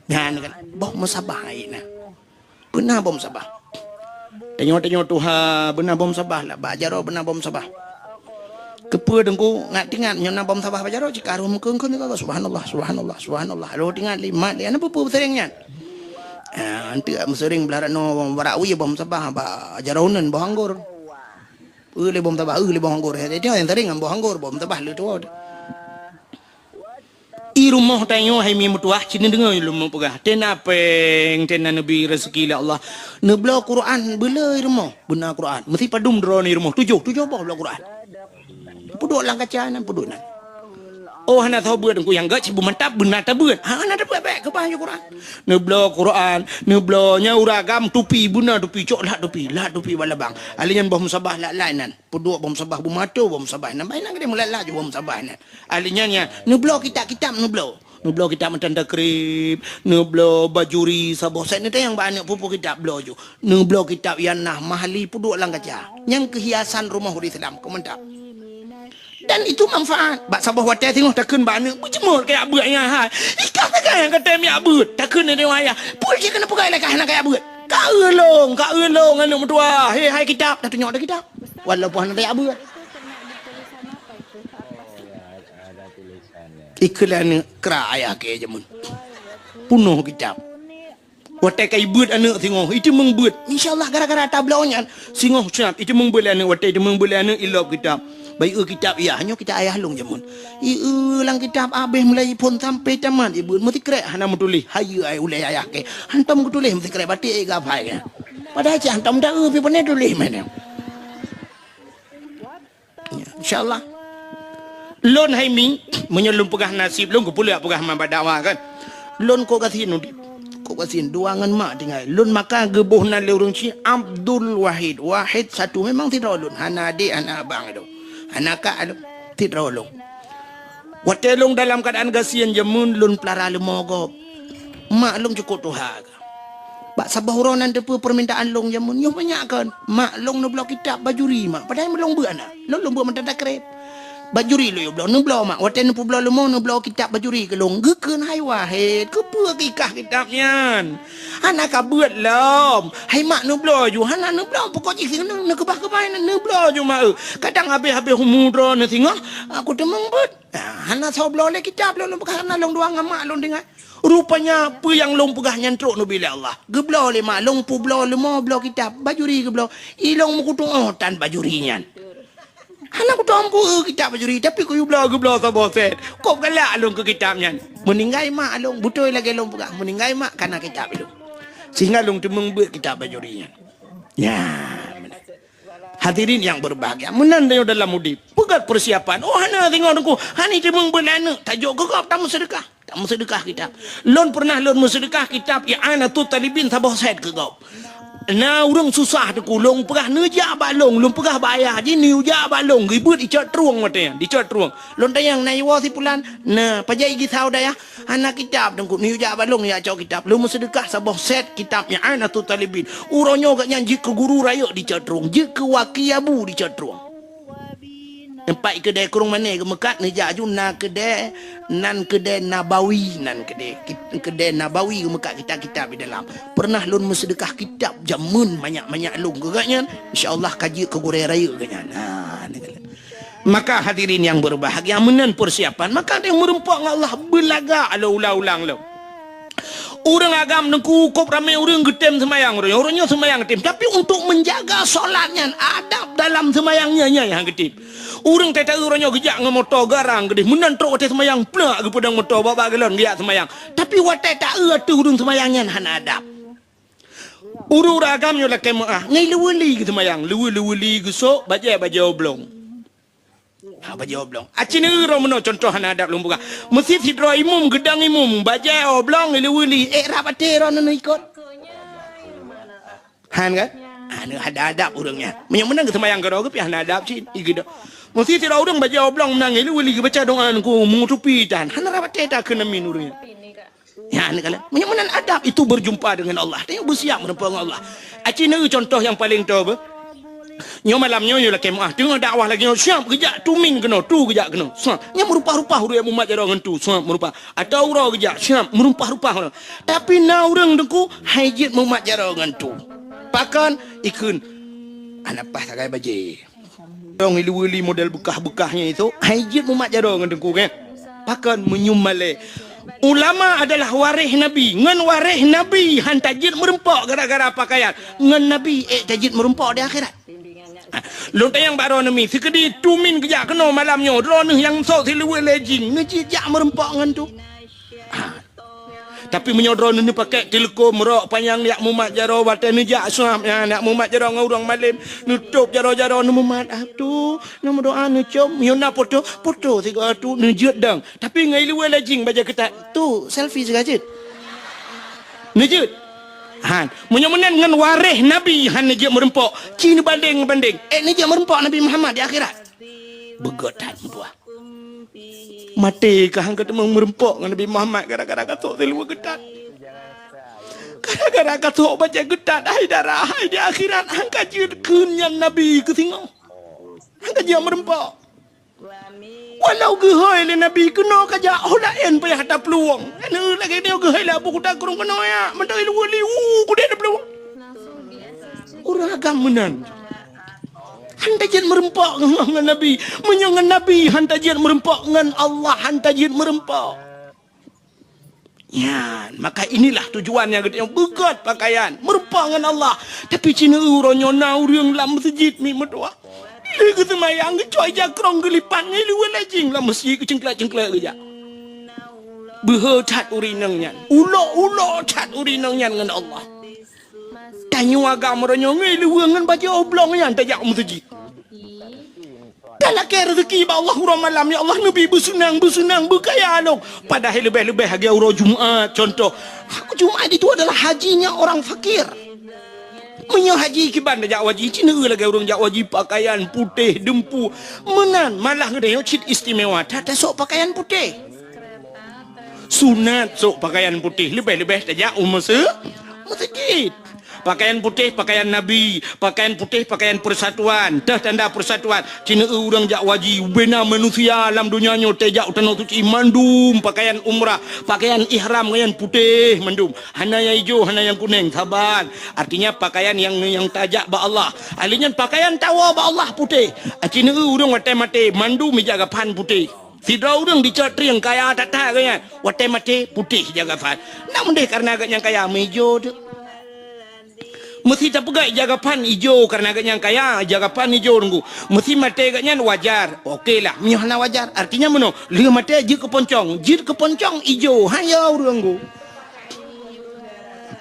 Nyan kan, boh musabah hai na. Beuna boh musabah. Tanyoe-tanyoe tuha beuna boh musabah lah, bak jaroe beuna boh musabah. Keupeue Teungku ngat-ingat nyoe na boh musabah bak jaroe, cit ka roh meukeue-keue nibak, subhanallah, subhanallah, subhanallah. Roh ingat lé mat lé, na peue-peue seuring nyan. Ah, anteuk meuseuring blah rano barak wie boh musabah bak jaroe uneun boh anggor. Eu lé boh musabah, eu lé boh anggor. Jadi nyang seuring ngon boh anggor, boh musabah lé tuwoe. I rumoh tanyoe hai mi meutuwah, ci neudeungoe lôn meupeugah. Tena péng, tena neubi raseuki lé Allah. Neubloe Quran beuleu i rumoh, beuna Quran. Meusi padum droeneuh i rumoh, tujoh, tujoh boh bloe Quran. Peuduek lam kaca nan, peuduek nan. Oh, hana soe beuet Teungku, nyang gét cit beumantap, beuna tabeuet. Ha, hana tabeuet, bék keubah ju Quran. Neubloe Quran, neubloe nyan ureueng agam tupi, beuna tupi, cok lat tupi, lat tupi bak labang. Ahli nyan boh musabah lat-lat nan. Peuduek boh musabah, beumato boh musabah nan. Bah inan keudeh meulat-lat ju boh musabah nan. Ahli nyan, nyan, neubloe kitab-kitab neubloe. Neubloe kitab matan takrib, neubloe bajuri saboh set, neutanyong bak aneuk peue-peue kitab bloe ju. Neubloe kitab Ianah Mahali peuduek lam kaca. Nyang keuh hiasan rumoh ureueng Islam, keu mantap. Dan itu manfaat. Bak saboh watée singoh takheun bak aneuk, "Beujeumot kajak beuet nyan hai." Ikah sagai nyang ka tem jak beuet. Takheun lé ayah, "Peue cit keuneuk peugah lé kah hana kajak beuet?" "Ka eu lôn, ka eu lôn aneuk meutuwah. He hai kitab, dah tunyok dah kitab." Walaupun hana tajak beuet. Ikheun lé aneuk kra ayah keu jameun. Punoh kitab. Watée ka ibeuet aneuk singoh, iteumeung beuet. Insya Allah gara-gara tabloe nyan, singoh siat iteumeung beuet lé aneuk, watée iteumeung beuet lé aneuk ilop kitab. Bah ieu kitab yah, nyoe kitab ayah lôn jameun. Ieu lam kitab abéh mulai phon sampai tamat ibeuet meusikrek hana meutuléh. Hayeue ai ulée ayah keu. Hantom geutuléh meusikrek batik gap hai. Padahai cit hantom taeu pi pane tuléh meunan. Ya, insya Allah. Lôn hai mi, meunyoe lôn peugah naseb lôn, keupeuleueh peugah man bak dakwah kan. Lôn kok gasien udeb. Kok gasien dua ngon mak tinggai. Lôn maka geuboh nan lé ureueng chik Abdul Wahid. Wahid satu memang sidroe lôn. Hana adek, hana abang lôn. Hana kak lôn. Sidroe lôn. Watée lôn dalam keuadaan gasien jameun lôn peulara leumo gob. Mak lôn cukop tuha. Bak saboh uroe nan teupeue peurmintaan lôn jameun nyoe banyak kon. Mak lôn neubloe kitab bajuri mak, padahai lôn beuet hana. Lôn, lôn beuet mantong takrib. Bajuri lôn yue bloe, neubloe mak. Watée neupeubloe leumo neubloe kitab bajuri keu lôn. Geukheun hai Wahid, keupeue kikah kitab nyan? Hana ka beuet lom. Hai mak neubloe ju, hana neubloe pokok jih singoh neukeubah-keubah neubloe ju mak eu. Kadang habéh-habéh umu droeneuh singoh, aku teumeung beuet. Ah, hana soe bloe lé kitab lôn, lôn peugah hana lôn dua ngon mak lôn tinggai. Rupanya peue nyang lôn peugah nyan trok neubi lé Allah. Geubloe lé mak lôn peubloe leumo bloe kitab bajuri geubloe. I lôn meukutuoh tan bajuri nyan. Hana kutom ku eu kitab bajuri tapi kuyue bloe geubloe saboh set. Kok galak lôn keu kitab nyan. Meuninggai mak lôn beutôi lagée lôn peugah meuninggai mak kana kitab lôn. Sehingga lôn teumeung beuet kitab bajuri nyan. Ya. Hadirin yang berbahagia, meunan tanyoe dalam udeb. Peugét persiapan. Oh hana singoh Teungku, hana teumeung beuet lé aneuk, tajok keu gob tameuseudeukah. Tameuseudeukah kitab. Lôn pernah lôn meuseudeukah kitab I'anatut Talibin saboh set keu gob. Na ureueng susah Teungku, lôn peugah neujak bak lôn, lôn peugah bak ayah jih neujak bak lôn, geubeuet icok trueng watée nyan, dicok trueng. Lôn tanyong na iwoe si pulan, na pajan i gisau dayah. Hana kitab Teungku, neujak bak lôn jak cok kitab. Lôn meuseudeukah saboh set kitab I'anatut Talibin. Uroe nyoe gobnyan jeuet keu guru rayeuk di Cot Trueng, jeuet keu waki abu di Cot Trueng. Teumpat keudè krueng mané geumeukat neujak aju na keudè, nan keudè Nabawi, nan keudè, keudè Nabawi geumeukat kitab-kitab di dalam. Pernah lôn meuseudeukah kitab jameun manyak-manyak lôn keu gobnyan, insya Allah ka jeuet keu gurée rayeuk gobnyan. Ha, ni keuh. Maka hadirin yang berbahagia, meunan persiapan, maka teuh meureumpok ngon Allah beulagak lom ulang-ulang lom. Ureueng agam neukukop ramé ureueng geutem seumayang, ureueng nyoe seumayang geutem, tapi untuk menjaga solat nyan, adab dalam seumayang nyan, nyan nyang geutem. Ureueng teuh taeu uroe nyoe geujak ngon moto garang geudeh, meunan trok watée seumayang plak geupeudong moto bak-bak geulon geujak seumayang. Tapi watée taeu ateueh ureueng seumayang nyan hana adab. Ureueng-ureueng agam nyoe lakée meuáh, ngon leuweuli geuseumayang, leuwe-leuweuli geusok, bajée-bajée oblong. Ha, bajée oblong. Aci neuroe meunoe contoh hana adab lôn peugah. Meusi sidroe imum geudong imum, bajée oblong, leuweuli, ék rab até droeneuh ikot. Han kan? Ha, neu hana adab ureueng nyan. Meunyoe meunan geuseumayang keudroe geuh pih hana adab cit, igeudong. Meusi sidroe ureueng bajée oblong meunan leuweuli geubaca doa ngon meutupi tan. Hana rab até takheun amin ureueng nyan. Ya, ni kalian. Meunyoe meunan adab itu berjumpa dengan Allah. Tengok bersiap meureumpok ngon Allah. Aci neu contoh nyang paleng toe beuh. Nyoe malam nyoe, nyoe lakée meuah. Teungoh dakwah lagée nyoe, siap geujak tumin keunoe, tu geujak keunoe. Siap. Nyan meurupah-rupah ureuëng mumat jaroe ngon tu. Siap meurupah. Atau uroe geujak, siap meurupah-rupah ureuëng. Tapi na ureuëng teungku hai jeuet mumat jaroe ngon tu. Pakon ikheun. Hana paih sagai bajée. Dong iluweuli model beukah-beukah nyan itu, hai jeuet mumat jaroe ngon teungku kan. Pakon meunyoe malée. Ulama adalah waréh Nabi. Ngon waréh Nabi han tajeuet meureumpok gara-gara pakaian. Ngon Nabi ék tajeuet meureumpok di akhirat. Ha, lôn tanyong bak droeneuh mi, sikeudi tumin geujak keunoe malam nyoe, droeneuh nyang sôk siluweue lé jing, neujeuet jak meureumpok ngon tu. Ha. Tapi meunyoe droeneuh neupakèk teuleukom rok panyang jak mumat jaroe watée neujak suab nyan, jak mumat jaroe ngon ureuëng malém, neutôb jaroe-jaroe neumumat, "Ah, tu, neumeudoa neucom, meunyoe na poto, poto sigoe tu neujeuet dong." Tapi ngon iluweue lé jing bajée keutat, "Tu, selfie sigoe jeuet." Neujeuet. Han, meunyoe meunan ngon waréh Nabi han neujeuet meureumpok, ci neubandeng-bandeng. Eh, neujeuet meureumpok Nabi Muhammad di akhirat. Beugöt that meutuah. Maté ka han ka teumé meureumpok ngon Nabi Muhammad gara-gara ka sôk siluweue keutat. Gara-gara ka sôk bajée keutat, hai darah, hai di akhirat han ka jeuet kheun nyan Nabi keu singoh. Han ka jeuet meureumpok. Walau geuhôi lé Nabi keunoe ka jak, oh laén payah taplueng. Anu lagée nyoe geuhôi lé Abu Kuta Krueng keunoe ya, mantong iluweue liwu kudeh taplueng. Ureuëng agam meunan. Han tajeuet meureumpok ngon, ngon Nabi. Meunyoe ngon Nabi han tajeuet meureumpok, ngon Allah han tajeuet meureumpok. Nyan, maka inilah tujuan nyang geutanyoe beugöt pakaian, meureumpok ngon Allah. Tapi ci neu uroe nyoe na ureuëng lam meuseujid mi meutuah. Lé geuseumayang geucok ija krong geulipat ngon iluweue lé jing lam meuseujid geucengklek-cengklek geujak. Beuhe that ureuëng inong nyan. Ulok-ulok that ureuëng inong nyan ngon Allah. Tanyoe agam uroe nyoe ngon iluweue ngon bajée oblong nyan tajak meuseujid. Talakée rezeki bak Allah uroe malam, "Ya Allah, neubi beuseunang, beuseunang, beukaya lôn." Padahai leubeh-leubeh lagée uroe Jumat, contoh. Jumat itu adalah hajinya orang fakir. Meunyoe haji kiban tajak haji, ci neu lagée ureuëng jak haji pakaian putéh, deumpu. Meunan, malah geutanyoe cit istimewa that tasok pakaian putéh. Sunat sôk pakaian putéh, leubeh-leubeh tajak u meuse-, meuseujid. Pakaian putéh, pakaian Nabi, pakaian putéh, pakaian persatuan, teuh tanda persatuan. Ci neu ureuëng jak haji, ubena manusia lam donya nyoe tajak u tanoh suci mandum pakaian umrah, pakaian ihram ngon nyang putéh mandum. Hana nyang ijo, hana nyang kuneng, saban. Artinya pakaian nyang, nyang tajak bak Allah. Ahli nyan pakaian tawoe bak Allah putéh. Ci neu ureuëng watée maté mandum ija gapan putéh. Sidroe ureuëng dicok trieng kaya that-that geuh nyan. Watée maté putéh ija gapan. Nak meudeh kareuna geuh nyang kaya meuijo tu. Meusi tapeugah ija gapan ijo kareuna geuh nyang kaya, ija gapan ijo teungku. Meusi maté geuh nyan wajar. Oke lah, meunyoe hana wajar. Artinya meunoe, lheueh maté jeuet keu poncong. Jeuet keu poncong ijo, han yo ureuëng teungku.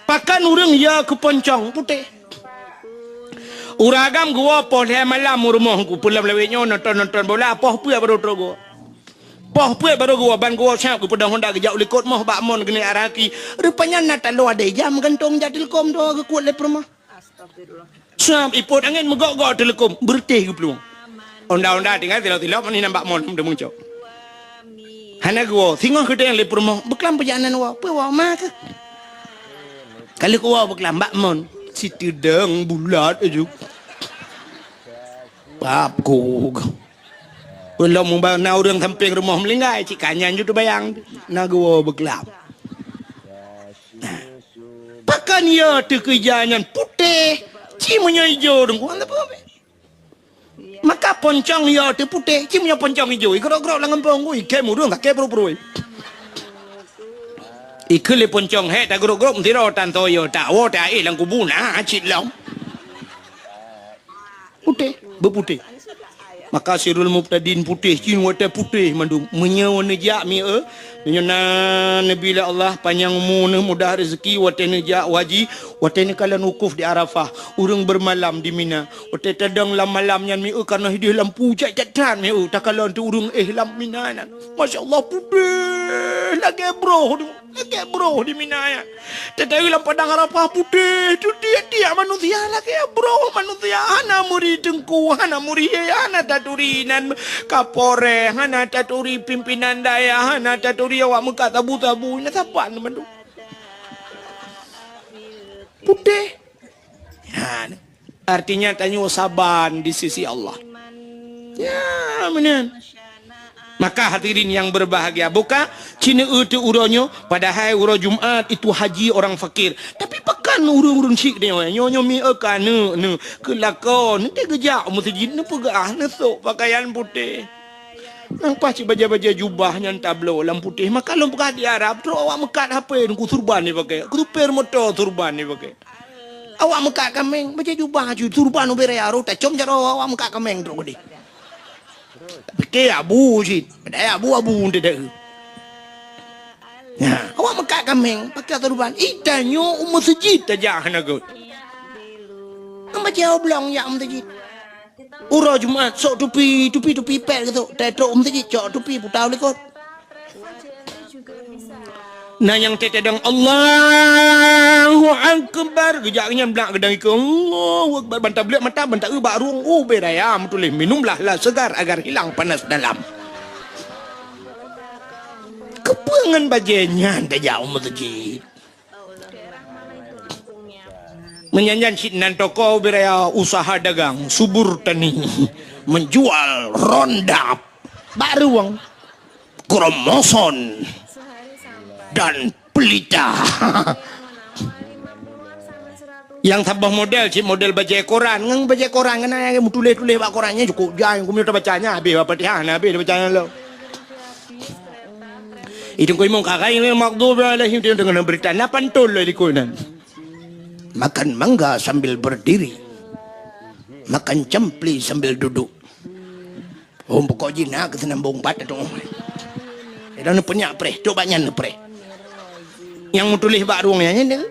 Pakon ureuëng yo keu poncong putéh. Ureuëng agam geuwoe poh lhée malam u rumoh teungku, peulom lawét nyoe nonton-nonton bola, poh peuet baru trok geuwoe. Poh peuet baru geuwoe, ban geuwoe siap geupeudong honda geujak u likot moh bak mon geuneuk araki. Rupanya na taloe adai jam gantong jak teuleukom doa geukuet lé peurumoh. Siap ipot angén meugok-gok teuleukom, beureutéh geuplueng. Honda-honda tinggai tilok-tilok meunan bak mon teumeucok. Hana geuwoe, singoh keudeh lé peurumoh, beuklam peujalanan woe, peue woe ma keuh. Ka lheueh geuwoe beuklam bak mon, siteudong bulat aju. Pap kuk. Ulôn muba na ureuëng sampéng rumoh meulinggai, cit ka nyan ju teubayang. Na geuwoe beuklam. Nah. Pakon yo teukeujah nyan putéh, ci meunyoe ijo teungku, hana peue. Maka poncong yo teuputéh, ci meunyoe poncong ijo, igrok-grok lam gampông, ui, kém ureuëng sakét pruet-pruet. Ikheun lé poncong, "Hék, tagrok-grok meusidroe tan soe yo, tawoe taéh lam kubu na cit lom." Putéh, beuputéh. Maka sirul mubtadin putéh, cin watée putéh mandum. Meunyoe neujak mi eu, meunyoe na neubi lé Allah panyang umu neuh mudah rezeki watée neujak haji, watée neukalon wukuf di Arafah, ureuëng beumalam di Mina. Watée tadong lam malam nyan mi eu, kareuna hideh lampu cak-cak that mi eu, takalon teu ureuëng éh lam Mina nyan. Masya Allah, putéh lagée broh. Lagée broh di Mina nyan. Teuteue lam padang Arafah putéh, tu tiek-tiek manusia lagée broh manusia. Hana meuri teungku, hana meuri, hana taturi nan kapolres, hana taturi pimpinan dayah, hana taturi Awak meukat sabu-sabu, nyan saban bandum. Putéh. Ha, artinya tanyoe saban di sisi Allah. Ya, meunan. Maka hadirin yang berbahagia, buka cine eu teu uroe nyoe, padahai uroe Jumat itu haji orang fakir. Tapi pakon ureuëng-ureuëng syik nyoe, nyoe, nyoe mi eu ka neu, neu, keu lakoe, neu teugeujak u meuseujid, neu peugah, neu sôk pakaian putéh. Nang paih cit bajée-bajée jubah nyan tabloe lam putéh. Maka lôn peugah di Arab, trok awak meukat hapé nungku surban jipakée. Keu supir moto surban jipakée. Awak meukat kaméng, bajée jubah aju surban ubé raya rot tacom jaroe awak meukat kaméng trok keudeh. Pike abu cit, padahai abu-abu teudeue. Nah, awak meukat kaméng, pakée surban. Ih, tanyoe u meuseujid tajak hana göt. Ngon bajée oblong jak u meuseujid. Uroe Jumat, sôk tupi, tupi, tupi pet geusôk. Teutrok u meuseujid, cok tupi, puta u likot. Na nyang teuteudong, "Allahu Akbar." Geujak nyan blak geudang ikeue, "Allahu Akbar." Ban tablek mata, ban taeu bak rueng, ubé raya meutuléh, "Minumlah lah segar agar hilang panas dalam." Keupeue ngon bajée nyan tajak u meuseujid? Meunyan nyan cit nan toko ubé raya usaha dagang, subur tani, menjual rondap, bak rueng, kromoson, dan pelita. Nyang saboh model cit model bajée koran, ngon bajée koran keunan nyang meutuléh-tuléh bak koran nyan cukôp jai, keumeunyoe tabaca nyan habéh Al-Fatihah, na habéh tabaca nyan lom. Itu kau imong kakai ni maghdubi alaihim, dia dengan berita na pantun lé likot nan. Makan mangga sambil berdiri. Makan campli sambil duduk. Oh, pokok jih na keu seunambong bat tu. Ida ni penyak preh, tu banyak ni preh. Nyang meutuléh bak rueng nyan, nyan.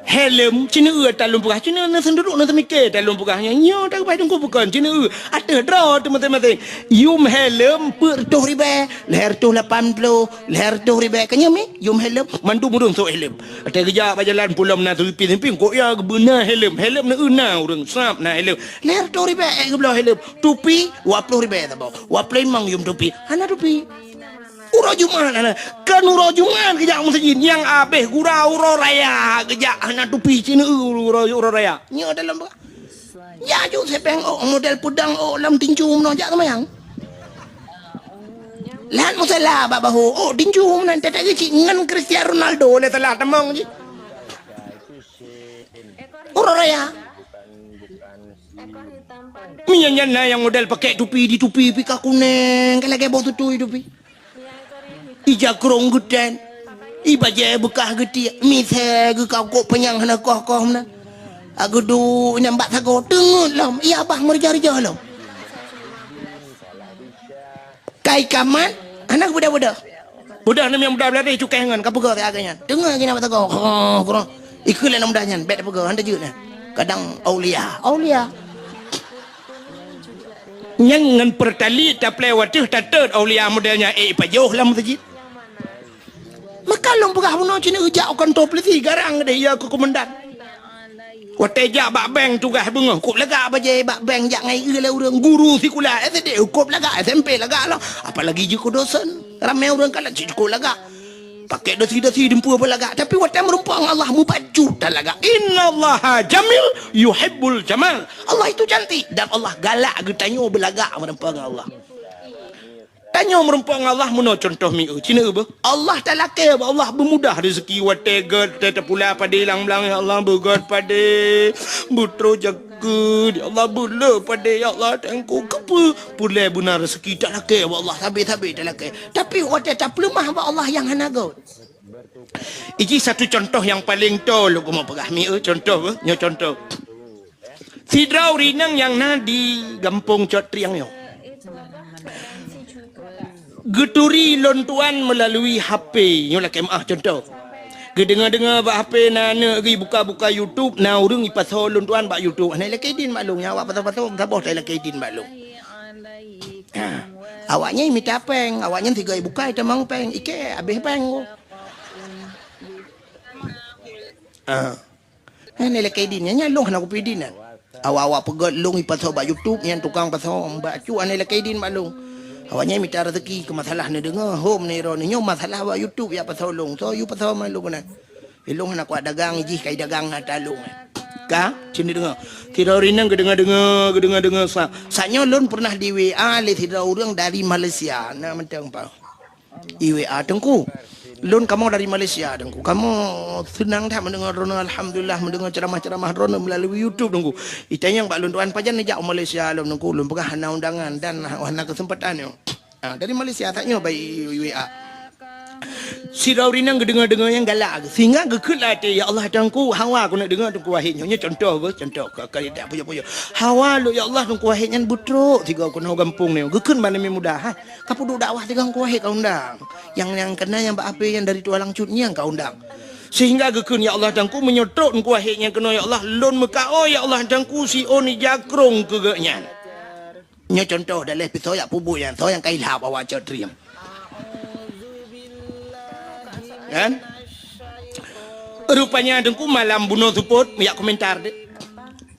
Helm, cine eu talon peugah, cine eu na seunduruk na seumike talon peugah nyan. Nyoe takeubah teungku bukon, cine eu. Ateueh droe teuh maséng-maséng. Yum helm peuet reutôh ribée, lhée reutôh lapan ploh, lhée reutôh ribée. Ka nyoe mi, yum helm, mandum ureuëng sôk helm. Watée geujak bak jalan pulo meunan seupieng-seupieng, kok ya geubeuna helm. Helm na eu na ureuëng, sab na helm. Lhée reutôh ribée, eh, geubloe helm. Tupi, dua ploh ribée saboh. Dua ploh limong yum tupi. Hana tupi. Uroe Jumat hana. Kan uroe Jumat geujak meuseujid nyang abéh gura uroe raya geujak hana tupi cine eu uroe, uroe raya. Nyoe dalam ba-, ya ju sepeng ôk model peudang ôk lam tinju meunoe jak seumayang. Lat musala bak bahu ôk tinju meunan tetek geucik ngon Cristiano Ronaldo lé salah tamong jih. Uroe raya. Meunyan nyan na nyang model pakai tupi di tupi pika kuneng ka lagée boh tutui tupi. Ija krong geutem, i bajée beukah geutiek, misée geukakok panyang hana koh-koh meunan. Ageudu nyang bak sagoe teungeut lom, iya bah meureujah-reujah lom. Kai kamat, hana geubeudôh-beudôh. Beudôh nem nyang beudôh beulari cukai ngon ka peugah siat nyan. Teungeut geuh nyang bak sagoe, koh, koh. Ikeu lé lam mudah nyan, bék tapeugah, hana jeuet nyan. Kadang aulia, aulia. Nyang ngon peurtali taplé wateuh tatot aulia model nyan, eh, pajoh lam meuseujid. Maka lôn peugah bunoe cine eu jak u kantô polisi garang deh ya keu komandan. Watée jak bak bank tugaih beungoh, kop lagak bajée bak bank jak ngai eu lé ureuëng guru sikula S D, kop lagak S M P lagak lom. Apalagi jeuet keu dosen, ramé ureuëng kalon cit kop lagak. Pakai dasi-dasi dumpeue beulagak, tapi watée meurumpok ngon Allah mubacut talagak. Innallaha jamil yuhibbul jamal. Allah itu cantik dan Allah galak geutanyoe beulagak meurumpok ngon Allah. Tanyoe meurumpok ngon Allah meunoe contoh mieu. Cina beuh. Allah talakée bak Allah beumudah rezeki watée gét teuh tapula padé lam blang ya Allah beugét padé beutroh jak Geuh, ya Allah, beuleueh padé, ya Allah, teungku, keupeue peureulée beuna raseuki talakée bak Allah, sabe-sabe talakée. Tapi watée tapeuleumah bak Allah nyang hana göt. Iji satu contoh nyang paleng toe lôn keumeung peugah mieu, contoh, nyoe contoh. Sidroe ureuëng inong nyang na di gampông Cot Triang nyoe. Geuturi lôn tuan meulalui H P, nyoe lakée meuáh contoh. Geudeungoe-deungoe bak H P na aneuk geuh buka-buka YouTube, na ureuëng ipasoe lôn tuan bak YouTube. Hana ilakée idin bak lôn, nyan awak pasoe-pasoe, saboh ta ilakée idin bak lôn. Ha. Awaknyan imita péng, awaknyan sigoe ibuka itamong péng, ikée habéh péng. Ha. Hana ilakée idin, nyan, nyan lôn hana kupeue idin nyan. Awak-awak peugét lôn ipasoe bak YouTube, nyan tukang pasoe, bak cu hana ilakée idin bak lôn. Awaknyan mita rezeki keu masalah neudeungoe, hom neuro neunyoe masalah bak YouTube ya pasoe lôn. Soe yue pasoe ma lôn keunan. Ilôn hana kuat dagang, jih kai dagang ata lôn. Ka? Cen neudeungoe. Sidroe ureueng inong geudeungoe-deungoe, geudeungoe-deungoe sa. Saat nyoe lôn pernah di W A lé sidroe ureueng dari Malaysia. Na mantong pa. I W A Teungku. Lôn kamoe dari Malaysia Teungku. Kamoe seunang that mendengar droeneuh, alhamdulillah, mendengar ceramah-ceramah droeneuh melalui YouTube Teungku. Itanyong bak lôn tuan pajan neujak u Malaysia lom Teungku. Lôn peugah hana undangan dan hana kesempatan nyoe. Ha, dari Malaysia that nyoe bak W A. Sidroe ureueng inong geudeungoe-deungoe nyang galak, sehingga geukheun lam até, "Ya Allah, Teungku, hawa keuneuk deungoe Teungku Wahid nyoe." Nyoe contoh beuh, contoh ka, ka tak pujoe-pujoe. Hawa lôn, "Ya Allah, Teungku Wahid nyan beutrok sigoe keunoe gampông nyoe." Geukheun bak Nabi Muda, "Ha, ka peuduek dakwah sigoe Teungku Wahid ka undang. Nyang, nyang keunan nyang bak ape nyang dari Tualang Cut nyang ka undang." Sehingga geukheun, "Ya Allah, Teungku, meunyoe trok Teungku Wahid nyan keunoe, ya Allah, lôn meukaôi, ya Allah, Teungku, siôn ija krông keu geuh nyan." Nyoe contoh daleh pisoe yak pubuet nyan, soe nyang ka ilhab awak cot rieng. Kan? Rupanya Teungku malam bunoe seupôt, yak komentar deh.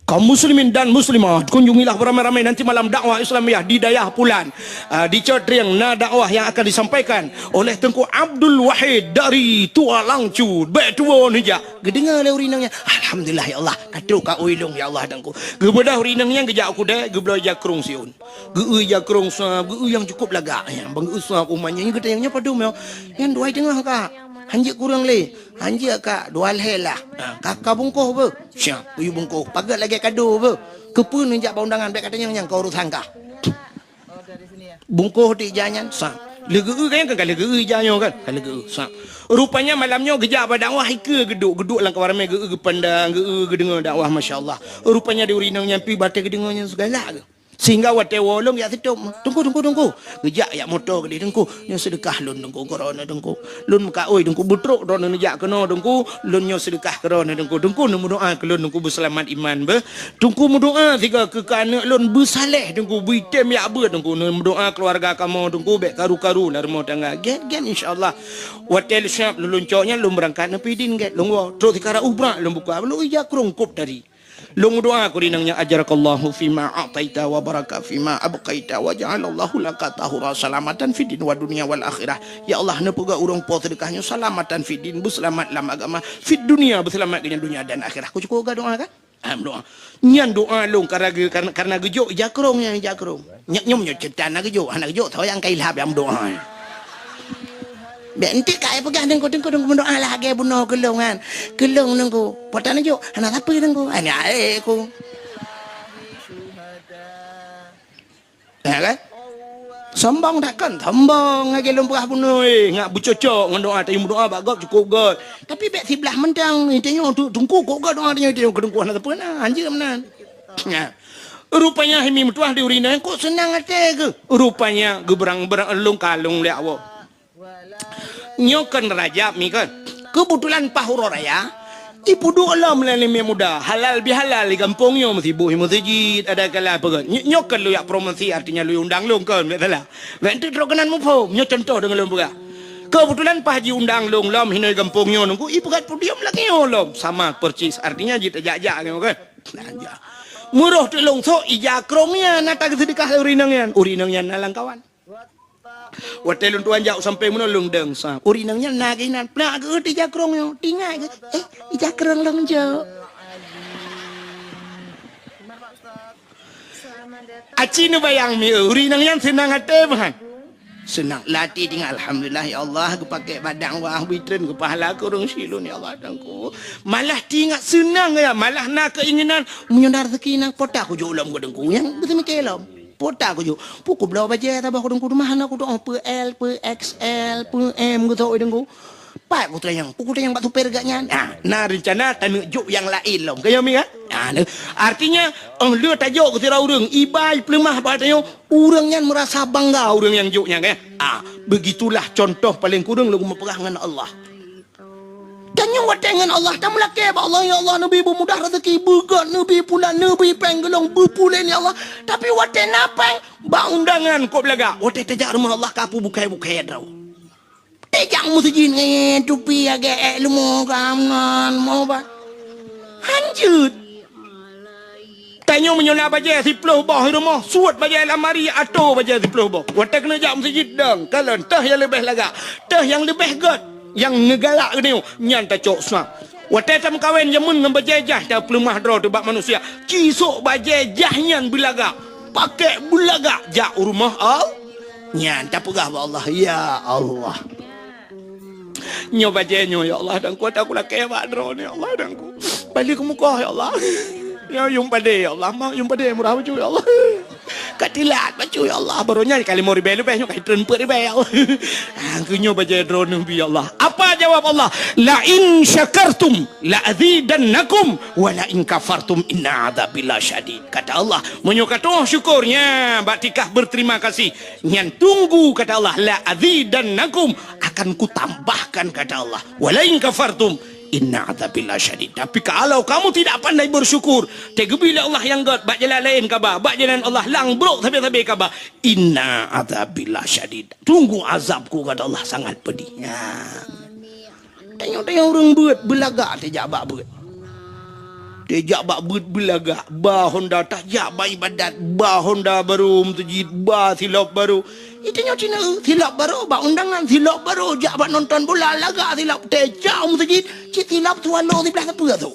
Kaum muslimin dan muslimat, kunjungilah beramai-ramai nanti malam dakwah Islamiyah di dayah Pulan. Ah, di Cot Rieng na dakwah yang akan disampaikan oleh Teungku Abdul Wahid dari Tualang Cut. Bèk tuwo neujak. Geudeungoe lé ureueng inong nyan, "Alhamdulillah ya Allah, ka trok kaôi lôn ya Allah Teungku." Geubeudôh ureueng inong nyan geujak u keudè, geubloe ija krông siôn. Geu-eu ija krông sa, geu-eu nyang cukup lagak nyan. Ban geu-eu sa u ma nyan, nyan geutanyong, "Nyoe padum nyoe?" "Nyan dua teungoh, Kak." "Hanjeuet kureueng lé?" "Hanjeuet, Kak, dua lhèe lah." "Ha, ka, ka bungkôh beuh?" "Siap, kuyue bungkôh. Paget lagèe kado beuh. Keupeue neujak bak undangan, bèk katanyong nyan, ka urosan kah." Bungkôh di ija nyan, sa. Lé geu-eu kan, kan lé geu-eu ija nyoe kan? Kan lé geu-eu, sa. Rupanya malam nyoe geujak bak dakwah, ikeue geuduek, geuduek lam kawan ramè, geu-eu geupandang, geu-eu geudeungoe dakwah, masya Allah. Rupanya di ureueng inong nyan pih batèe geudeungoe nyan sigalak geuh. Sehingga watèe woe lôn jak sitôp, "Teungku, Teungku, Teungku." Geujak jak moto keudéh, "Teungku, nyoe seudeukah lôn, Teungku, keu droeneuh, Teungku. Lôn meukaôi, Teungku, beutrok droeneuh neujak keunoe, Teungku. Lôn nyoe seudeukah keu droeneuh, Teungku. Teungku, neumeudoa keu lôn, Teungku, beuseulamat iman beuh." Teungku meudoa sigoe keu aneuk lôn beusaleh, Teungku, beuitem jak beuet, Teungku, neumeudoa keuluwarga kamoe, Teungku, bèk karu-karu lam rumoh tangga. Gèt, gèt, insya Allah. Watèe lôn siap lôn cok nyan, lôn beurangkat neupidin gèt, lôn woe. Trok sikara ubrak lôn buka, lôn ija krông kôb tadi. Lôn meudoa keu ureueng inong nyan, "Ajarakallahu fima a'taita wa baraka fima abqaita wa ja'alallahu laka tahura salamatan fid din wa dunya wal akhirah." Ya Allah, neupeugah ureueng po seudeukah nyoe salamatan fid din, beuseulamat lam agama, fid dunya, beuseulamat keu nyan dunya dan akhirah. Ku cukup geudoa kan? Ah, meudoa. Nyan doa lôn karena ge-, karena, karena geujok ija krông nyan, ija krông. Nyak nyoe meunyoe ceutan na geujok, hana geujok, soe nyang ka ilhab nyang meudoa. Bèk enteuk ka ai peugah Teungku, Teungku, Teungku meudoa lah lagèe bunoe keu lôn kan. Keu lôn Teungku, po tan jok, hana sapeue Teungku. Hana, eh, ku. Ya kan? Sombong that kan? Sombong lagèe lôn peugah bunoe, eh, ngat beucocok ngon doa, tanyoe meudoa bak gob cukôp göt. Tapi bèk siblah mantong, tanyoe tu Teungku kok göt doa tanyoe, tanyoe keu Teungku hana sapeue na, hanjeuet meunan. Nah. Rupanya hai mi meutuah di ureueng inong kok seunang até geuh. Rupanya geubeurang-beurang lôn kalông lé Allah. Nyoe kon Rajab mi kon. Keubeutulan paih uroe raya, ipeuduek lom lé aneuk muda, halal bihalal di gampông nyoe, meusiboh meuseujid, ada kala peugah. Nyoe, nyoe kon lôn jak promosi, artinya lôn undang lôn kon, bèk salah. Bèk enteuk trok keunan muphom, nyoe contoh deungon lôn peugah. Keubeutulan paih jiundang lôn lom hinoe gampông nyoe Teungku, ipeugöt podium lagèe nyoe lom, sama persis, artinya jitajak-jak nyoe kan. Nah, jak. Meurôh teuk lôn sôk ija krông nyan, na tageuseudeukah lé ureueng inong nyan. Ureueng inong nyan na lam kawan. Watèe lôn tuan jak sampoe meunoe lôn dong sa. Ureueng inong nyan na geuh inan, peue geuh ija krông nyoe. Teuingat geuh, eh, ija krông lôn jok. Aci neubayang mi, ureueng inong nyan seunang até meuhan. Seunang lati teuingat, alhamdulillah ya Allah, geupakè bak dakwah, bri treun keu pahala keu ureueng syik lôn ya Allah Teungku. Malah teuingat seunang ya, malah na keuinginan, meunyoe na rezeki nang pota kujok lom keu Teungku, nyang beuteumiké lom. Pota kujok. Peue kubloe bajèe saboh keu Teungku, teuma hana kudoa peue L, peue X L, peue M geutok Teungku. Pat kutanyong, peue kutanyong bak supir geuh nyan. Nah, na reuncana taneuk jok nyang laén lom. Kayém mi kan? Nah, artinya, oh, lheueh tajok keu sidroe ureueng, iba ipeuleumah bak tanyoe, ureueng nyan meurasa bangga ureueng nyang jok nyan kan? Ah, begitulah contoh paleng kureueng lôn meupeugah ngon Allah. Tanyoe watèe ngon Allah, tameulakèe bak Allah, "Ya Allah, neubi beumudah rezeki, beugöt, neubi pulan, neubi pèng geu lôn, beupulen ya Allah." Tapi watèe na pèng, bak undangan kôb lagak, watèe tajak rumoh Allah ka peubukai-bukai droe. Teuh jak meuseujid ngon tupi agak èk leumo gam ngon mo ba. Hanjeuet. Nyoe meunyoe na bajée siploh boh i rumoh, suet bajée lamari, atô bajée siploh boh. Watée keuneuk jak meuseujid dong, kalon teuh nyang leubeh lagak, teuh nyang leubeh gét, nyang neugalak geutanyoe, nyan tacok sab. Watée tameukawen jameun ngon bajée jah tapeuleumah droe teuh bak manusia, ci sôk bajée jah nyan beulagak, pakèk beulagak jak u rumoh Allah. Nyan tapeugah bak Allah, "Ya Allah, nyoe bajée nyoe, ya Allah, dan ku ata kulakée bak droeneuh, ya Allah, dan ku bali keumukoh, ya Allah. Nyoe yuem padé, ya Allah, ma yuem padé murah bacut, ya Allah. Ka tilat bacut, ya Allah, baroe nyan ka limong ribée leubeh, nyoe ka treun peuet ribée, ya Allah. Ah, keu nyoe bajée droeneuh bi, ya Allah." Apa jawab Allah? "La in syakartum la azidannakum, wa la in kafartum inna adzabi lasyadid." Kata Allah, "Meunyoe katoe syukur, nya bak tikah berterima kasih, nyan tunggu," kata Allah, "la azidannakum, akan kutambahkan," kata Allah. "Wa la in kafartum inna adzabi lasyadid." Tapi kalau kamu tidak pandai bersyukur, teugeubri lé Allah nyang gét, bak jalan laén kaba, bak jalan Allah nyang brok sabe-sabe kaba, "inna adzabi lasyadid." Tunggu azabku, kata Allah, sangat pedih. Nah. Tanyoe-tanyoe ureuëng beuet beulagak teuh jak bak beuet. Teuh jak bak beuet beulagak, ba honda tajak bak ibadat, ba honda barô meuseujid, ba silop barô. Itanyoe cina silop barô bak undangan, silop barô jak bak nonton bola, lagak silop teuh jak meuseujid, cit silop swallow siblaih sapeue tu.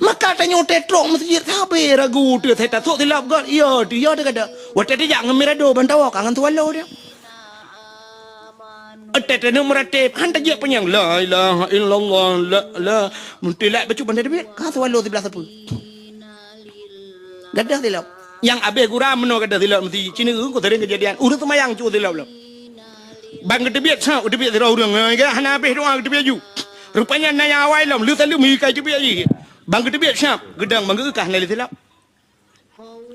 Maka tanyoe teuh trok meuseujid sabe ragu teuh, sai tasôk silop gét, iya teuh, iya teuh kada. Watée teuh jak ngon mirado ban tawoe ka ngon swallow dia. Watée teuh meuratéb, han tajak panyang, "La ilaha illallah, la, la." Meutilak bacut ban teubiet, ka swallow siblaih sapeue. Gadoh silop. Nyang abéh gura meunoe gadoh silop meuseujid. Cina ureuëng ku sering keujadian. Ureuëng seumayang cu silop lom. Ban geuteubiet sab, geuteubiet sidroe ureuëng. Hana abéh doa geuteubiet ju. Rupanya na nyang awai lom, lheueh saleuem ka geuteubiet jih. Ban geuteubiet sab, geudong ban geu-eu ka hana lé silop.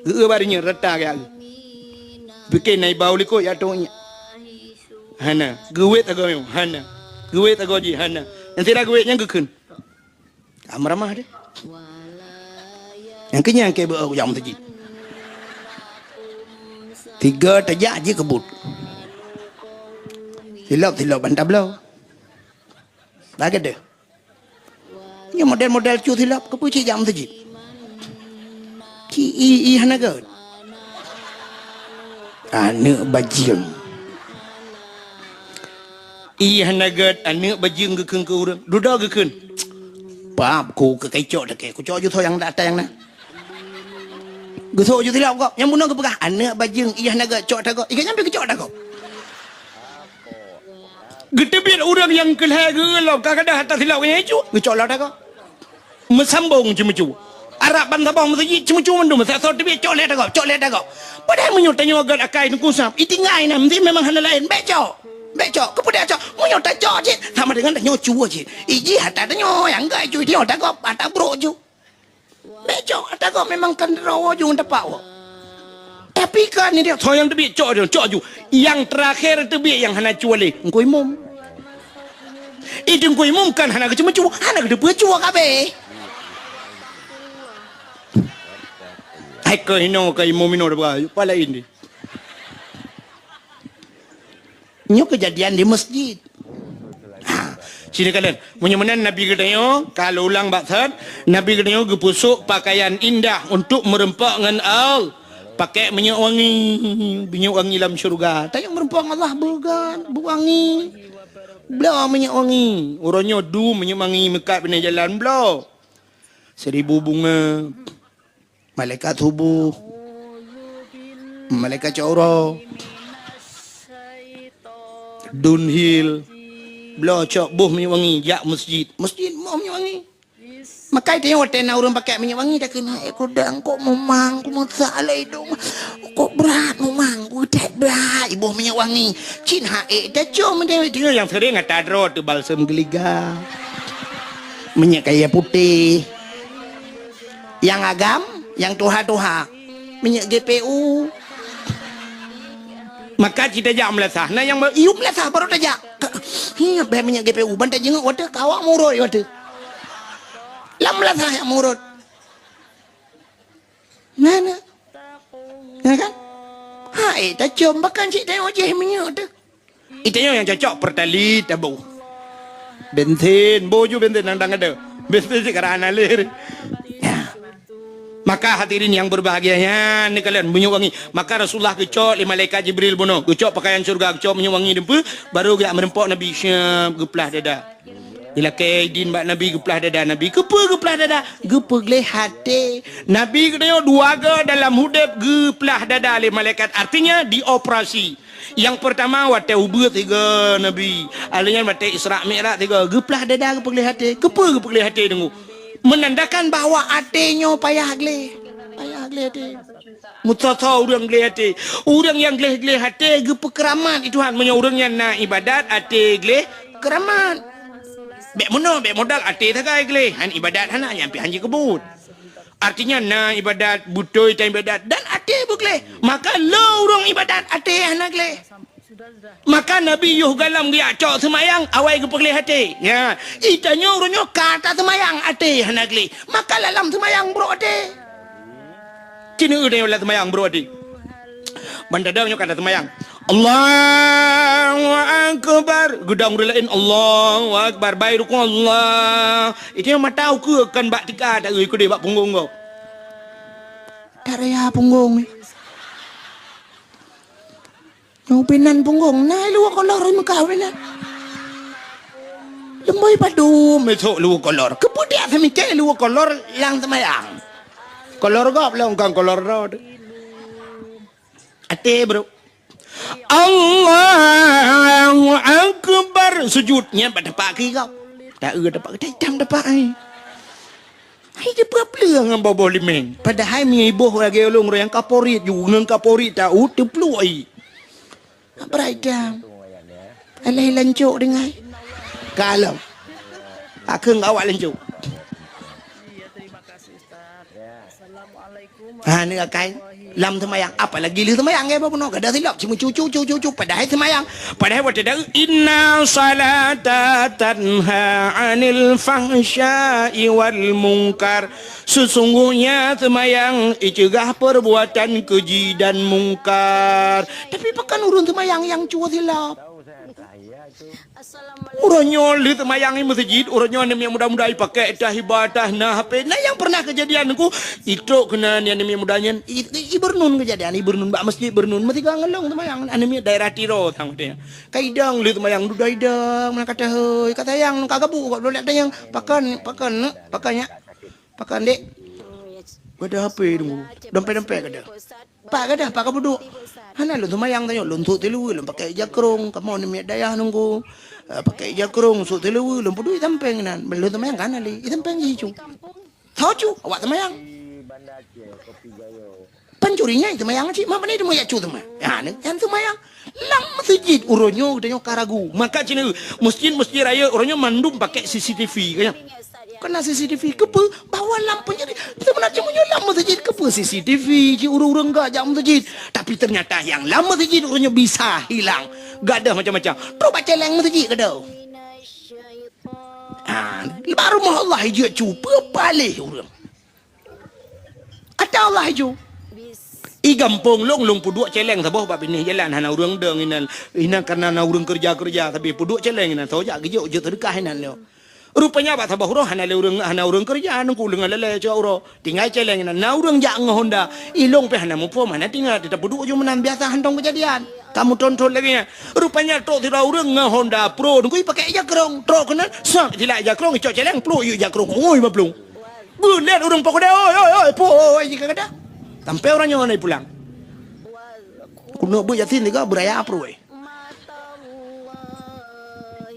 Geu-eu bak donya rata gaya geuh. Pike na iba u likot ya tong nyak. Hana. Geuwet agoe nyoe, hana. Geuwet agoe jih, hana. Nyang sira geuwet nyang geukheun. Ka meuramah deh. Nyang keu nyang keu beu nyang meuseujid. Tiga tajak jih keubut. Silop-silop ban tabloe. Lagée deh. Nyoe model-model cu silop, keupeue cit jak meuseujid? Ci i, i hana gét. Aneuëk bajeueng. I hana gét, aneuëk bajeueng geukheun keu ureuëng. Dudoe geukheun. Pap ku keu kacok takée, kucok ju tho nyang ata nyang na. Geusok ju silop gob, nyang bunoe geupeugah, "Aneuëk bajeueng, i hana gét, cok ata gob." Ikan nyang pi geucok ata gob. Geuteubiet ureuëng nyang keu lhée geu lom ka gadoh ata silop nyang icu, geucok lom ata gob. Meusambong ceumeucue. Arab ban saboh meuseujid ceumeucue mandum, meusasoe teubiet cok lé ata gob, cok lé ata gob. Padahai meunyoe tanyoe gét akai teungku sab, itinggai na meusti memang hana laén, bék cok. Bék cok, keupeue dak cok? Meunyoe tacok cit sama dengan tanyoe cue cit. Ijih ata tanyoe nyang gét icu, tanyoe ata gob, ata brok ju. Bék cok ata gob memang kan droe ju ngon tapak woe. Tapi kan ni dia, soe nyang teubiet cok ju, cok ju. Nyang terakhir teubiet nyang hana cue lé, Teungku Imum. Itu Teungku Imum kan hana geuceumeucue, hana geuteupeue cue kabeh. Hai keu hino keu Imum inoe dua, pala ini. Nyoe keujadian di meuseujid. Ha, sini kalian. Meunyoe meunan Nabi geutanyoe, ka lôn ulang bak that, Nabi geutanyoe geupeusok pakaian indah untuk meureumpok ngon Allah. Pakai minyeuk wangi, minyeuk wangi lam syeuruga. Tanyoe meureumpok ngon Allah beugat, beuwangi. Bloe minyeuk wangi. Uroe nyoe dum minyeuk wangi meukat binéh jalan bloe. Seribu bunga. Malaikat suboh, malaikat cok uroe, Dunhill, bloe cok boh minyeuk wangi jak meuseujid. Meuseujid boh minyeuk wangi. Makai tanyoe watée na ureuëng pakai minyeuk wangi takheun, "Hai kudang, kok mumang, ku meusak lé idong. Kok brat mumang, ku that brat boh minyeuk wangi." Cit hai tacok meudeungoe nyang sering ata droe teuh balsem geuliga. Minyeuk kayée putéh. Nyang agam, nyang tuha-tuha. Minyeuk G P U. Maka cit tajak meulasah. Na nyang ba-, iyup meulasah baru tajak. Ka-, hi, beh minyeuk G P U. Ban tajingeuk watée, ka awak murot watée. Lam meulasah nyang murot. Na, na. Na kan? Hai, tacom, bahkan cit tayong jih minyeuk teuh. Itanyoe nyang cocok Pertalite taboh. Bensin, boh ju bensin nang dang ada. Bensin cit karang hana lé. Ya. Maka hadirin yang berbahagia, nyan neukalon minyeuk wangi. Maka Rasulullah geucok lé malaikat Jibril bunoe, geucok pakaian syurga, geucok minyeuk wangi deumpeu, baru geujak meureumpok Nabi, syab, geuplah dada. Ilakée idin bak Nabi geuplah dada Nabi. Keupeue geuplah dada? Geupeugleh até. Nabi geutanyoe dua go dalam udeb geuplah dada lé malaikat, artinya dioperasi. Nyang peurtama watée ubeut sigoe Nabi, alheuh nyan watée Isra Mi'raj sigoe, geuplah dada geupeugleh até. Keupeue geupeugleh até teungku? Menandakan bahwa até nyoe payah gleh. Payah gleh até. Meusoe-soe ureuëng gleh até. Ureuëng nyang gleh-gleh até geupeukeuramat lé Tuhan. Meunyoe ureuëng nyan na iébadat, até gleh, keuramat. Bék meunoe, bék modal até sagai gleh. Han iébadat hana, nyan pih han jikeubeuet. Artinya na iébadat, beutôi tan iébadat dan até beugleh. Maka le ureuëng iébadat até hana gleh. Maka Nabi yoh gohlom geujak cok seumayang, awai geupeugleh até. Ya, geutanyoe ureuëng nyoe ka taseumayang até hana gleh. Maka lam seumayang brok até. Cina eu tanyoe lam seumayang brok até. Ban tadong nyoe ka taseumayang. Allahu Akbar. Geudong ureuëng laén, Allahu Akbar. Bai rukuk, Allah. Itu nyang mata ukeue kon bak tika, tak eu keudeh bak punggong gob. Tak raya punggong ni. Nyoe pinan punggong, na luwa kolor di Mekah pinan. Leumboi padum esok luwa kolor. Keupeue dak seumiké luwa kolor lam seumayang? Kolor gob lom kon kolor droe. Até, bro. Allahu Akbar. Sujud nyan bak tapak kiri gob. Tak eu tapak, tak itam tapak ai. Hai, jipeue-peue ngon boh-boh limeng. Padahai meunyoe iboh lagée ulôn, ureuëng nyang kaporit ju, ngon kaporit tahu, teupluek ai. Abrai dam. Alah lancok dengai. Kalom. Akeung awak lancok. Ha, ni akai. Lam seumayang, apalagi lheueh seumayang, ya, bunoe kada silap, cuma cucu, cucu, cucu, padahai seumayang, padahai watée dak, "Inna salata tanha 'anil fahsya'i wal munkar." Sesungguhnya seumayang iceugah perbuatan keji dan mungkar. Tapi pakon ureuëng seumayang nyang cuwa silap? Uroe nyoe lheueh teumayang i meuseujid, uroe nyoe aneuk miet muda-muda ipakék tah iba tah na H P. Na nyang pernah keujadian ngon ku, itrok keunan aneuk miet muda nyan, i, i, i Bernun keujadian, i Bernun bak meuseujid Bernun, meusigoe ngon lôn teumayang, aneuk miet daerah Tiro sang watée nyan. Ka idong lheueh teumayang, dudoe idong, meunan ka teuhôi, ka sayang, ka gabu, ka bloe tanyong, pakon, pakon, pakon nyak, pakon dek. Gada H P deungoe, dompet-dompet gada. Pak gadah, pak ka peuduek. Hana lôn seumayang tanyoe, lôn sôk siluweue, lôn pakai ija krông, kamoe aneuk miet dayah nunggu. Eh, pakai ija krông, sôk siluweue, lôn peuduek i sampéng nan. Lôn seumayang ka hana lé, i sampéng jih cu. Tho cu, awak seumayang. Pancuri nyan seumayang cit, mak bani teuma yak cu teuma. Ya, ni, nyan seumayang. Lam meuseujid uroe nyoe geutanyoe ka ragu. Maka cina, meuseujid-meuseujid rayeuk uroe nyoe mandum pakai C C T V, kan? Keunan C C T V, keupeue? Bahwa lam peunjadi, seubeuna cit meunyoe lam meuseujid, keupeue C C T V, cit ureuëng-ureuëng gak jak meuseujid. Tapi ternyata nyang lam meuseujid ureuëng nyoe bisa hilang. Gadoh macam-macam. Trok bak céléng meuseujid gadoh. Ha, bak rumoh Allah ijak cu, peue paléh ureuëng. Ata Allah ju. I gampông lôn, lôn peuduek céléng saboh bak binéh jalan, hana ureuëng dong inan. Inan karena na ureuëng keureuja-keureuja, tapi peuduek céléng inan, soe jak geujok jeuet seudeukah inan lé. Rupanya bak saboh uroe hana lé ureuëng, hana ureuëng keureuja, nungku leungan lélée cok uroe. Tinggai céléng inan, na ureuëng jak ngon honda. I lôn pih hana muphom, hana teuingat, teutap peuduek ju meunan biasa hantong keujadian. Kamoe thon-thon lagée nyan. Rupanya trok sidroe ureuëng ngon honda pro, nungku i pakai ija krông. Trok keunan, sak, silak ija krông, icok céléng, pluek ju ija krông. Oi, maplung. Geuliet ureuëng pakai, "Oi, oi, oi, po, oi, jika kada." Sampai ureuëng nyoe na pulang. Keuneuk beuet Yasin tiga beuraya pruet.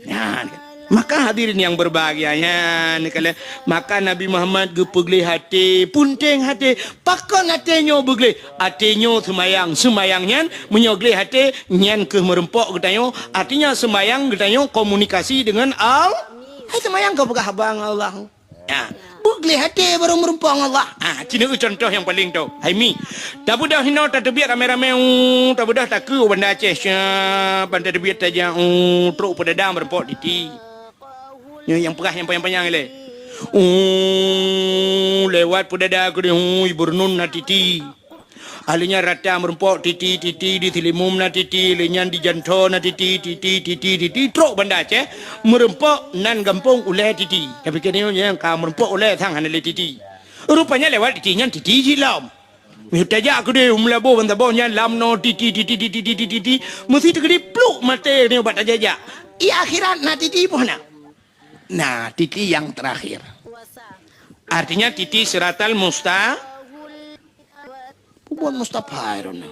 Nyan. Maka hadirin yang berbahagia, nyan kalian. Maka Nabi Muhammad geupeugleh até, punteng até. Pakon até nyoe beugleh? Até nyoe seumayang. Seumayang nyan, meunyoe gleh até, nyan keuh meureumpok geutanyoe. Artinya seumayang geutanyoe komunikasi dengan Al-, hai seumayang keu peugah haba ngon Allah. Ha, beugleh até barô meureumpok ngon Allah. Ha, cina contoh nyang paleng tho. Hai mi. Tabeudôh hinoe tateubiet ramé-ramé, u, tabeudôh takeu u Banda Aceh, syab, ban tateubiet tajak, u, trok peudada meureumpok titi. Nyoe nyang peugah nyang panyang-panyang ilée. U, lewat peudada keudeh, u, i Bernun na titi. Ahli nyan rata meureumpok titi, titi di Silimum na titi, ahli nyan di Jantho na titi, titi, titi, titi, trok Banda Aceh, meureumpok nan gampông ulée titi. Tapi keuneuk nyang ka meureumpok ulée sang hana lé titi. Rupanya lewat titi nyan titi jilom. Meunyoe tajak keudeh u Meulaboh ban saboh nyan lam noe titi, titi, titi, titi, titi, meusti teukeudi pluk maté nyoe bak tajak-jak. Di akhirat na titi poh na. Nah, titi yang terakhir. Artinya titi siratal musta-, bukan Mustafa, I don't know.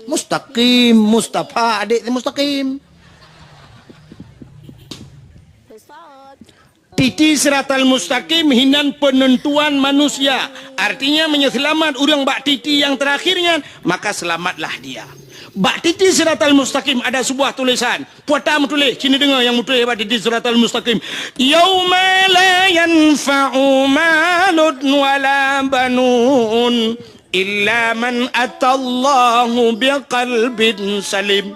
Mustaqim, Mustafa, adik si Mustaqim. Titi siratal mustaqim hinan penentuan manusia. Artinya, meunyoe seulamat ureuëng bak titi nyang terakhir nyan, maka selamatlah dia. Bak titi siratal mustaqim ada sebuah tulisan. Peue ta meutuléh, ci neudeungoe nyang meutuléh bak titi siratal mustaqim. Yauma la yanfa'u malun wala banun illa man atallahu biqalbin salim.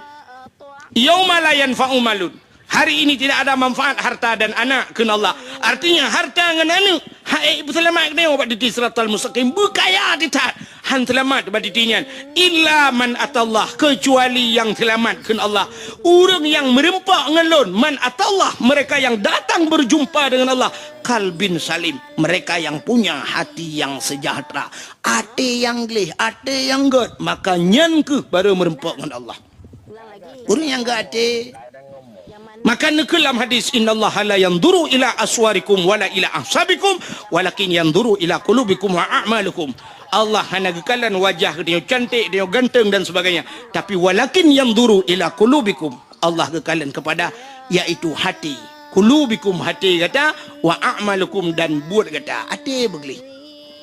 Yauma la yanfa'u malun. Hari ini tidak ada manfaat harta dan anak, kheun Allah. Artinya, harta ngon aneuk, hana peuseulamat nyoe bak titi siratal mustaqim. Beukaya that, han seulamat bak titi nyan. Illa man atallah, kecuali nyang seulamat, kheun Allah. Ureuëng nyang meureumpok ngon Lôn, man atallah, mereka yang datang berjumpa dengan Allah, qalbin salim, mereka yang punya hati yang sejahtera, até nyang gleh, até nyang gét, maka nyan kheueh baru meureumpok ngon Allah. Ureuëng nyang gét até. Maka neukheun lam hadis, "Innallaha la yanzuru ila aswarikum wala ila ahsabikum, walakin yanzuru ila qulubikum wa a'malikum." Allah hana geukalon wajah geutanyoe cantik, geutanyoe ganteng dan sebagainya, tapi walakin yanzuru ila qulubikum. Allah geukalon kepada, yaitu hati. Qulubikum, hati gata, wa a'malikum, dan buet gata. Até beugleh.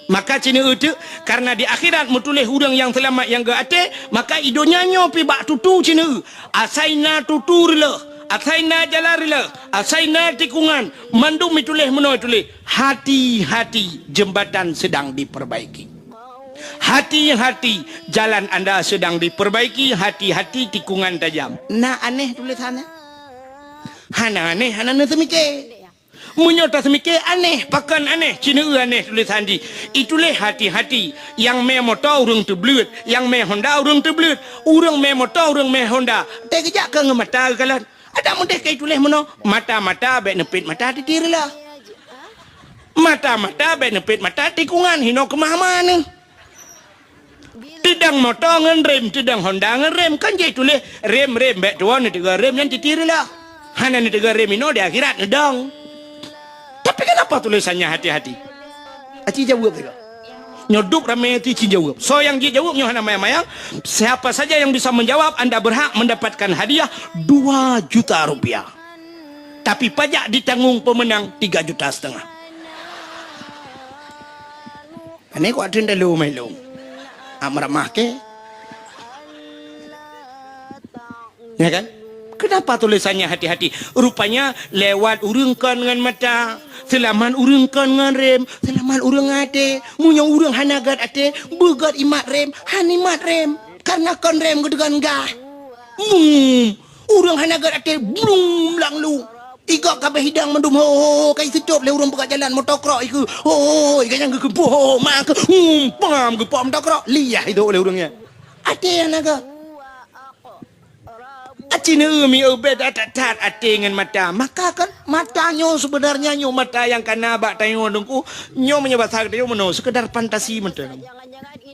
Maka ci neueu teuk, kareuna di akhirat meutuléh ureuëng nyang seulamat nyang gét até, maka i donya nyoe pih bak tutu ci neueu. Asai na tutu reuloh, asai na jalan reuloh, asai na tikungan, mandum meutuléh meunoe tuléh, "Hati-hati, jembatan sedang diperbaiki. Hati-hati, jalan anda sedang diperbaiki, hati-hati, tikungan tajam." Na aneh tulisannya? Hana aneh, hana neuseumiké. Meunyoe taseumiké aneh, pakon aneh, ci neueu aneh tulisan jih. Ituléh hati-hati, nyang mé moto ureuëng teubleuet, nyang mé honda ureuëng teubleuet, ureuëng mé moto, ureuëng mé honda. Teukeujak keu ngon mata geukalon. Adak meudeh ka ituléh meunoe, mata-mata bék neupét mata titi reuloh. Mata-mata bék neupét mata tikungan, hinoe keumah-mah neuh. Teudong moto ngon rem, teudong honda ngon rem, kan jih tuléh rem, rem, bék tuwoe neuteugah rem nyan titi reuloh. Hana neuteugah rem inoe di akhirat neudong. Tapi kenapa tulisannya hati-hati? Aci jaweueb juga. Nyoe duek ramé ti ci jaweueb. Soe nyang jijaweueb nyoe hana mayang-mayang. Siapa saja yang bisa menjawab, anda berhak mendapatkan hadiah dua juta rupiah. Tapi pajak ditanggung pemenang tiga juta setengah. Ini kuat teuntelu mai lôn. Amramah ke? Ya kan? Kenapa tulisannya hati-hati? Rupanya lewat ureuëng kon ngon mata, seulamat ureuëng kon ngon rem, seulamat ureuëng até. Meunyoe ureuëng hana gét até, beugét imat rem, han imat rem. Karena kon rem geudegan gah. Hmm. Ureuëng hana gét até, blung blang lu. Igok kabeh hidang mandum ho, ho, ho, ka iseucop lé ureuëng peugah jalan moto krok ikeu. Ho, ho, ho, iganyang geukeumpuk ho, ho, ma keu, hmm, pam geupok moto krok. Liah itu oleh ureuëng nyan. Até hana gét. Aci neueu mi ubé that-that até ngon mata. Maka kan mata nyoe sebenarnya nyoe mata nyang kana bak tanyoe deungku. Nyoe meunyoe basa geutanyoe meunoe, sekedar fantasi mantong.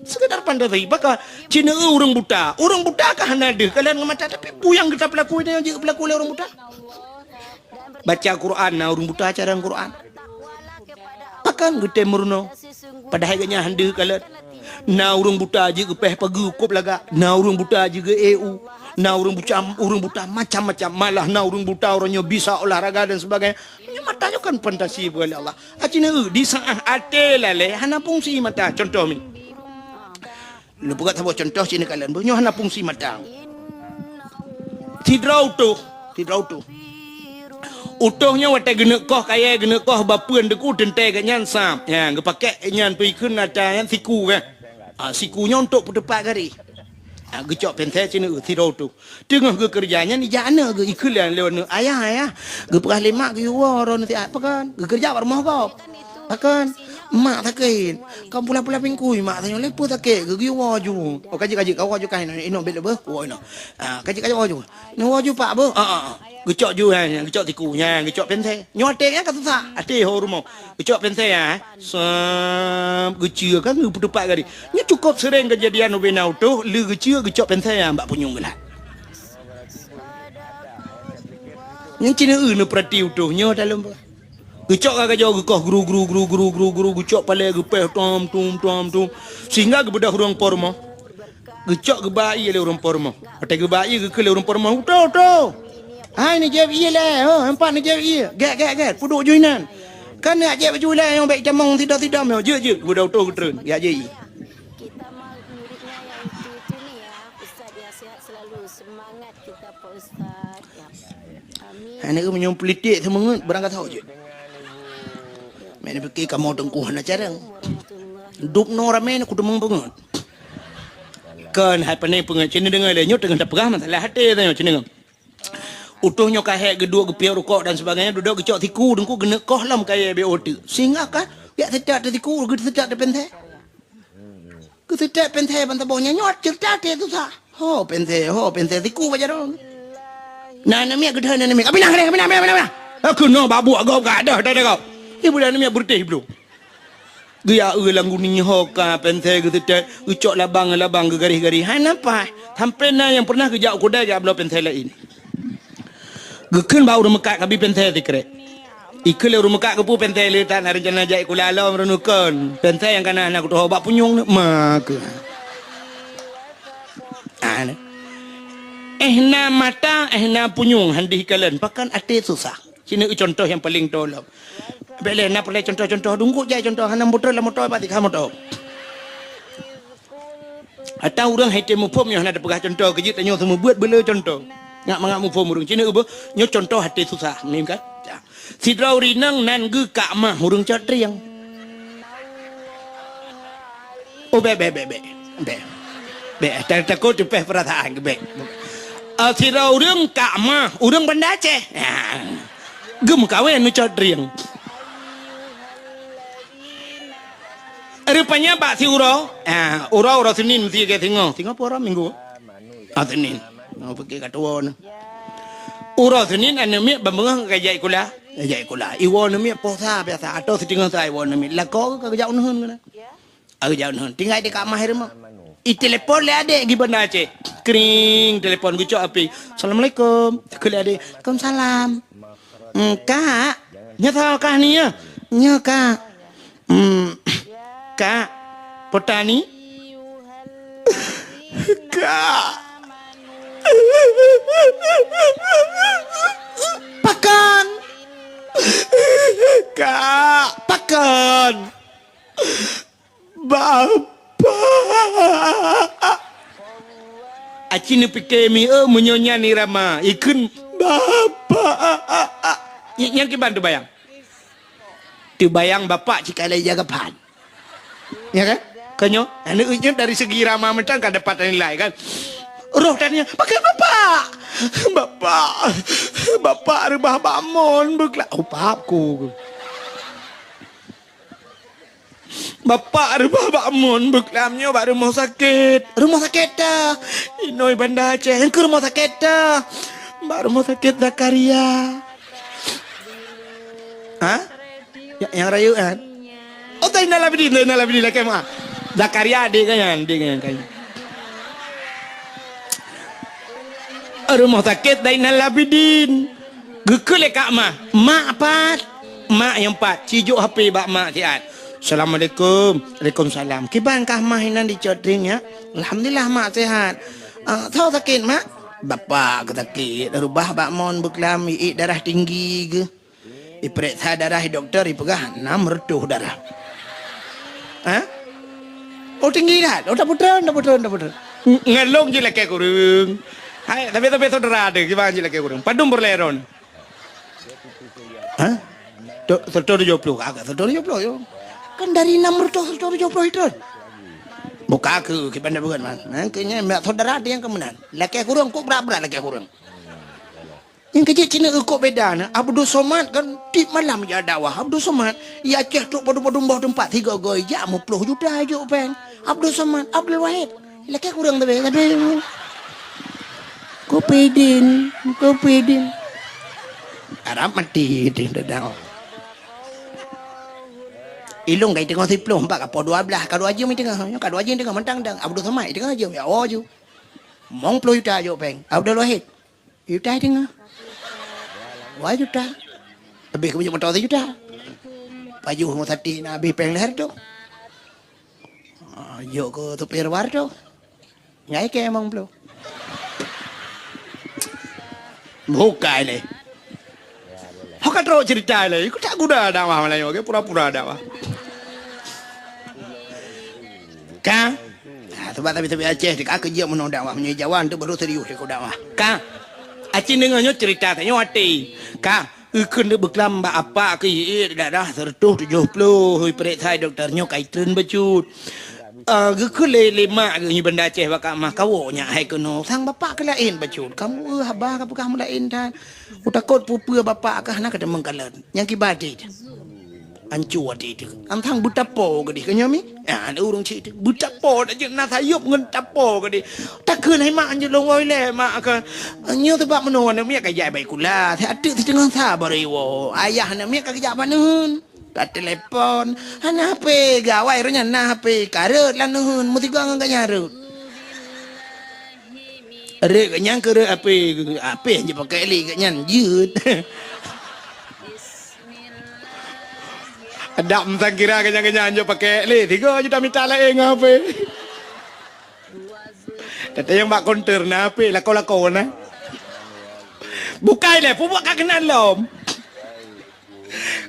Sekedar fantasi. Maka ci neueu ureuëng buta. Ureuëng buta ka hana deuh kalon ngon mata, tapi peue nyang geuta peulaku nyoe jeuet peulaku lé ureuëng buta. Baca Quran na ureuëng buta cara Quran. Pakon geutem meurunoe? Padahai geuhnyan han deuh kalon. Na ureuëng buta jeuet geupéh pageue kop lagak, na ureuëng buta jeuet geu-E U, na ureuëng buta, ureuëng buta macam-macam. Malah na ureuëng buta uroe nyoe bisa olahraga dan sebagainya. Nyoe mata nyoe kan fantasi bukan lé Allah. Aci neueu di saat até lalé hana fungsi mata. Contoh mi. Lôn peugah saboh contoh ci neukalon, nyoe hana fungsi mata. Sidroe utôh, sidroe utôh. Utôh nyoe watée geuneuk koh kayée, geuneuk koh bapeuen deungku teuntée geuhnyan sab. Ya, geupakée nyan peuikheun ata nyan siku kan. Ah, siku nyoe untuk peuteupat garéh. Ah, geucok pensel ci neueu sidroe utôh. Teungoh geukeureuja nyan ijak aneuk geuh ikheun lé aneuk, "Ayah, ayah, geupeugah lé mak geuyue woe droeneuh siat." Pakon? Geukeureuja bak rumoh gob. Pakon? Mak sakét. Ka pula-pula pingkui mak tanyoe lé peue sakét, geuwoe ju. Oh, kajik-kajik, ka woe ju kah inoe, inoe bèk lé beuh, woe inoe. Ah, kajik-kajik woe ju. Nyoe woe ju pak beuh. Ah, ah, ah. Geucok ju, ha, geucok tiku, ha, geucok pénsé. Nyoe até nyan ka susah, até ho rumoh. Geucok pénsé, ha. Sab, geuceue kan geupeuteupat gari. Nyoe cukôp seuréng keujadian ubé na utôh, lé geuceue geucok pénsé, ha, bak punyueng geulat. Nyan cit neueu neupeurati utôh nyoe dalam. Geucok ka gajoe geukoh gru, gru, gru, gru, gru, gru, geucok palée geupéh tom, tum, tom, tum. Sehingga geubeudôh ureueng po rumoh. Geucok geuba ié lé ureueng po rumoh. Watèe geuba ié geukheun lé ureueng po rumoh, "Utoe, utoe! Hai neujép ié lé, ho, empat neujép ié. Gét, gét, gét, peuduek ju inan. Kan neujép ju lé, nyang bèk tamong sidom-sidom nyoe. Jeuet, jeuet." Geubeudôh utoe geutreun, jak jép ié. Hai nyoe meunyoe politik seumeungeut barang ka tho jeuet. Meunan pike kamoe teungku hana carông. Dub noe ramé nyoe kuteumeung peungeut. Kon hai pane peungeut, cit neudeungö lé nyoe teungoh tapeugah masalah até tanyoe cit deungö. Utôh nyoe ka hék geuduek geupiôh rukok dan sebagainya, dudoe geucok siku teungku geuneuk koh lom kayèe B O teuk. Sehingga ka jak seutôt teuh siku, geuseutôt teuh pénsé. Geuseutôt pénsé ban saboh nyan nyoe ceurita teuh susah. Ho pénsé, ho pénsé siku bak jaroe. Na aneuk miet geuteuh aneuk miet. Ka pinah, ka pinah, ka pinah, ka pinah. Keunoe bak buet gob ka deuh, deuh, deuh gob. Ibu dan aneuk miet beureutéh bloe. Geujak eu lam guni ho ka pénsé geuseutôt, geucok labang-labang geugaréh-garéh. Hana paih. Sampoe na nyang peureunah geujak u keudai geujak bloe pénsé laén. Geukheun bak ureueng meukat kabi pénsé sikrek. Ikheun lé ureueng meukat keupeue pénsé le that na reuncana jak sikula lom reunukon. Pénsé nyang ka na hana kutuho bak punyueng ni ma keuh. Ah, ni. Eh na mata, eh na punyueng handih kalon. Pakon até susah. Sinoe contoh nyang paleng tolong. Bèk lé na peureulèe contoh-contoh dungkot jai contoh hana motor lam motor bak tikha motor. Ata ureueng hai tém muphom nyoe hana tapeugah contoh keujeuet tanyoe seumeubeuet beuleu contoh. Ngat mangat muphom ureueng cit nyoe beuh nyoe contoh até susah nem kan. Sidroe ureueng inong nan geuh kak mah ureueng cot trieng. Oh bèk bèk bèk bèk. Bèk. Bèk ta-, takot teupeh peurasaan bèk. Ah, sidroe ureueng kak mah ureueng Banda Aceh. Ah. Geumeukawen ngon cot trieng. Rupanya bak siuroe, ah, uroe, uroe Senin meusti lagèe singoh. Singoh peue uroe Minggu? Ah, Senin. Oh, pike ka tuwo na. Uroe Senin aneuk miet ban beungoh ka jak sikula. Jak sikula. Iwoe aneuk miet poh sa biasa atau siteungoh sa iwoe aneuk miet. Lakoe ka geujak uneuen keunan. Ka geujak uneuen. Tinggai di kak mah rumoh. Itelepon lé adék geuh Banda Aceh. Kring, telepon geucok api. Assalamualaikum. Takheun lé adék. Waalaikumsalam. Hmm, Kak, nyoe soe kah ni ya? Nyoe, Kak. Hmm, Kak, Potani? Kak. Pakon? Kak, pakon? Bapak. Aci neupike mi, eh, meunyoe nyan irama, ikheun, "Bapak." Nyan, nyan kiban teubayang. Teubayang bapak cit ka lheueh jaga phan. Ya kan? Kan nyoe, aneuk nyoe dari segi irama mantong ka dapat nilai kan. Roh tanya, "Pakon bapak? Bapak, bapak reubah bak mon beukla-," oh, pap ku. Bapak reubah bak mon beuklam nyoe bak rumoh sakét. Rumoh sakét teuh. Inoi Banda Aceh, keu rumoh sakét teuh. Bak rumoh sakét Zakaria. Ha? Ya, nyang rayeuk kan? Oh, Zainal Abidin, Zainal Abidin lakèe meu'ah. Zakaria adék geuh nyan, adék geuh nyan kan. Rumoh sakét Zainal Abidin. Geukheun lé kak mah, "Mak pat?" Mak nyang pat, sijok H P bak mak siat. "Assalamualaikum." "Waalaikumsalam." "Kiban kah mah inan di Cot Trieng nyak?" "Alhamdulillah mak sehat." "Ah, soe sakét mak?" "Bapak geusakét, reubah bak mon beuklam, iék darah tinggi geuh. Ipeuriksa darah dokto ipeugah nam reutôh darah." Ha? Oh tinggi that. Oh tapeutrön, tapeutrön, tapeutrön. Ng-, ngon lôn jih lakèe kureueng. Hai, tapi, tapi saudara ada, kiban jih lakèe kureueng. Padum peureulèe droeneuh? Ha? Tu-, seratus tujuh puluh, agak seratus tujuh puluh yo. Kan dari enam ratus seratus tujuh puluh itu. Buka ke, kiban dah bukan man. Nah, kayaknya mak saudara ada yang kemenangan. Lakèe kureueng, kok berat-berat lakèe kureueng. Nyang keuh jeuet cit na eukôb beda na. Abdul Somad kan tiep malam jak dakwah. Abdul Somad, ya Aceh trok padum-padum boh teumpat, sigoe-goe jak meuploh juta jok péng. Abdul Somad, Abdul Wahid, lakèe kurang tapi, tapi. Kopidin, kopidin. Arab mati di dakwah. Ilong kai teungoh siploh, empat ka poh dua belas, ka dua jeuem teungoh. Nyoe ka dua jeuem teungoh mantang dang. Abdul Somad teungoh jeuem, ya, oh ju. Mong ploh juta jok péng. Abdul Wahid. Juta teungoh. Dua juta. Lebih keu beuet moto sijuta. Pajoh ngon sati na habéh péng lhèe tu. Ah, jok keu supir war tu. Ngai ke emang belum. Bukai lé. Ho ka trok cerita lé. Ikut tak guna dakwah Melayu ke pura-pura dakwah. Ka? Ha, sebab tapi-tapi Aceh ka keu jeuet meunoe dakwah, meunyoe Jawa tu baru serius ikut dakwah. Ka? Aceh deungoe nyoe cerita tanyoe até. Ka? Eukheun deuk beuklam bak apa keu ié daerah seratus tujuh puluh, hui peuriksa doktor nyoe kai treun bacut. Ah, geukheun lé, lé mak geuh nyoe banda Aceh bak Kak Mah kawoe nyak hai keunoe. Sang bapak keu laén bacut. Kamoe, eh, haba ka peugah meulaén that. Kutakot peue-peue bapak kah na ka teumeung kalon. Nyang kiba dit. Ancu até teuh. Antang beutapo gadih keu nyoe mi? Ah, ada ureueng cit teuh. Beutapo dak jeuet na sayop ngon tapo gadih. Takheun hai mak anjeut lôn woi lé mak ka. Nyoe teubak meunoe aneuk miet ka jak baik kula. Siat teuk siteungoh sa baru iwoe. Ayah aneuk miet ka geujak bak neuheun. Ka telepon. Hana H P gawai roh nyan na H P. Ka rhot lam neuheun. Meusigoe ngon gobnyan rhot. Rhot gobnyan keu rhot H P. H P jipakèk lé gobnyan jeuet. Adak meusangkira keunyan-keunyan jok pakèk lé, tiga juta mita laén ngon H P. Teuntèe nyang bak konter na H P, lakoe-lakoe na. Bukai lé, peubuet ka keunan lom.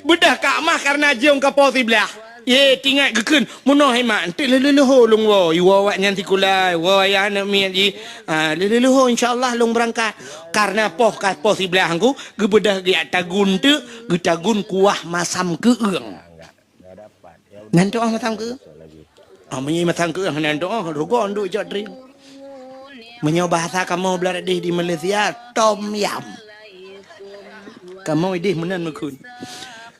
Beudôh Kak Mah kareuna jeuem ka poh siblaih. Ye, tingat geukheun, meunoe hai mak, enteuk lheuh-lheuh lôn woe, iwoe awaknyan sikula, iwoe ayah aneuk miet jih. Ah, lheuh-lheuh insya Allah lôn beurangkat. Kareuna poh ka poh siblaih ngku, geubeudôh geujak tagun teuk, geutagun kuah masam keueung. Nan tu'oh masam keueung? Oh, meunyoe masam keueung nan tu'oh, rugoe duek cok drink. Meunyoe bahasa kamoe blah deh di Malaysia, tom yam. Kamoe ideh meunan meukheun.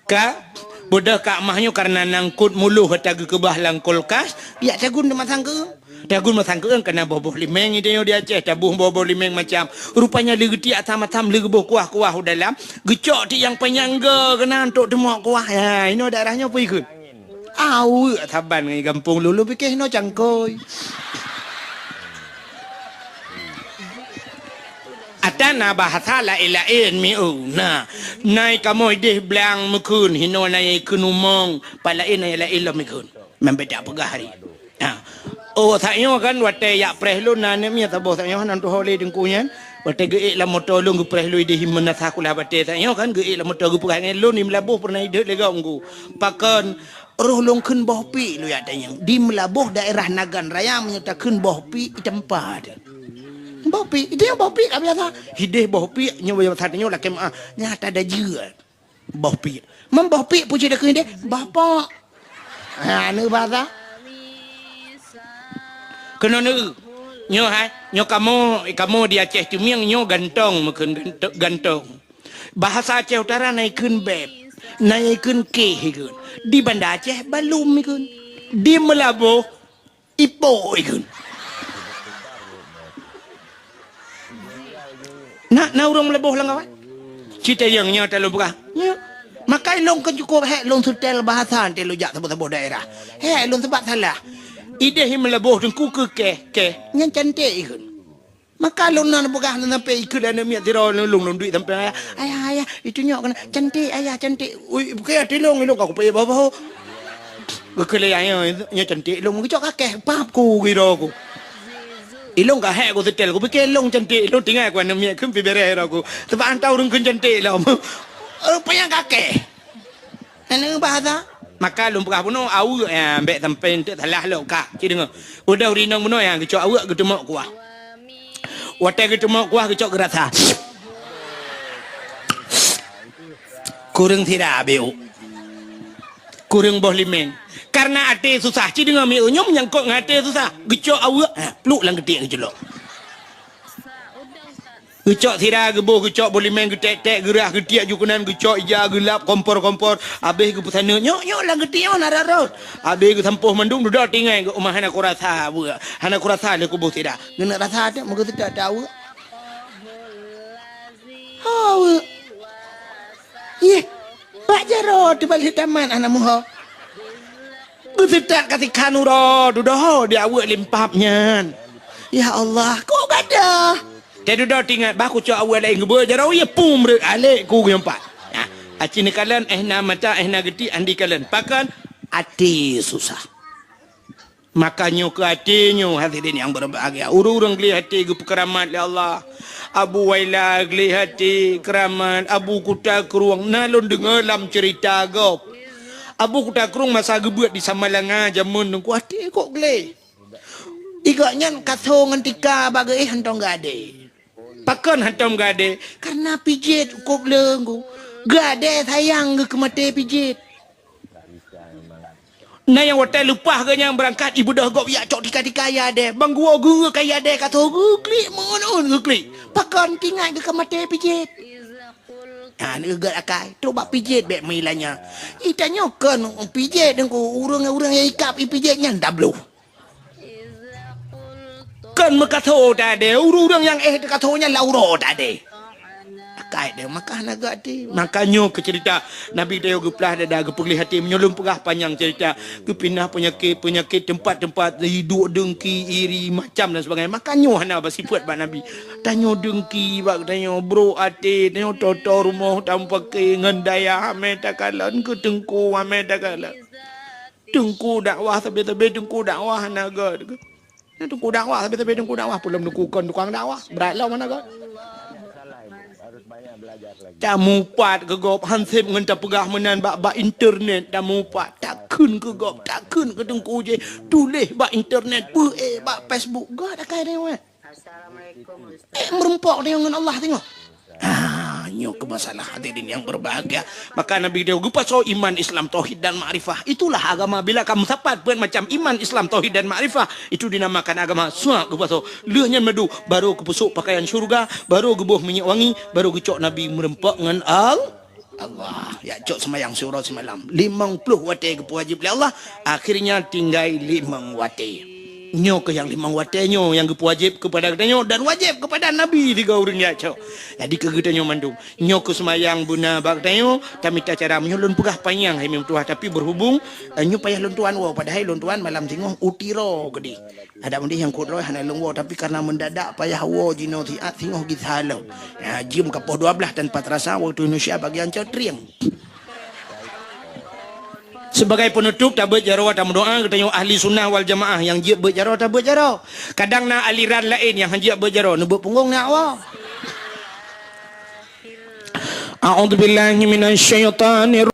Ka, beudôh Kak Mah nyoe kareuna nangkot muloh ata geukeubah lam kulkas, jak tagun di masam keueung. Tagun masam keueung kana boh-boh limeng, i tanyoe di Aceh taboh boh-boh limeng macam. Rupanya lé geutiek asam-asam, lé geuboh kuah-kuah u dalam, geucok tiek nyang panyang go keunan untuk teumok kuah. Ha, inoe daerah nyoe peue ikheun? Aweuek saban ngon gampông lôn, lôn pike inoe cangkôi. Ata na bahasa laén-laén mieu. Na, nai kamoe ideh blang meukheun, hinoe nai kheun umong, pat laén nai laén lom ikheun. Membeda peugah hari. Ha. Oh, saat nyoe kan watèe jak preh lôn na aneuk miet saboh saat nyoe nan tuho lé teungku nyan. Watèe geuék lam moto lôn geupreh lôn ideh himeun na sakulah batèe saat nyoe kan geuék lam moto geupeugah ngon lôn di Meulaboh peureunah ideh lé gob ngku. Pakon roh lôn kheun boh piek lôn jak tanyong. Di Meulaboh daerah Nagan Raya meunyoe takheun boh piek itampa teuh. Boh piek, ideh boh piek ka biasa. Ideh boh piek nyoe biasa tanyoe lakèe meu'ah. Nyata dajeuet. Boh piek. Meuboh piek peue cit takheun deh? Boh pok. Ha, neueu bahasa. Keunoe neueu. Nyoe hai, nyoe kamoe, kamoe di Aceh Cumieng nyoe gantong meukheun ganto-, gantong. Bahasa Aceh Utara na ikheun beb, na ikheun keh ikheun. Di Banda Aceh balum ikheun. Di Meulaboh Ipo ikheun. Na, na ureueng Meulaboh lam kawan? Cit tayong nyoe talôn peugah. Nyoe. Maka ilôn kan cukup hék lôn seutèl bahasa teuh lôn jak saboh-saboh daerah. Hék lôn sebat salah. Ideh Meulaboh teungku keu keh, keh. Nyan cantik ikheun. Maka lôn na peugah sampai ikheun aneuk miet sidroe lôn, lôn duek sampai, "Ayah, ayah, ayah, itu nyok keunan. Cantik, ayah, cantik." Ui, bukan ya, tilong, ilong ka kupayah bahu. Geukheun lé ayah, nyoe cantik, ilong geucok kakeh, pap ku, giro ku. Ilong ka hék ku seutèl, ku pikir ilong cantik, ilong tinggai ku aneuk miet, kheun pi bereh ro ku. Sebab anta ureueng kheun cantik lom. Rupanya kakeh. Hana bahasa. Maka lôn peugah bunoe aweuek, ya, bèk sampai enteuk salah lom ka. Ci deungoe. Udah ureueng inong bunoe, ya, geucok aweuek geuteumok kuah. Watèe geuteumok kuah geucok geurasa. Kureueng sira biu. Kureueng boh limeng. Karena até susah. Ci deungoe miu nyoe menyangkot ngon até susah. Geucok aweuek, ha, pluk lam geutiek geuculok. Geucok sira, geuboh, geucok bulimen, geutek-tek, geurah, geutiek ju keunan, geucok ija, geulap, kompor-kompor. Habéh geupeusaneut, "Nyok, nyok, lam geuti nyoe na rot-rot." Habéh geusampôh mandum, dudoe tinggai, geuh uma hana kurasa, weuek. Hana kurasa lé kuboh sira. Geuneuk rasa teuh, meugeuseutot teuh, weuek. Ha, weuek. Yeh, bak jaroe teuh balik tamat hana muho. Geuseutot ka sikhan uroe, dudoe di aweuek limpab nyan. Ya Allah, kok gadoh? Teuh dudoe teuingat, bah kucok aweuek laén geubeuet jaroe, ya pum reuet alek ku geumpat. Nah, aci neukalon, eh na mata, eh na geuti, andi kalon. Pakon? Até susah. Maka nyoe keu até nyoe, hadirin yang berbahagia. Ureueng-ureueng gleh até geupeukeuramat lé Allah. Abu Waila gleh até keuramat, Abu Kuta Krueng, na lôn deungoe lam ceurita gob. Abu Kuta Krueng masa geubeuet di Samalanga jameun Teungku, até kok gleh. Di gobnyan kaso ngon tika bak geuéh hántom geuadé. Pakon hántom geuadé? Karena pijet kop leueng ku. Geuadé sayang geuh keu maté pijet. Na nyang watée leupah geuh nyang beurangkat, ibeudôh gob yak cok tika-tika yadé. Bang guwoe geuh ka yadé ka tho geuklik meu'un-un geuklik. Pakon teuingat geuh ka maté pijet. Nah, neugeut akai. Trok bak pijet bék meuilanya. Itanyoe kon pijet Teungku, ureueng-ureueng nyang ikab ipijet nyan dabloh. Kon meukaso tadé, ureueng-ureueng nyang éh teukaso nyan lam uroe tadé. Akai deh, maka hana geuaté. Maka nyoe keu ceurita Nabi Dayeuh geuplah dada, geupeugleh até. Meunyoe lôn peugah panyang ceurita, geupinah peunyakét-peunyakét, teumpat-teumpat, iduek deungki, iri, macam dan sebagainya. Maka nyoe hana basifeuet bak Nabi. Tanyoe deungki bak tanyoe, brok até, tanyoe toto rumoh tamupaké ngon dayah, amé takalon keu teungku, amé takalon. Teungku dakwah, sabe-sabe teungku dakwah hana gét. Nah, teungku dakwah, sabe-sabe teungku dakwah, peulom teungku kon tukang dakwah, brat lom hana gét. Tamupat keu gob, han sép ngon tapeugah meunan bak, bak internet, tamupat, takheun keu gob, takheun keu teungku jih, tuléh bak internet, peu-ék bak Facebook, gét akai deungoe. Assalamualaikum, Ustaz. Eh, meurumpok tanyoe ngon Allah tanyoe. Ah, nyoe keuh masalah, hadirin yang berbahagia. Maka Nabi Dayeuh geupasoe iman, Islam, tauhid dan makrifah. Itulah agama. Bila ka meusapat peuet macam iman, Islam, tauhid dan makrifah, itu dinamakan agama. Suak geupasoe. Lheueh nyan madu, baru geupeusok pakaian syurga, baru geuboh minyeuk wangi, baru geucok Nabi meurumpok ngon Al- Allah, jak cok seumayang siuroe simalam. Limong ploh watée geupeuwajéb lé Allah, akhirnya tinggai limong watée. Nyoe keuh nyang limong watée nyoe nyang geupeuwajéb keupada geutanyoe dan wajéb keupada Nabi sigoe ureueng jak cok. Jadi keu geutanyoe mandum, nyoe keuh seumayang beuna bak geutanyoe, tamita cara meunyoe lôn peugah panyang hai meutuah, tapi berhubung, eh, nyoe payah lôn tuan woe, padahai lôn tuan malam singoh u Tiro keudeh. Adak meudeh nyang kudroe hana lôn woe, tapi karena mendadak payah woe jinoe siat singoh gisa lom. Ya, jeuem ka poh dua belas tanpa terasa waktu Indonesia bagian cot trieng. Sebagai penutup, tabeuet jaroe tameudoa geutanyoe ahli sunnah wal jamaah nyang jeuet beuet jaroe, tabeuet jaroe. Kadang na aliran laén nyang han jeuet beuet jaroe, neubeuet punggong na woe. A'udzubillahi minasyaitonir